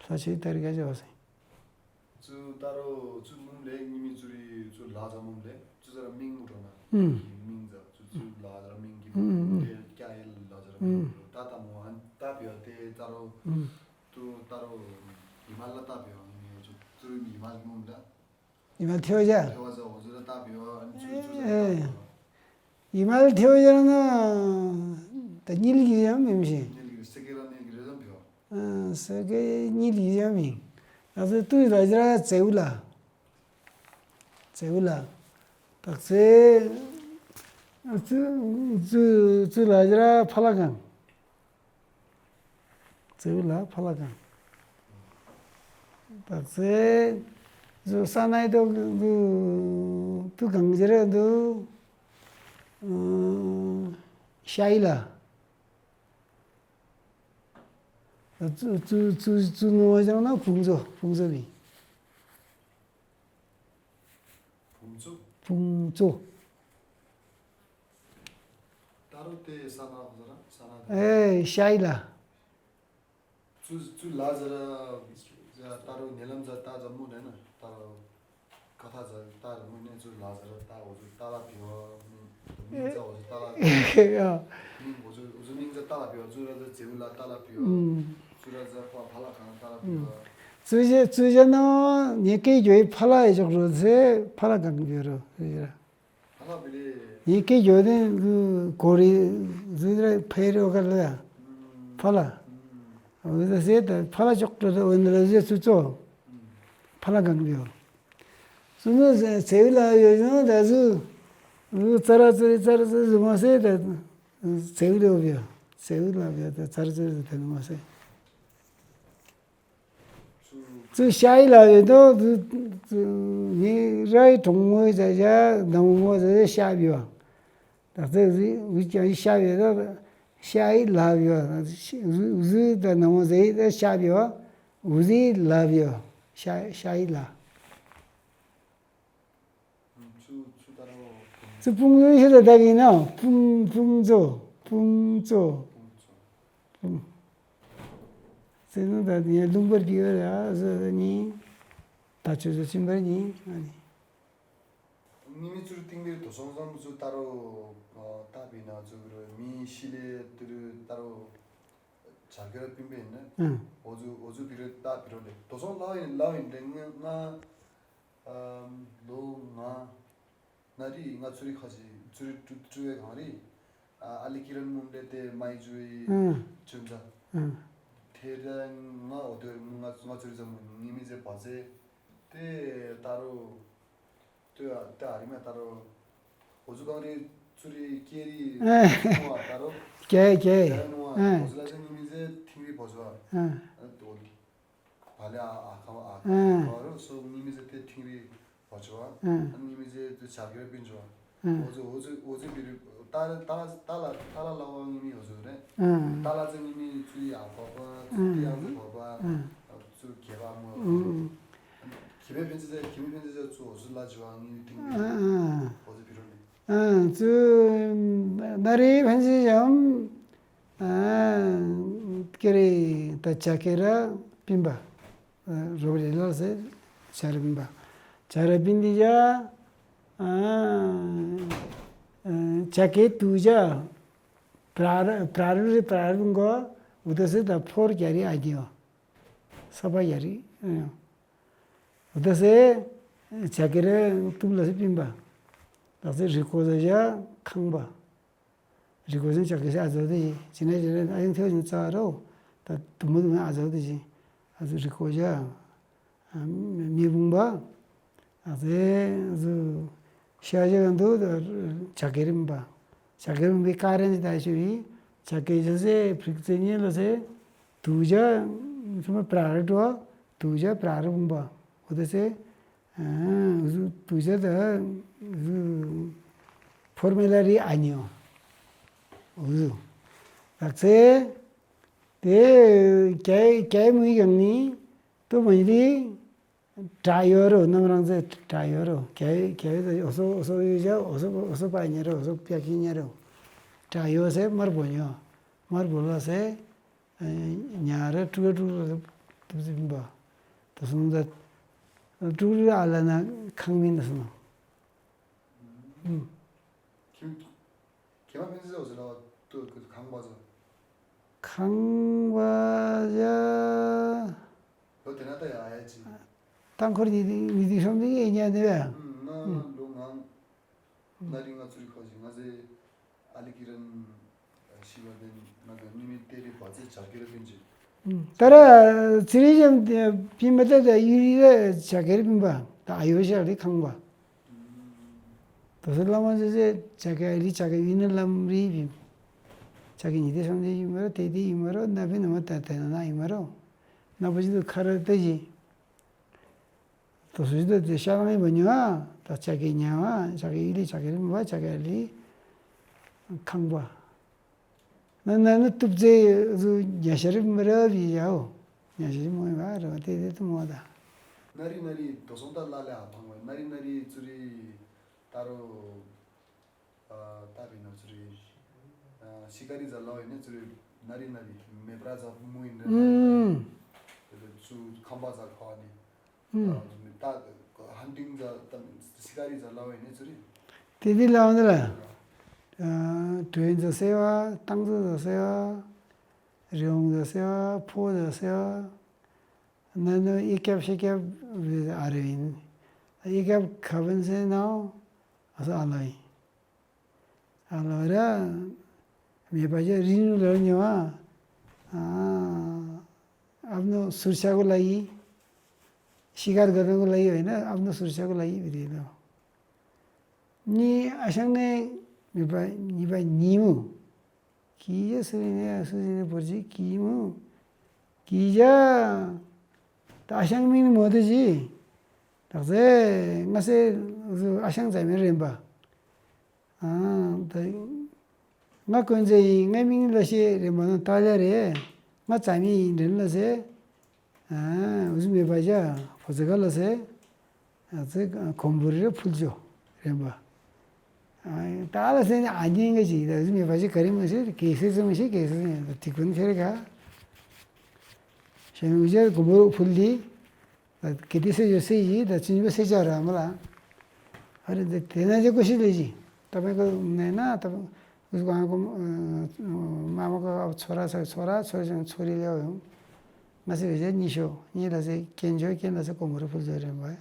ཆོས་ལྟར་ག་བྱ་བ་སེ། ཙུ་ཏ་རོ་ཙུ་མུམ་ལེ་ཉི་མི་ཙུ་རི་ཙུ་ལ་ཛ་མུམ་ལེ་ཙུ་ཛ་ར་མིང་མུ་ཏྲོ་ན། ཨུམ། མིང་ཛ་ཙུ་ཙུ་ལ་ཛ་ར་མིང་གི་ཨུམ་ཨུམ། ཏེ་ཀྱ་ཡེ་ལ་ཛ་ར་ཨུམ། མིང་ད་ད་མོ་ཨན་ད་པི་ཡ་ཏེ་ཏ་རོ། ཨུམ། ཏུ་ཏ་རོ་ཉི་མ་ལ་ད་པི་ཡ་ཉི་ཙུ་ཙུ་རི་ཉི་མ་མུམ་ད། ཉི་མ་ཐེ་བ་ཅག་ཐེ་བ་ཛ་འོ་ཙུ་ལ་ད་པི་ཡ་ཨན་ཙུ་ཙུ་ལ་ད་པི་ཡ། ཉི་མ་ལ་ཐེ་བ་ཅག་ན་ད་ཉི་ལི་གི་ཡང་མིན་ཞིང་། ཉི་ལི་གི་སེ་ཀེ་ར་ནི་གི་རེ་ཟམ་པི་ཡ། ས་གའི་གཉིས་ལ་ཡང་མིན། ང་ཚོ་ཏུའི་ལ་ཇི་ར་ཙེའུ་ལ། ཙེའུ་ལ། དག་ཚེ། ཙུ་ཙུ་ཙུ་ལ་ཇི་ར་ཕ་ལ་གང་། ཙེའུ་ལ་ཕ་ལ་གང་། དག་ཚེ། ཙུ་ས་ནའི་ཏོ་ཏུ་གང་ཇི་ར་འདུ། ཤ་ཡི་ལ། ཙུ་ཙུ་ཙུ་ཙུ་ནོ་ཅང་ན་ཕུང་ཙོ་ཕུང་ཙོ་བི། ཕུང་ཙོ། ཕུང་ཙོ། ཏ་རོ་ཏེ་ས་ན་ཟ་ར་ས་ན་ཏ། ཨེ་ཤ་ཡི་ལ། ཙུ་ཙུ་ལ་ཟ་ར་ཟ་ཏ་རོ་ཉེ་ལམ་ཟ་ཏ་ཟ་མུ་ནེ་ན་ཏ་རོ། ཀ་ཐ་ཛ་ཏ་ར་མུ་ནེ་ཙུ་ལ་ཛ་ར་ཏ་འོ་ཙུ་ཏ་ལ་བི་བ། མིང་ཛ་འོ་ཙུ་ཏ་ལ་བི་བ། ཡ། མིང་འོ་ཙུ་འོ་ཙུ་མིང་ཛ་ཏ་ལ་བི་བ། ཙུ་ར་ཛ་ཛེ་བུ་ལ་ཏ་ལ་བི་བ། ཨུམ། ཙུ་ར་ཛ་ཕ་ཕ་ལ་གང་ཏ་ལ་བི་བ། ཙུ་ཞེ་ཙུ་ཞེ་ན་ཉེ་ཀེ་ཇོའི་ཕ་ལ་ཡེ་ཅོག་རོ་ཚེ་ཕ་ལ་གང་བི་རོ་ཟེར། ཕ་ལ་བི་ལེ། ཉེ་ཀེ་ཇོ་ནི་གོ་རི་ཟུ་ར་ཕེ་རོ་ག་ལ་ཡ། ཕ་ལ། འོ་ད་ཟེར་ད་ཕ་ལ་ཅོག་རོ་ད་འོ་ན་ལ་ཟེ་ཙུ་ཙོ། ཕ་ལ་གང་བི་རོ། སུ་ནུ་ཚེའུ་ལ་ཡོད་ཡོང་ད་སུ། རུ་ཙ་ར་ཙི་རི་ཙ་ར་ཙི་རི་མ་ཟེར་ད། ཚེའུ་ལ་ཡོད་ཡོད་ཚེའུ་ལ་ཡོད་ད་ཙ་ར་ཙི་རི་ད་མ་ཟེར། ཙུ་ཤ་ཡི་ལ་ཡོད་དོ། ཙུ་ཙུ་ནི་རའི་གྲོང་མོའི་ཟ་བྱ་ནང་མོ་ཟ་བྱ་ཤ་བི་བ། ད་ཙི་ཟི་འུ་ཅག་ཤ་བི་དོ། ཤ་ཡི་ལ་བི་བ། ཟི་ཟི་ད་ནང་མོ་ཟ་ཡི་ད་ཤ་བི་བ། འུ་ཟི་ལ་བི་བ། ཤ་ཤ་ཡི་ལ། ཙི་སྤུང་ཡོད་ཤེས་ད་ད་གིན་ན་སྤུང་སྤུང་ཙོ་སྤུང་ཙོ་སྤུང་། ཙི་ནུ་ད་ཡང་ལུང་པར་གྱི་ཡོད་ར་ཟེར་ནི། ད་ཆོས་ཚོ་ཕྱིན་པར་ཉིན་ཨ་ནི། ངེད་མི་ཚུར་ཏིང་ངེ་དོ་སོང་སོང་ཚུ་ད་རུ་ད་པི་ན་ཚུ་རུ་མི་ཤི་ལེ་དུ་རུ་ད་རུ་བྱ་དགའ་ར་པིན་པེ་ན། ཨང་། འོ་ཚུ་འོ་ཚུ་པི་རུ་ད་པི་རུ་ལེ་དོ་སོང་ལའོ་ཡིན་ལའོ་ཡིན་ལེ་ང་ང་ཨམ་ལོ་ང་ན་རི་ང་ཚུ་རི་ཁ་ཅི་ཚུ་རི་ཀྲུ་ཀྲུ་བའི་གང་རི་ཨ་ཨ་ལི་ཀི་རན་མུན་ལེ་ཏེ་མའི་ཇུ་ཡི་ཨང་ཆུན་ཚ་ཨང་། ཐེ་ར་ང་འོ་དེ་ང་ང་ཚུ་རི་ཚ་མུན་ངེད་མི་ཚེ་བ་ཚེ་ཏེ་ད་རུ། ཏོ་ཡ་ཏ་ཨ་རི་མ་ད་རོ། འོ་ཚུ་གང་རི་ཚུ་རི་ཀེ་རི་ཨ་ནུ་བ་ད་རོ། ཀེ་ཀེ་ཀེ་ནུ་བ་ཨ་འོ་ཚུ་ལ་ཚེ་ཉི་མི་ཚེ་ཐིང་རི་བོ་ཚུ་བ། ཨ་ཨ་ཏོ་བ་ལེ་ཨ་ཨ་ཁ་བ་ཨ་ཨ་ཁ་བ་རོ་སོ་ཉི་མི་ཚེ་ཏེ་ཐིང་རི་བོ་ཚུ་བ། ཨ་ཨ་ཉི་མི་ཚེ་ཏུ་ཆ་གེ་ར་པིན་ཚུ་བ། ཨ་འོ་ཚུ་འོ་ཚུ་འོ་ཚུ་བི་རི་ཏ་ཏ་ཏ་ལ་ཏ་ལ་ལ་བ་ཉི་མི་འོ་ཚུ་རེ། ཨ་ཏ་ལ་ཚེ་ཉི་མི་ཚུ་ཡ་ཨ་ཁ་བ་ཚུ་ཏི་ཡང་ཚེ་ཁ་བ་ཨ་ཚུ་གེ་བ་མོ། ཨ་ཨ། ཁྱི་པའི་ཕན་ཚུན་ཚེ་ཁྱི་མི་ཕན་ཚུན་ཚེ་ཚུ་འོ་ཚུ་ལ་ཇི་བ་ངའི་ཐིང་ངེ་ཨ་ཨ་འོ་ཚུ་ཕི་རོ་ནི། ཨ་ཚུ་ན་རི་ཕན་ཚུན་ཡང་ཨ་ཀེ་རི་ད་ཆ་ཀེ་ར་པིན་པ། ཨ་རོ་རེ་ལ་སེ་ཆ་ར་པིན་པ། ཆ་ར་པིན་དི་ཡ་ཨ་ཨ་ཆ་ཀེ་ཏུ་ཡ་པྲ་ར་པྲ་རུ་རི་པྲ་རུ་གོ་འུ་ད་སེ་ད་ཕོར་ཀྱ་རི་ཨ་ཀྱི་ཡོ། ས་པ་ཡ་རི། འོ་ད་སེ་ཆ་ཀེ་ར་ཏུབ་ལ་སེ་པིན་པ། ད་སེ་རི་ཀོ་ཟ་ཡ་ཁང་པ། རི་ཀོ་ཟེ་ཆ་ཀེ་སེ་ཨ་ཛོ་དེ་ཡི་ཅི་ན་ཅི་ན་ཨ་ཡང་ཐེ་ཡོ་ཅུང་ཙ་རོ། ད་དུ་མ་དུ་མ་ཨ་ཛོ་དེ་ཅི་ཨ་ཛོ་རི་ཀོ་ཡ། མེ་བུང་བ། ཨ་ཛེ་ཨ་ཛོ་ཤ་ཞ་ག་འདུག་ཆ་ཀེ་རིམ་པ། ཆ་ཀེ་རིམ་པའི་ཀ་རན་ཅི་ད་ཤི་བི་ཆ་ཀེ་ཞ་སེ་ཕིག་ཙེ་ཉེ་ལ་སེ་དུ་ཇ་སུ་མ་པྲ་ར་ཏོ་དུ་ཇ་པྲ་ར་བུང་བ་འོ་ད་སེ་ཨ་ཟུ་དུ་ཇ་ད་ཟུ་ཕོར་མེ་ལ་རི་ཨ་ཉོ་འོ་ཟུ་ད་ཚེ་དེ་ཀྱེ་ཀྱེ་མུ་ཡང་ནི་ཏོ་མ་ཡི་དེ། དྲ་ཡོད་རོ་ནམ་རང་ཚེ་དྲ་ཡོད་རོ་གལ་གལ་ཏེ་འོ་སོ་འོ་སོ་ཡོད་བྱ་འོ་སོ་འོ་སོ་པ་ཉེ་རོ་འོ་སོ་པ་ཁྱི་ཉེ་རོ། དྲ་ཡོད་སེ་དམར་པོ་ཉོ། དམར་པོ་ལ་སེ་ཉ་ར་ཀྲུ་ག་ཀྲུ་ག་ལ་ཏུ་ཙི་བིན་པ། ཏུ་སོང་ད་ཀྲུ་ག་ཨ་ལ་ན་ཁང་མིན་ད་སོང་། ཁྱིམ། ཁྱེད་མ་ཕན་ཚུན་འོ་ཟེར་ལ་བ་ཏུ་ཁང་པ་ཚོ། ཁང་པ་ཡ། ལོ་དེ་ན་ད་ཡ་ཡ་ཅི། ཏང་འཁོར་ཉི་ཏིག་ཉི་ཏིག་སོང་ཏིག་ཨེ་ཉ་དེ་བས། ང་ལོ་ང་ན་རི་ང་ཚུར་ཁ་ཅི་ང་ཚེ་ཨ་ལི་ཀི་རན་ཤི་བ་དེ་ང་ཚེ་ཉི་མི་ཏེ་རི་བ་ཚེ་ཆ་ཀེ་ར་ཕན་ཅི། ད་ར་ཚི་རི་ཅམ་ཕི་མ་ད་ད་ཡུ་རི་ར་ཆ་ཀེ་ར་ཕིན་པ་ད་ཨ་ཡོ་ཤ་རི་ཁང་པ། ད་སེ་བླ་མ་ཚེ་ཚེ་ཆ་ཀེ་རི་ཆ་ཀེ་ཡུ་ནི་ལམ་རི་ཕིན། ཆ་ཀེ་ཉི་ཏེ་སམ་ཏེ་ཡུ་མ་རོ་ཏེ་ཏེ་ཡུ་མ་རོ་ན་ཕི་ན་མ་ད་ད་ན་ན་ཡུ་མ་རོ། ན་པ་ཅི་ཏུ་ཁ་ར་ཏེ་ཅི། ད་སུ་ཅི་ད་ཏེ་ཤ་རང་ཡི་བ་ཉོ་ཨ། ད་ཆ་ཀེ་ཉ་བ་ཆ་ཀེ་ཡུ་ལི་ཆ་ཀེ་རི་མ་བ་ཆ་ཀེ་རི་ཁང་པ། ན་ན་ན་ཏུབ་ཙེ་ཟུ་ཉ་ཤ་རི་མ་ར་བི་ཡའོ། ཉ་ཤ་རི་མོ་ཡི་བ་ར་བ་ཏེ་ཏེ་ཏུ་མོ་ད། ན་རི་ན་རི་དོ་སོང་ད་ལ་ལེ་ཨ་ཕང་བ་ན་རི་ན་རི་ཚུ་རི་ད་རོ། ཨ་ད་བི་ན་ཚུ་རི། ཨ་ཤི་ཀ་རི་ཛ་ལ་བ་ཡི་ནི་ཚུ་རི་ན་རི་ན་རི་མེ་པྲ་ཛ་མུ་ཡི་ནི། ཨུམ། ཚུ་ཁམ་པ་ཛ་ཁ་བ་ནི། ཨུམ། ད་ཧན་ཏིང་ཛ་ད་ཤི་ཀ་རི་ཛ་ལ་བ་ཡི་ནི་ཚུ་རི། ཏེ་ཏེ་ལ་བ་ནི་ལ། ཨ་དྲོད་ཛ་སེ་བ་ཏང་ཛ་ཛ་སེ་བ། རི་བོང་ཛ་སེ་བ་ཕོ་ཛ་སེ་བ། ན་ནོ་ཨི་ཀབ་ཤི་ཀབ་བི་ཨ་རེ་ཡིན། ཨི་ཀབ་ཁ་བན་སེ་ནའོ་ཨ་ས་ཨ་ལ་ཡིན། ཨ་ལ་ར། མེ་པ་ཅ་རི་ནུ་ལ་ཉོ་ཨ། ཨ་ཨབ་ནོ་སུར་ཆ་གོ་ལ་ཡི། ཤི་ཀར་ག་ནོ་གོ་ལ་ཡི་བས་ན་ཨབ་ནོ་སུར་ཆ་གོ་ལ་ཡི་བི་རེ་ལོ། ནི་ཨ་ཤང་ནེ་མེ་པ་ཉི་པ་ཉི་མུ། ཀི་ཡ་སུ་རི་ནེ་སུ་རི་ནེ་པོར་ཅི་ཀི་མུ། ཀི་ཡ། ད་ཨ་ཤང་མིང་མོ་དེ་ཅི། ད་ཟེ་ང་སེ་ཨ་ཤང་ཙ་མེ་རེན་པ། ཨ་ད་ང་ཀོན་ཛེ་ཡིན་ངའི་མིང་ལ་ཤེས་རེད་མ་ནོ་ཏཱ་ལ་རེད། ང་ཙ་མི་ཡིན་རེད་ལ་ཟེ། ཨ་འུ་ཟུ་མེ་པ་ཅ་ཕོ་ཙེ་ག་ལ་ཟེ། ཨ་ཙེ་གོམ་བུ་རེ་ཕུལ་ཅོ་རེད་པ། ཨ་ཏཱ་ལ་ཟེ་ནི་ཨ་ཉིན་ག་ཅིག་ད་འུ་ཟུ་མེ་པ་ཅ་ག་རེ་མ་ཤེས་གེ་སེ་ཙེ་མ་ཤེས་གེ་སེ་ཙེ་ད་ཏི་ཀུན་ཁེ་རེ་ག་དེ་ནས་འུ་ཅག་གོམ་པ་རུ་ཕུལ་ལི། ད་གལ་ཏེ་སེ་ཇོ་སེ་ཡི་ད་ཚུན་པ་སེ་ཅག་ར་མ་ལ། ཨ་རེ་འདི་དེ་ན་ཅི་ཀོ་ཤི་ལེ་ཅི། ད་པའི་ཀ་ནས་ན་ད་འུ་གང་གོམ་མ་མ་ཀ་ཚོ་ར་ཚོ་ཚོ་ར་ཚོ་ཅང་ཚོ་རི་ལེ་ཡོང་། ང་སེ་བེ་ཅ་གཉིས་ཤོ་གཉིས་ལ་སེ་ཀན་ཇོ་ཀན་ལ་སེ་གོམ་པ་རུ་ཕུལ་ཟེར་རེ་མ།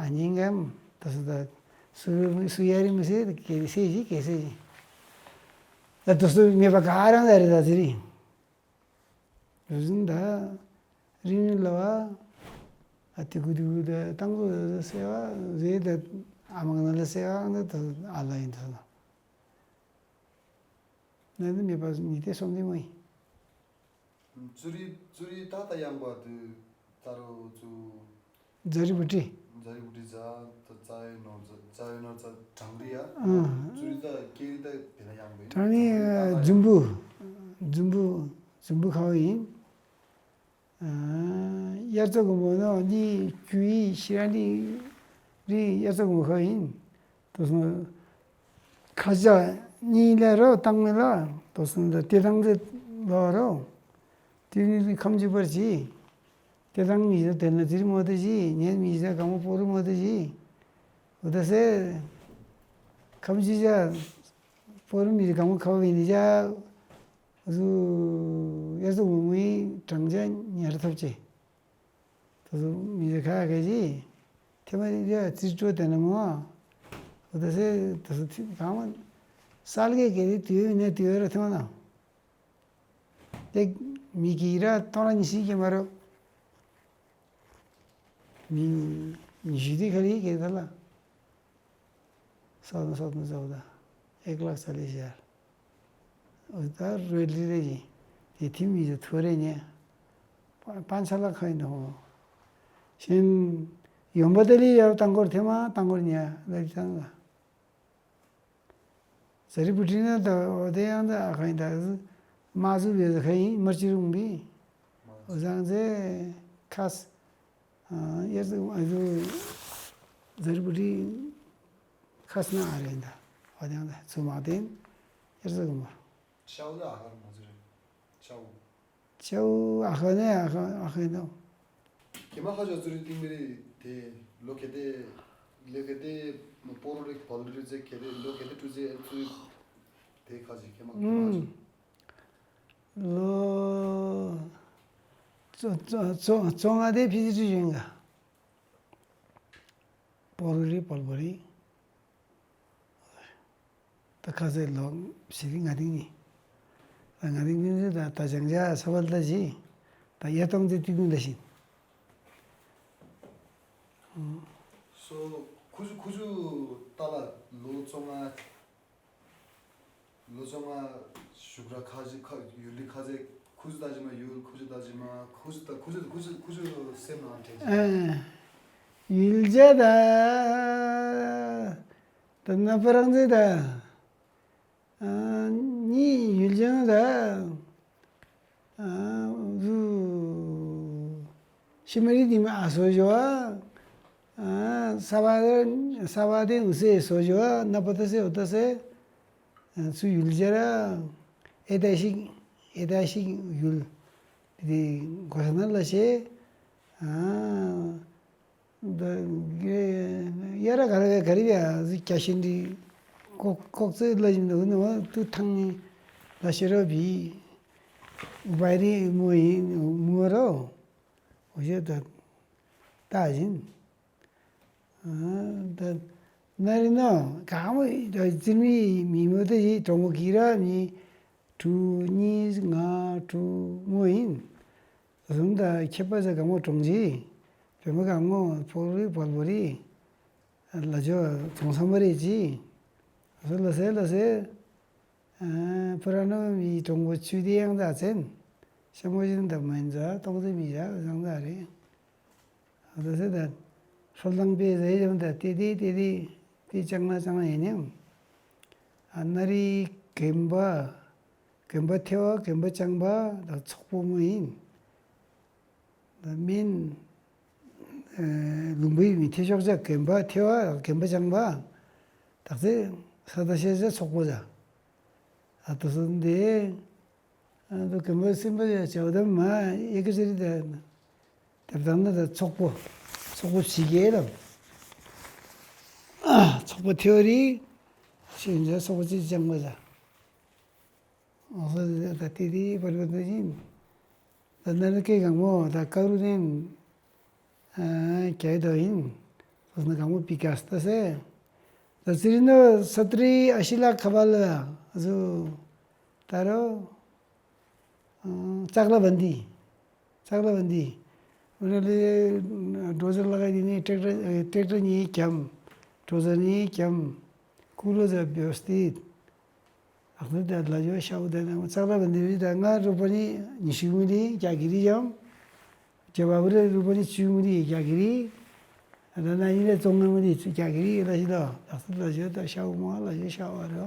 ཨ་ཉིན་གམ་ད་སུ་ད་སུ་སུ་ཡ་རི་མི་སེ་གེ་སེ་ཞི་གེ་སེ་ཞི། ད་དུ་སུ་མེད་པ་ག་རང་ད་རི་ད་ཟི་རི། རུ་ཟིན་ད་རི་ནི་ལ་བ། ཨ་ཏི་གུ་ཏི་གུ་ད་ཏང་གུ་ད་སེ་བ་ཟེ་ད་ཨ་མ་ག་ན་ལ་སེ་བ་ད་ད་ཨ་ལ་ཡིན་ད་ད། ན་ནི་མེད་པ་ཉི་ཏེ་སོམ་ནི་མ་ཡིན། ཙུ་རི་ཙུ་རི་ད་ད་ཡང་བ་དུ་ད་རུ་ཙུ། ཛ་རི་བུ་ཏི། ཛ་རི་བུ་ཏི་ཛ་ད་ཙ་ཡེ་ནོར་ཛ་ཙ་ཡེ་ནོར་ཛ་གྲང་རི་ཡ། ཨ། ཙུ་རི་ད་ཀེ་རི་ད་དེ་ན་ཡང་བ་ཡིན། གྲང་རི་ཛུམ་བུ། ཛུམ་བུ་ཛུམ་བུ་ཁ་བ་ཡིན། ཨ། དབྱར་རྩྭ་དགུན་འབུ་ནོ་ནི་ཀུ་ཡི་ཤི་ར་ནི་རི་དབྱར་རྩྭ་དགུན་འབུ་ཁ་བ་ཡིན། དུ་སོང་། ཁ་ཆ་གཉིས་ལས་རོ་བཏང་མི་ལ་དོ་སོང་ད་ཏེ་ཐང་ཏེ་ལོ་རོ། ཏེ་ནི་ཁམ་ཅི་པར་ཅི། ཏེ་ཐང་མི་ཟ་དེ་ན་ཙིར་མོ་ཏེ་ཅི་ཉན་མི་ཟ་གང་མོ་པོ་རུ་མོ་ཏེ་ཅི། འོ་ད་སེ། ཁམ་ཅི་ཅ། པོ་རུ་མི་ཟ་གང་མོ་ཁ་བ་ཡིན་ཅ། ཟུ། ཡ་ཟུ་མུ་མུའི་གྲང་ཅ་ཉར་ཐབས་ཅི། དེ་ཚོ་མི་རེ་ཁ་ཁ་ཅིག་ཐེ་མ་རེ་རེ་རྩིས་སྤྲོད་དེ་ན་མོ། འོ་ད་སེ་དེ་ཚོ་ཐི་གང་མ། སལ་གེ་གེ་རེ་དུས་ཡོད་ནས་དུས་ཡོད་ར་ཐེ་མ་ན། དེ་མི་གི་ར་ཏོང་ར་ཉི་ཤི་གེ་མ་རོ། མི་ཉི་ཤུ་དེ་ཁ་རེ་གེ་ད་ལ། སོ་ན་སོ་ན་ཟོ་ད། ཨེག་ལག་ཙ་ལི་ཤར། འོ་ད་རོལ་ལི་རེ་ཡིན། དེ་ཐིམ་ཡིན་ཚོ་ཐོ་རེ་ཉེ། པ་པན་ཆ་ལ་ཁ་ཡིན་དོ། ཤིན། ཡོང་པ་ད་ལི་ཡར་བཏང་སྐོར་ཐེ་མ་བཏང་སྐོར་ཉེ་ལ་ཡི་ཚང་ལ། ཟ་རི་བུ་ཏི་ན་ད་འོ་དེ་ཡང་ད་ཁ་ཡིན་ད། མ་ཟུ་བེ་ཁ་ཡིན་མར་ཅི་རུང་བི། འོ་ཟང་ཟེ་ཁ་སི། ཨ། དབྱར་རྩྭ་དགུན་འབུ། ཟ་རི་བུ་ཏི། ཁ་སི་ན་ཨ་རེ་ད། འོ་དེ་ཡང་ད་ཚུ་མ་དེན། དབྱར་རྩྭ་དགུན་འབུ། ཤའུ་ལ་ཨ་ཧར་མ་ཟེར། ཤའུ། ཤའུ་ཨ་ཧ་ནེ་ཨ་ཧ་ཨ་ཧ་ནོ། གེ་མ་ཧ་ཇོ་ཙུ་རི་ཏིང་མི་རི་དེ་ལོ་གེ་དེ་ལོ་གེ་དེ་པོ་རོ་རི་བོ་ལི་རི་ཙེ་གེ་དེ་ལོ་གེ་དེ་ཏུ་ཙེ་ཙུ་དེ་ཁ་ཅིག་གེ་མ་གེ་མ་ཨུམ། ལོ་ཙོ་ཙོ་ཙོ་ཙོ་ང་དེ་ཕི་ཟི་ཏུ་ཡོད་ག་པོ་རོ་རི་བོ་ལི་རི། ད་ཁ་ཟས་ལོ་ཞི་རི་ང་དིང་ནི། ད་ང་དིང་ནི་ད་ད་ཅང་ཅ་ས་བལ་ད་ཅི། ད་ཡ་ཏོང་ཙེ་ཏི་ཀུན་ད་ཤིན། སོ་ཁུ་ཆུ་ཁུ་ཆུ་ཏ་ལ་ལོ་ཙོ་ང་ལོ་ཙོ་ང་ཞུགས་ར་ཁ་ཅི་ཁ་ཡུལ་ལི་ཁ་ཟས་ཁུ་ཆུ་ད་ཅི་མ་ཡུལ་ཁུ་ཆུ་ད་ཅི་མ་ཁུ་ཆུ་ད་ཁུ་ཆུ་ཁུ་ཆུ་ཁུ་ཆུ་སེམས་ནང་དྲན་ཅི། ཡུལ་ཅ་ད། ད་ན་པ་རང་ཚེ་ད། ཨ། ནི་ཡུལ་ལྗང་ད། ཨ། རུ། ཤི་མ་རི་དི་མ་ཨ་སོ་ཞོ། ཨ། ས་བ་ས་བ་དེ་འུ་སེ་སོ་ཞོ་ན་པ་ད་སེ་འུ་ད་སེ། ཨ། ཚུ་ཡུལ་ལྗ་ར། ཨེ་ད་ཤིག་ཨེ་ད་ཤིག་ཡུལ། དེ་གོ་ས་ན་ལ་ཤེ། ཨ། ད་གེ། ཡ་ར་ག་ར་ག་རི་བ་ཟི་ཀྱ་ཤིན་དི། ཀོག་ཀོག་ཙེ་ལ་ཡིན་ནོ་ནོ་ཏུ་ཐང་ནི་ལ་ཤེ་ར་བི། བའི་རི་མོ་ཡིན་མོ་རོ། འོ་ཞེ་ད་ད་ཡིན། ཨ། ད་ན་རི་ན་ག་མོ་ད་ཙིར་མི་མི་མོ་ད་ཡི་གྲོང་མོ་གི་ར་མི། དྲུག་གཉིས་ལྔ་དྲུག་མོ་ཡིན། གཟུམ་དང་ཁྱད་པར་ཟ་གང་མོ་གྲོང་ཅི། བོད་མོ་གང་མོ་ཕོག་རི་བལ་པོ་རི། ལ་ཇོ་ཚོང་སམ་པ་རེ་ཅི། ཟོ་ལ་སེ་ལ་སེ། ཕུ་ར་ནོ་མི་གྲོང་པོ་ཆུ་དེ་ཡང་ད་ཚན། ཤ་མོ་བཞིན་དང་མན་ཛ་ཏོག་ཙེ་མི་ཡ་བཟང་ད་རེ། ད་ཟེར་ད། ཧྲོལ་ལང་པའི་ཟས་ཡོང་ད་ཏེ་ཏེ་ཏེ་ཏེ་ཏེ་ཅང་ན་ཅང་ན་ཡིན་ཡང་། ཨ་ན་རི་གན་པ། གན་པ་ཐེ་བ་གན་པ་ཅང་པ་ད་ཚོགས་པོ་མོ་ཡིན། ད་མིན། ལུང་པའི་མི་ཐེ་ཤོག་ཅག་གན་པ་ཐེ་བ་གན་པ་ཅང་པ། ད་ཚེ་ས་ད་ཤེས་ཅག་ཚོགས་པོ་ཅག་ཨ་ཏུ་སུ་འདི། ཨ་ད་གོམ་པ་སེམས་པ་ཡ་བྱ་བ་དམ་མ་ཨེ་ཀ་ཅི་རི་ད་དེབ་དང་ན་ད་ཚོགས་པོ་ཚོགས་པོ་བྱེད་ཀྱི་ལ། ཚོགས་པོ་ཐེའོ་རི་ཤེས་ཡོན་ཚོགས་པོ་ཅིག་སྦྱང་དགོས་ས། ཨོ་ད་དེ་དེ་པར་པར་དུ་ཡིན། ད་ན་ལ་སྐད་གང་མོ་ད་ཀ་རུ་ནན། ཨ་ཀྱའི་དོ་ཡིན། སོ་ན་གང་མོ་པི་ཀ་སི་ད་སེ། ད་ཚི་རི་ནོ་ས་ཏྲི་ཨ་ཤི་ལ་ཁ་བ་ལ་ཟུ། ད་རོ། ཙག་ལ་བན་དི། ཙག་ལ་བན་དི། འོ་ན་ལེ་ཌོ་ཟར་ལ་ག་ཡིན་ནི་ཊེག་ཊར་ཊེག་ཊར་ནི་ཀྱམ། ཌོ་ཟར་ནི་ཀྱམ། ཀུ་ལོ་ཟ་བེ་སྟི། ཨ་ཁུ་ད་ལ་ཡོ་ཤའུ་ད་ན་ཙག་ལ་བན་དི་རི་ད་ང་རུ་པ་ནི་ཉི་ཤུ་མི་རི་ཀྱ་གི་རི་ཡམ། ཇ་བ་བུ་རེ་རུ་པ་ནི་བཅུ་མི་རི་ཀྱ་གི་རི། ད་ན་ཡིན་ལེ་ཙོང་ང་མི་རི་ཀྱ་གི་རི་ལ་ཤི་ལ། ཨ་ཁུ་ལ་ཡོ་ད་ཤའུ་མ་ལ་ཡོ་ཤའུ་ཨ་རོ།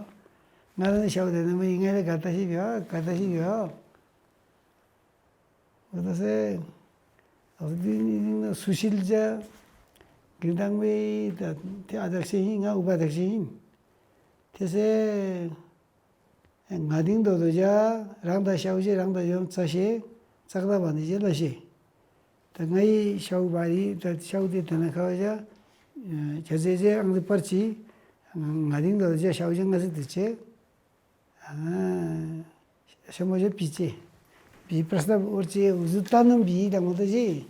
ང་རང་ཤའུ་ད་ན་མི་ཡིན་ང་ལ་ག་ད་ཤི་ཡོ་ག་ད་ཤི་ཡོ། འོ་ད་སེ། ཨ་ཁུ་དེ་ནི་སུ་ཤིལ་ཇ། གིན་དང་བའི་ད་དེ་ཨ་དག་ཤེ་ཡིན་ང་ཨུ་པ་དག་ཤེ་ཡིན། དེ་སེ། ང་དིང་དོ་དོ་ཇ། རང་ད་ཤའུ་ཤེ་རང་ད་ཡོམ་ཙ་ཤེ། ཙག་ད་བ་ནི་ཇེ་ལ་ཤེ། ད་ང་ཡི་ཤའུ་བ་རི་ད་ཤའུ་དེ་དེ་ན་ཁ་བ་ཇ། ཇ་ཟེ་ཇེ་ཨང་དེ་པར་ཅི། ང་དིང་དོ་དོ་ཇ་ཤའུ་ཇ་ང་སི་དེ་ཅེ། ཤ་མོ་ཞེ་པི་ཅེ། པི་པྲ་སྟབས་འོར་ཅེ་འུ་ཟུ་ཏ་ནམ་པི་དང་མོ་ཏོ་ཅེ།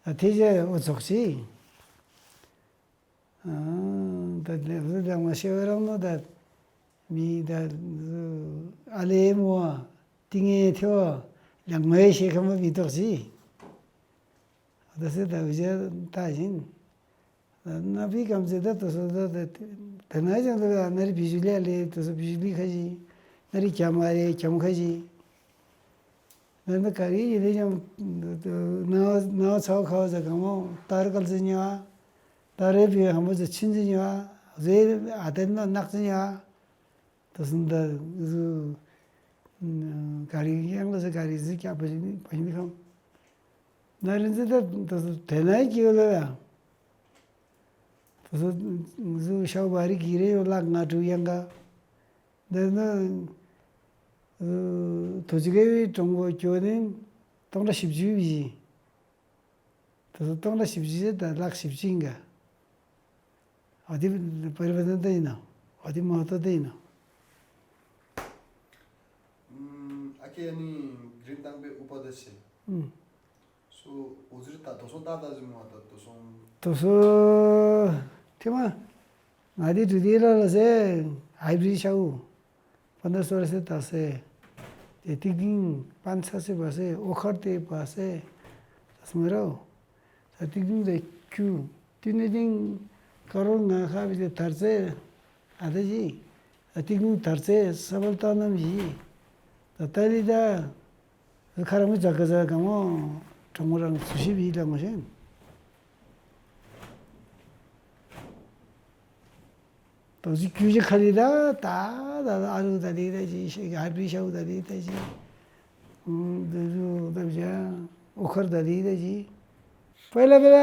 ཨ་ཐེ་ཇ་འོ་ཚོགས་ཅེ། ཨ་ད་ལེ་འུ་ཟུ་དང་མོ་ཤེ་བ་རང་མོ་ད་མི་ད་ཨ་ལེ་མོ་ཏི་ངེ་ཐེ་བ་ལ་ངོ་ཡེ་ཤེ་ཁ་མོ་པི་ཏོག་ཅེ། ད་སེ་ད་འུ་ཇ་ཏ་ཡིན། ན་པི་ཀམ་ཚེ་ད་དོ་སོ་ད་ད་ན་ཅང་ད་ན་རི་བི་ཞུ་ལི་ཨ་ལེ་དོ་སོ་བི་ཞུ་ལི་ཁ་ཅི། ན་རི་ཀྱ་མ་རེ་ཀྱམ་ཁ་ཅི། ན་ད་ག་རི་ཡི་ལེ་ཀྱམ་ན་ན་ཚའོ་ཁ་བ་ཟ་གང་མོ་ཏར་ཀལ་ཟི་ཉ། ཏར་རེ་བི་ཧམ་བོ་ཟ་ཆིན་ཟི་ཉ། ཟེ་ཨ་ཏེ་ན་ནག་ཟི་ཉ། ད་སུན་ད་ག་རི་ཡང་ལ་ཟ་ག་རི་ཟི་ཀྱ་པ་ཞིག་པ་ཞིག་ཁམ། ན་རིན་ཟི་ད་ད་དེ་ན་ཡི་ཀྱི་ཡོད་ལ་ཡ། ད་ཟུ་ཤའུ་བ་རི་གི་རེ་ཡོད་ལ་ང་དྲུག་ཡང་ག། འདི་ནི་ཐོ་ཅི་གེ་བའི་གྲོང་པོ་གྱོ་ནི་སྟོང་ཕྲག་བཞི་བཅུ་བཞི། ད་ཟུ་སྟོང་ཕྲག་བཞི་བཅུ་ད་ལག་བཞི་བཅུ་ཡིན་ག། ཨ་དེ་པར་པ་ན་ད་ཡིན་ནོ། ཨ་དེ་མ་ཏོ་ད་ཡིན་ནོ། ཨ་ཁེ་ནི་གྲིན་དང་པའི་ཨུ་པ་ད་ཤེ། སོ་འུ་ཟིར་ད་དོ་སོང་ད་ད་ཟི་མོ་ད་དོ་སོང་། དོ་སོ་ཐེ་མ་ང་དེ་དུ་དེ་ལ་ལ་སེ་ཧའི་བྲི་ཤའུ་པ་ན་སོ་ར་སེ་ད་སེ་དེ་ཏིག་ཏིང་པན་ཚ་སེ་བ་སེ་ཨོ་ཁར་ཏེ་བ་སེ་ད་སེ་མ་རོ། ད་ཏིག་ཏིང་དེ་ཁྱུ་ཏི་ནེ་ཏིང་ཀ་རོ་ང་ཁ་བི་དེ་དར་ཚེ་ཨ་ད་ཅི། ཏིག་ནུ་དར་ཚེ་ས་བལ་ཏ་རྣམ་བཞི། ད་ཏ་རི་ད། ཁ་ར་མི་ཛ་ག་ཛ་ག་མོ་གྲོང་མོ་རང་ཚུ་ཤི་བི་ལ་མོ་ཤེན། ཏོ་ཟི་ཀུ་ཇི་ཁ་རི་ད་ད་ད་ཨ་རུ་ད་རི་ད་ཅི་ཤེ་ག་ཧར་པི་ཤའུ་ད་རི་ད་ཅི། འདི་ཚོ་ད་བྱ་ཨོ་ཁར་ད་རི་ད་ཅི། པེ་ལ་པེ་ལ་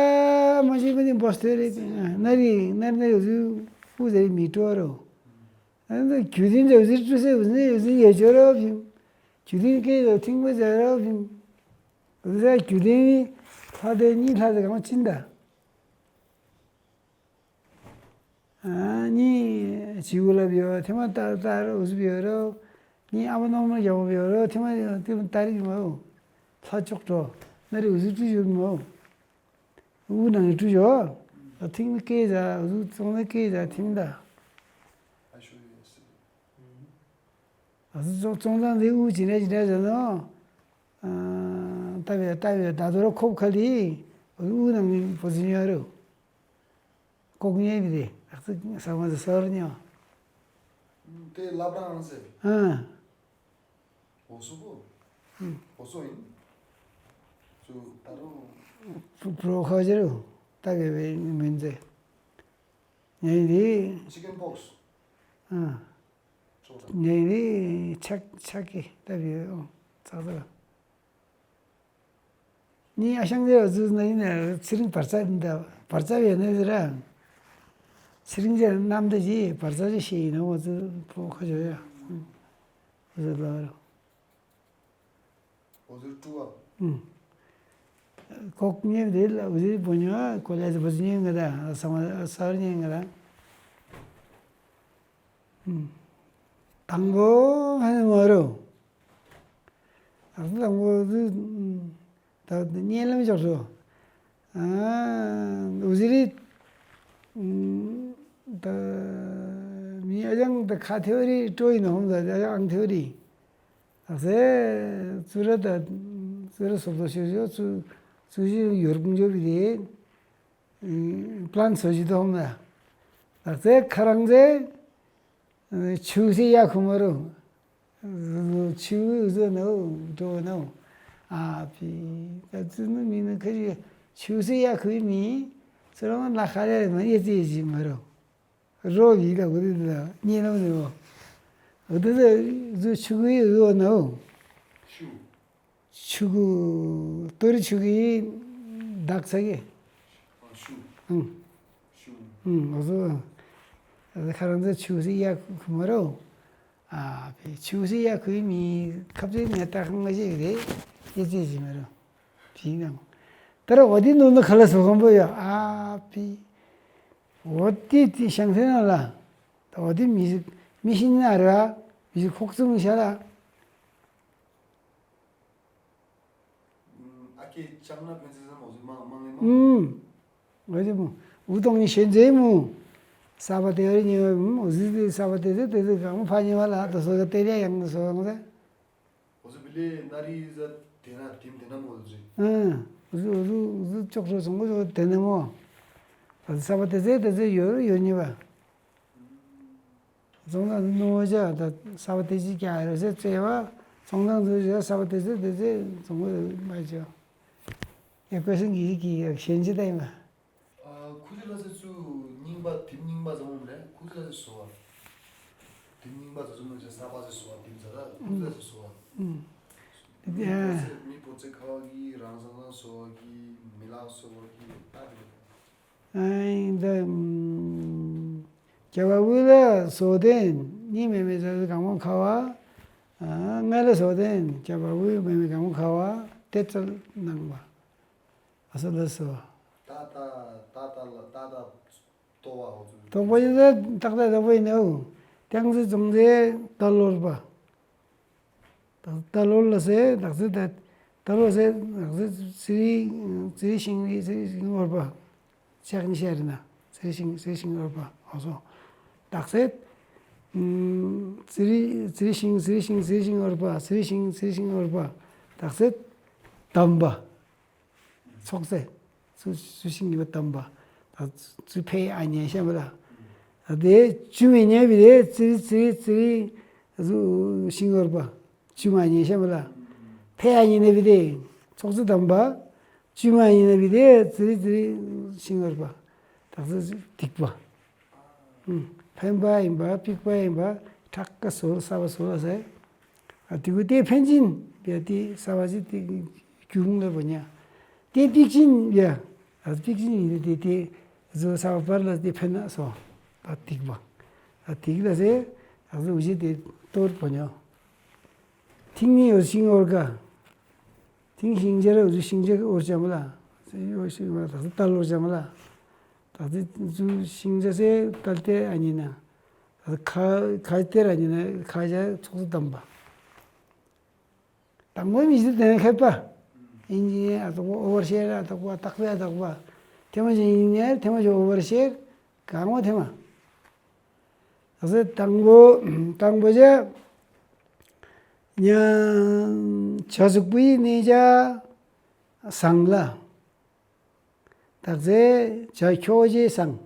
མ་ཤི་མ་ནི་བོ་སྟེ་རེད། ན་རི་ན་རི་ན་རི་ཟུ་པུ་ཟེ་མི་ཏོ་རོ། ཨ་ནི་རྒྱུ་ལྡན་དུ་ཟེར་ཅུ་ཟེར་བུ་ཟེར་ཡོད་ཅོ་རོ་བཞིན། རྒྱུ་ལྡན་སྐད་དུ་ཐིང་པོ་ཟེར་རོ་བཞིན། བུ་ཟེར་རྒྱུ་ལྡན་ནི་ལྷ་དེ་གཉིས་ལྷ་དེ་གང་ཅིན་ད། ཨ་ནི་བྱིའུ་ལ་བིའོ་ཐེ་མ་ཏ་ཏ་རོ་འུ་ཟུ་བིའོ་རོ། ནི་ཨ་མ་ནོ་མ་རྒྱ་བོ་བིའོ་རོ་ཐེ་མ་ཐེ་མ་ཏ་རི་མ་འོ། ལྷ་ཅོག་གྲོ། ན་རི་འུ་ཟུ་ཅུ་ཡོད་མ་འོ། དབུ་ནང་ནས་བཀྲུས་ཡོད། ཐིང་ནི་སྐད་ཡ་གཟུགས་བཙོང་ནི་སྐད་ཡ་ཐིང་ད། ཨ་གཟུགས་བཙོང་བཙོང་སྟངས་དེ་དབུ་ཇི་འདྲ་ཇི་འདྲ་ཟེར་ན། ལྟ་བའི་ལྟ་བའི་ད་དོ་ར་ཁོབ་ཁ་ལི། དབུ་ནང་ནས་བུ་ཟིན་ཡོད་རེད། ལྐོག་རྔན་གྱི་རེད། ཨ་ཙི་ས་མ་ཟི་སོར་ཉོ། དེ་ལབ་རང་ཟེར། ཨ། ཨོ་སུ་པོ། ཨོ་སུ་ཡིན། ཚུ་ད་རུང་། པྲོ་ཁ་ཅེ་རུ་ད་གེ་བའི་མིན་ཟེ། ཉེ་འདི། ཅི་ཀེན་པོག་སི། ཨ། ཉེ་འདི་ཆག་ཆག་གི་ད་བི་ཨོ་ཚག་ཚག་ནི་ཨ་ཞང་དེ་བ་ཟུ་ན་ཡིན་ན་ཚེ་རིང་བར་ཚ་ཡིན་ད་བར་ཚ་བས་ན་ཟེར་ར། ཚེ་རིང་ཅེ་རྣམ་ད་ཅི་བར་ཚ་ཅི་ཤེས་ཡིན་ན་འོ་ཚུ་པོ་ཁ་ཅོ་ཡ། ཟེར་ལ་ར། འོ་ཟེར་སྤྲུ་བ། ཨུམ། ཁོག་ཉེ་བ་དེ་ལ་འོ་ཟེར་བུ་ཉོ་ཨ་ཁོ་ལས་བུ་ཉེ་ང་ད་ས་མ་ས་བར་ཉེ་ང་ད། ཨུམ། དང་པོ་ཧ་ནི་མ་རུ། ཨ་དང་པོ་དུ་ད་གཉན་ལམ་ཅོག་སོ། འུ་ཟི་རི། ད་མི་ཨ་ཅང་ད་ཁ་ཐེའུ་རི་སྤྲོ་ཡིན་ནོ་ཧོམ་ད་ཨ་ཅང་ཨང་ཐེའུ་རི། ད་སེ་ཙུ་ར་ད་ཙུ་ར་སོབ་སོ་ཤོ་ཤོ་ཙུ་ཙུ་ཞི་ཡོར་ཀུང་ཇོ་བི་རེ། པླན་སོ་ཞི་དོ་ཧོམ་ད། ད་སེ་ཁ་རང་ཟེ། ཆུ་སི་ཡ་ཁུ་མ་རུ། ཆུ་ཟོ་ནོ་འགྲོ་ནོ། ཨ་ཕི། ད་ཙི་ནུ་མི་ནུ་ཁ་ཅི་ཆུ་སི་ཡ་ཁུ་མི། ཚུ་རང་ལ་ཁ་རེ་མ་ཡེ་ཙི་ཡེ་ཅི་མ་རུ། རོ་ཡི་ད་གུ་རི་ད་ཉེ་ལམ་ནི་བོ། འུ་ད་ད་ཟོ་ཆུ་གུ་ཡི་ཟོ་ནོ། ཆུ། ཆུ་གུ་ཏོ་རི་ཆུ་གུ་ཡི་དག་ཚ་གི། ཨ་ཤུ། ཨང་། ཤུ། ཨང་། འོ་ཟོ། ཨ་ཁ་རང་ཚ་ཆུ་སི་ཡ་ཁུ་མ་རོ། ཨ་ཕི་ཆུ་སི་ཡ་ཁུ་མི་ཁབ་ཚེ་ནས་ཏག་ཧང་ཞིག་རེད། ཡེ་ཙི་ཞིག་མ་རོ། ཕི་ནང་། ད་ར་འོ་དི་ནོ་ནོ་ཁ་ལ་སོ་ཁམ་པོ་ཡ། ཨ་ཕི། འོ་དི་དི་ཤང་ཐེ་ན་ལ། ད་འོ་དི་མི་མི་ཤིན་ན་ར། མི་ཁོག་ཙུང་ཤ་ལ། ཨ་ཁེ་ཅང་ན་ཕན་ཚེ་ཟམ་འོ་ཟི་མང་མང་ལེ་མང་། ཨུམ། འོ་ཟི་མོ། འུ་ཏོང་ནི་ཤེན་ཛེ་མོ། ས་བ་ཏེ་རི་ཉེ་བ་མོ་འོ་ཟི་ཏེ་ས་བ་ཏེ་ཟེ་ཏེ་ཟེ་གང་མོ་ཕ་ཉེ་བ་ལ་ཏོ་སོ་ག་ཏེ་རི་ཡང་སོ་ཡང་ཟེ། འོ་ཟི་བི་ལེ་ན་རི་ཟ་ཏེ་ན་ཏིམ་ཏེ་ན་མོ་ཟི། ཨུ་ཟི་འོ་ཟི་འོ་ཟི་ཅོག་ཅོག་སོང་གོ་ཟི་ཏེ་ན་མོ། ད་ས་བ་ཏེ་ཟེ་ཏེ་ཟེ་ཡོ་ཡོ་ཉེ་བ། ཙོང་ཏང་ནོ་ཇ་ད་ས་བ་ཏེ་ཅི་ཀྱ་རེ་ཟེ་ཙེ་བ། ཙོང་ཏང་ཟེ་ཇ་ས་བ་ཏེ་ཟེ་ཏེ་ཟེ་ཙོང་གོ་མ་ཇ། ཡ་ཀོ་སེང་གི་གི་ཡ་ཤེན་ཅི་ཏའི་མ། ཨ་ཁུ་ཅི་ལ་ཟེ་ཚུ་རྙིང་པ་དེ་རྙིང་པ་ཙམ་མོ་རེད། ཁུ་ཅི་ལ་ཟེ་སོ་བ། དེ་རྙིང་པ་ཙམ་མོ་ཟེ་ས་པ་ཟེ་སོ་བ་དེ་ཙ་ར་ཁུ་ཅི་ལ་ཟེ་སོ་བ། ཨུམ། མི་པོ་ཙེ་མི་པོ་ཙེ་ཁ་བ་གི་རང་སང་སང་སོ་བ་གི་མི་ལག་སོ་བ་གི་ད་དེ། ཨ་ཡིན་ད། རྒྱ་བ་དབུས་ལ་སོ་ཏེན་གཉིས་མེད་མེད་ཟེར་གང་མོ་ཁ་བ། ཨ་ང་ལ་སོ་ཏེན་རྒྱ་བ་དབུས་མེད་མེད་གང་མོ་ཁ་བ་ཏེ་ཙལ་ནང་བ། ཨ་སོ་ལ་སོ། ད་ད་ད་ད་ལ་ད་ད་ཏོ་བ་འོ་ཚུ། དོག་པ་ཡིན་ད་ཏག་ཏག་དོག་པ་ཡིན་ནོ། ཏང་ཙི་ཙོང་ཙེ་ད་ལོར་བ། ད་ལོ་ལ་ཟེ་དག་ཟེ་ད། ད་ལོ་ཟེ་དག་ཟེ་ཙི་རི་ཙི་རི་ཤིང་རི་ཙི་རི་ཤིང་འོར་པ། ཅག་ནི་ཤ་རི་ན་ཙི་རི་ཤིང་ཙི་རི་ཤིང་འོར་པ་ཨོ་སོ། དག་ཟེ། ཙི་རི་ཙི་རི་ཤིང་ཙི་རི་ཤིང་ཙི་རི་ཤིང་འོར་པ་ཙི་རི་ཤིང་ཙི་རི་ཤིང་འོར་པ། དག་ཟེ། དམ་པ། ཚོགས་ཟེར། ཚུ་ཚུ་ཤིང་གི་བ་དམ་པ། ད་ཚུ་ཕེ་ཨ་ཉེ་ཤ་མ་ལ། ད་དེ་ཅུ་མེ་ཉེ་བི་དེ་ཙི་རི་ཙི་རི་ཙི་རི་ཚུ་ཤིང་འོར་པ། ཅུ་མ་ཉེ་ཤ་མ་ལ། ཕེ་ཨ་ཉེ་ནེ་བི་དེ་ཚོགས་ཚུ་དམ་པ། ཅུ་མ་ཉེ་ནེ་བི་དེ་ཙི་རི་ཙི་རི་ཤིང་འོར་པ། ད་ཚུ་སྡིག་པ། ཕན་པ་ཡིན་པ་པིག་པ་ཡིན་པ་ཁྲག་ག་སོལ་ས་བ་སོལ་ས། ཨ་དེ་གུ་དེ་ཕན་ཅིན་ཡ་དེ་ས་བ་ཅི་དེ་རྒྱུ་ལ་བ་ཉ། དེ་པིག་ཅིན་ཡ། ཨ་པིག་ཅིན་ཡིན་དེ་དེ་བཟོ་ས་བ་པར་ལ་དེ་ཕན་ན་སོ། ཨ་དིག་པ། ཨ་དིག་ལ་ཟེ། ཨ་བཟོ་བཞི་དེ་གཏོར་བ་ཉ། ཐིང་ནི་ཡོད་ཤིང་འོར་ག། ཐིང་ཤིང་ཇ་ར་བཟོ་ཤིང་ཇ་འོར་ཅ་མ་ལ། ཡོད་ཤིང་མ་ལ་ད་ལོར་ཅ་མ་ལ། ད་ཚེ་ཚུ་ཤིང་ཆ་སེ་ཏལ་ཏེ་ཨ་ནི་ན། ད་ཁ་ཁ་ཏེ་ར་ནི་ན་ཁ་ཆ་ཚོགས་སུ་བསྡམས་པ། དང་པོ་མི་ཚེ་དེ་ནས་ཁེབས་པ། ཨིན་ཇི་ཨ་དོག་པ་ཨོ་བར་ཤེར་ཨ་དོག་པ་རྟག་པའི་ཨ་དོག་པ། ཐེ་མ་ཅན་ཨིན་ཇི་ཐེ་མ་ཅན་ཨོ་བར་ཤེར་གང་བ་ཐེ་མ། ད་ཚེ་དང་པོ་དང་པོ་ཆ་ཉ་ཆ་གཟུགས་པོའི་གནས་ཆ་བཟང་ལ། དག་ཚེ་བྱ་ཁྱོ་ཅེས་སང་།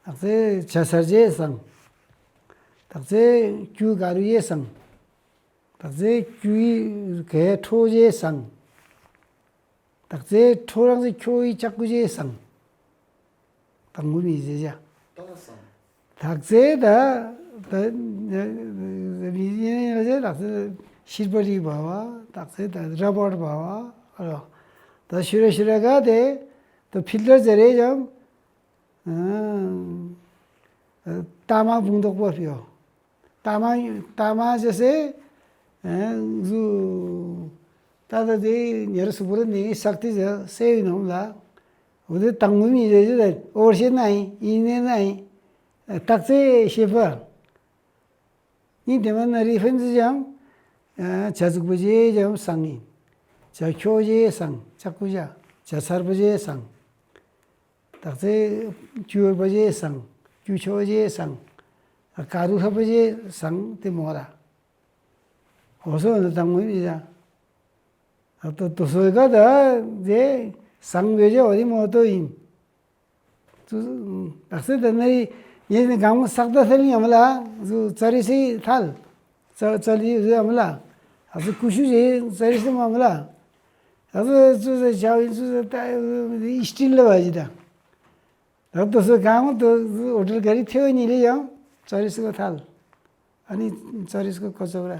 དག་ཚེ་བྱ་སར་ཅེས་སང་། དག་ཚེ་རྒྱུ་ག་རུ་ཡེ་སང་། དག་ཚེ་རྒྱུ་ཡི་གའི་ཁྲོ་ཅེས་སང་། དག་ཚེ་ཁྲོ་རང་ཚེ་ཁྱོ་ཡི་ལྕགས་ཀུ་ཅེས་སང་། དང་པོ་མི་ཟེར་བྱ། ད་ལ་སང་། དག་ཚེ་ད་ད་མི་ཡིན་ཡང་ཟེར་དག་ཚེ་ཤིར་པ་རི་བ་བ་དག་ཚེ་ད་ར་བར་བ་བ་ཨ་ལོ། ད་ཤུ་ར་ཤུ་ར་ག་དེ་ད་ཕིལ་ཏར་ཟེར་རེད་ཀྱང་། ཨ་ཏ་མ་བུང་དོག་པ་ཕིའོ། ཏ་མ་ཏ་མ་ཟེར་སེ། ཨ་ཟུ། ད་ལྟ་དེ་ཉེ་རུ་སུ་པུ་ར་ནི་ས་ཀི་ཏི་ཟེར་སའི་ནང་ལ། འོ་དེ་དང་པོ་མི་རེ་རེ་ལ་འོར་ཤེ་ན་ཡིན་ཡིན་ནས་ན་ཡིན། རྟགས་ཚད་ཤེས་པ། ནི་དེ་མ་ན་རི་ཧྥན་ཙི་ཅང་། བྱ་ཚུགས་པོ་ཅེ་ཅང་སང་ཡིན། བྱ་ཁྱོ་ཅེ་སང་ཅག་པུ་བྱ། བྱ་ཚར་པོ་ཅེ་སང་། རྟགས་ཚད་ཅུ་བོ་པོ་ཅེ་སང་། ཅུ་ཆོ་ཅེ་སང་། ཀ་རུ་ཧྲ་པོ་ཅེ་སང་དེ་མོ་ར། འོ་སོ་ན་དང་པོ་མི་ཅང་། ཨ་ཏོ་ཏོ་སོའི་ཀ་ད་དེ་སང་བེ་ཅེ་འོ་དེ་མོ་ཏོ་ཡིན། ཙུ་དག་ས་ད་ནི་ཡེ་ནི་གང་མོ་སག་ད་ཐལ་ཡང་མ་ལ། ཙུ་ཙ་རི་སི་ཐལ། ཙ་ཙ་ལི་ཟེར་མ་ལ། ཨ་ཙུ་ཀུ་ཤུ་ཞེ་ཙ་རི་སི་མ་མ་ལ། ཨ་ཙུ་ཙུ་ཙ་ཞའོ་ཡིན་ཙུ་ཙ་ད་ཨི་སྤྲིན་ལ་བ་ཞི་ད། ད་ཏོ་སོ་གང་མོ་ཏོ་འོ་ཏོ་ག་རི་ཐེ་བ་ཉི་ལི་ཡང་ཙ་རི་སི་ག་ཐལ། ཨ་ནི་ཙ་རི་སི་ག་ཀོ་ཙ་བ་ར།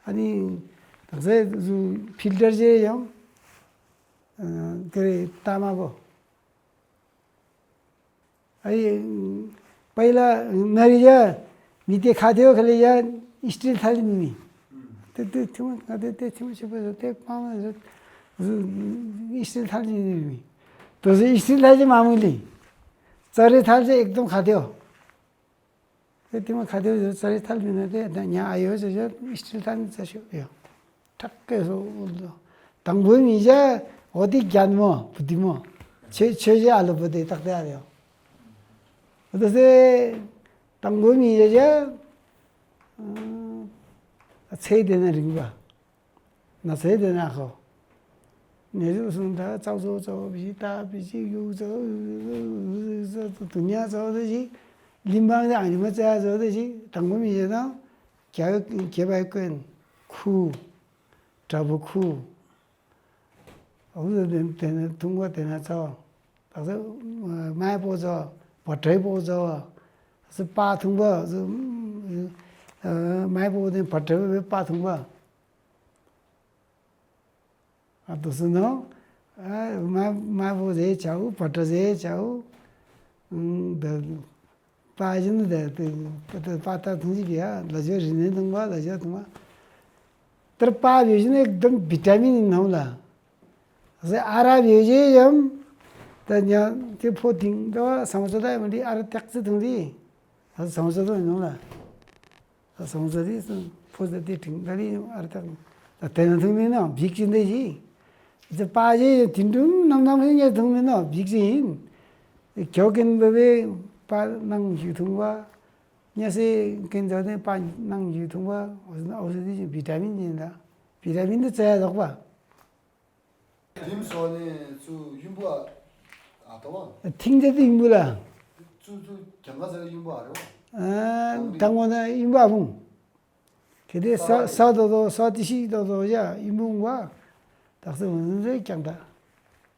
ཨ་ནི་དག་ས་ཙུ་ཕིལ་ཊར་ཅེ་ཡང་ཨ་ཀ་རི་ཏ་མ་གོ། ཨ་ཡེ། པའི་ལ་ན་རི་ཡ། མི་དེ་ཁ་དེའོ་ཁ་ལེ་ཡ། ཨི་སྤྲིན་ཐལ་མི་མི། དེ་དེ་ཐི་མ་ང་དེ་དེ་ཐི་མ་ཆེ་པོ་ཟེར་དེ་པང་ལ་ཟེར། ཨི་སྤྲིན་ཐལ་མི་མི། དོ་ཟེར་ཨི་སྤྲིན་ཐལ་ཅེ་མ་མི་ལི། ཙ་རི་ཐལ་ཅེ་ཨེག་དོམ་ཁ་དེའོ། དེ་དེ་མ་ཁ་དེའོ་ཟེར་ཙ་རི་ཐལ་མི་ན་དེ་ད་ཉ་ཨ་ཡོ་ཟེར་ཟེར་ཨི་སྤྲིན་ཐལ་མི་ཙ་ཤོ་ཡོ། ཐག་གེ་སོ། དང་པོའི་མི་ཇ་འོ་དེ་རྒྱན་མོ་བུ་དི་མོ། ཆོས་ཆོས་ཇ་ཨ་ལོ་བུ་དེ་ཏག་ཏག་རེད། འོ་དེ་སེ་དང་པོའི་མི་ཇ་ཇ་ཚེ་དེ་ན་རིང་བ། ན་ཚེ་དེ་ན་ཁོ། ནེ་རུ་སུང་ད་ཙག་ཙོག་ཙོག་བི་ད་བི་ཅི་ཡུག་ཙོག་དུ་ཉ་ཙོག་དེ་ཞིག་ལིམ་བང་དེ་ཨ་ཉི་མ་ཙ་ཙོག་དེ་ཞིག་དང་པོའི་མི་ཇ་དང་། རྒྱ་རྒྱ་བའི་ཀོན་ཁུ། དྲ་བུ་ཁུ། འོ་དེ་དེ་ནས་ཐུང་བ་དེ་ན་ཚ་བ། དག་ས་མའི་པོ་ཚ་བ། བ་དྲའི་པོ་ཚ་བ། ས་པ་ཐུང་བ། མའི་པོ་དེ་བ་དྲའི་པ་ཐུང་བ། ཨ་དུ་སུ་ནོ། མའི་པོ་ཟེ་ཆའུ་བ་དྲ་ཟེ་ཆའུ། ད། པ་ཡིན་ད་དེ་པ་ད་ཐུང་ཅིག་ཡ་ལ་ཇོ་རི་ནེ་ཐུང་བ་ལ་ཇོ་ཐུང་བ། དར་པ་བེ་ཞིན་ཨེག་དམ་བི་ཊ་མིན་ནང་ལ། ཟེ་ཨ་ར་བེ་ཞེ་ཡམ། ད་ཉ་དེ་ཕོ་ཐིང་ད་བ་སང་ས་ད་ཡམ་དེ་ཨ་ར་ཏེག་ཙི་ཐུང་དེ། ཨ་སང་ས་ད་ནང་ལ། ཨ་སང་ས་དེ་སང་ཕོ་ས་དེ་ཐིང་ད་ལི་ཨ་ར་ཏེག་ད་དེ་ན་ཐུང་མིན་ན་བིག་ཅིན་དེ་ཞིག་ཨ་ཙི་པ་ཞེ་ཡ་དིན་དུམ་ནམ་ནམ་ཡ་ཐུང་མིན་ནོ་བིག་ཅི་ཡིན། ཁྱོ་ཀིན་བེ་བེ་པ་ནང་ཞུ་ཐུང་བ། ཉ་སེ་ཀིན་ཛ་ནེ་པ་ནང་ཞུ་ཐུང་བ། འོ་ཟི་འོ་ཟི་དི་བི་ཊ་མིན་ཡིན་ད། བི་ཊ་མིན་དི་ཙ་ཡ་ཟོག་པ། དིམ་སོ་ནེ་ཚུ་ཡུམ་བུ་ཨ་ཨ་ཏོ་བ། ཐིང་ཛེ་དི་ཡུམ་བུ་ལ། ཚུ་ཚུ་གྱང་ག་ཟེར་ཡུམ་བུ་ཨ་རེ་བ། ཨ་དང་བོ་ན་ཡུམ་བུ་ཨ་བུང་། གལ་ཏེ་ས་ས་དོ་དོ་ས་ཏི་ཤི་དོ་དོ་ཡ་ཡིན་མུང་བ། དག་ས་འོན་ཟེར་ཀྱང་ད།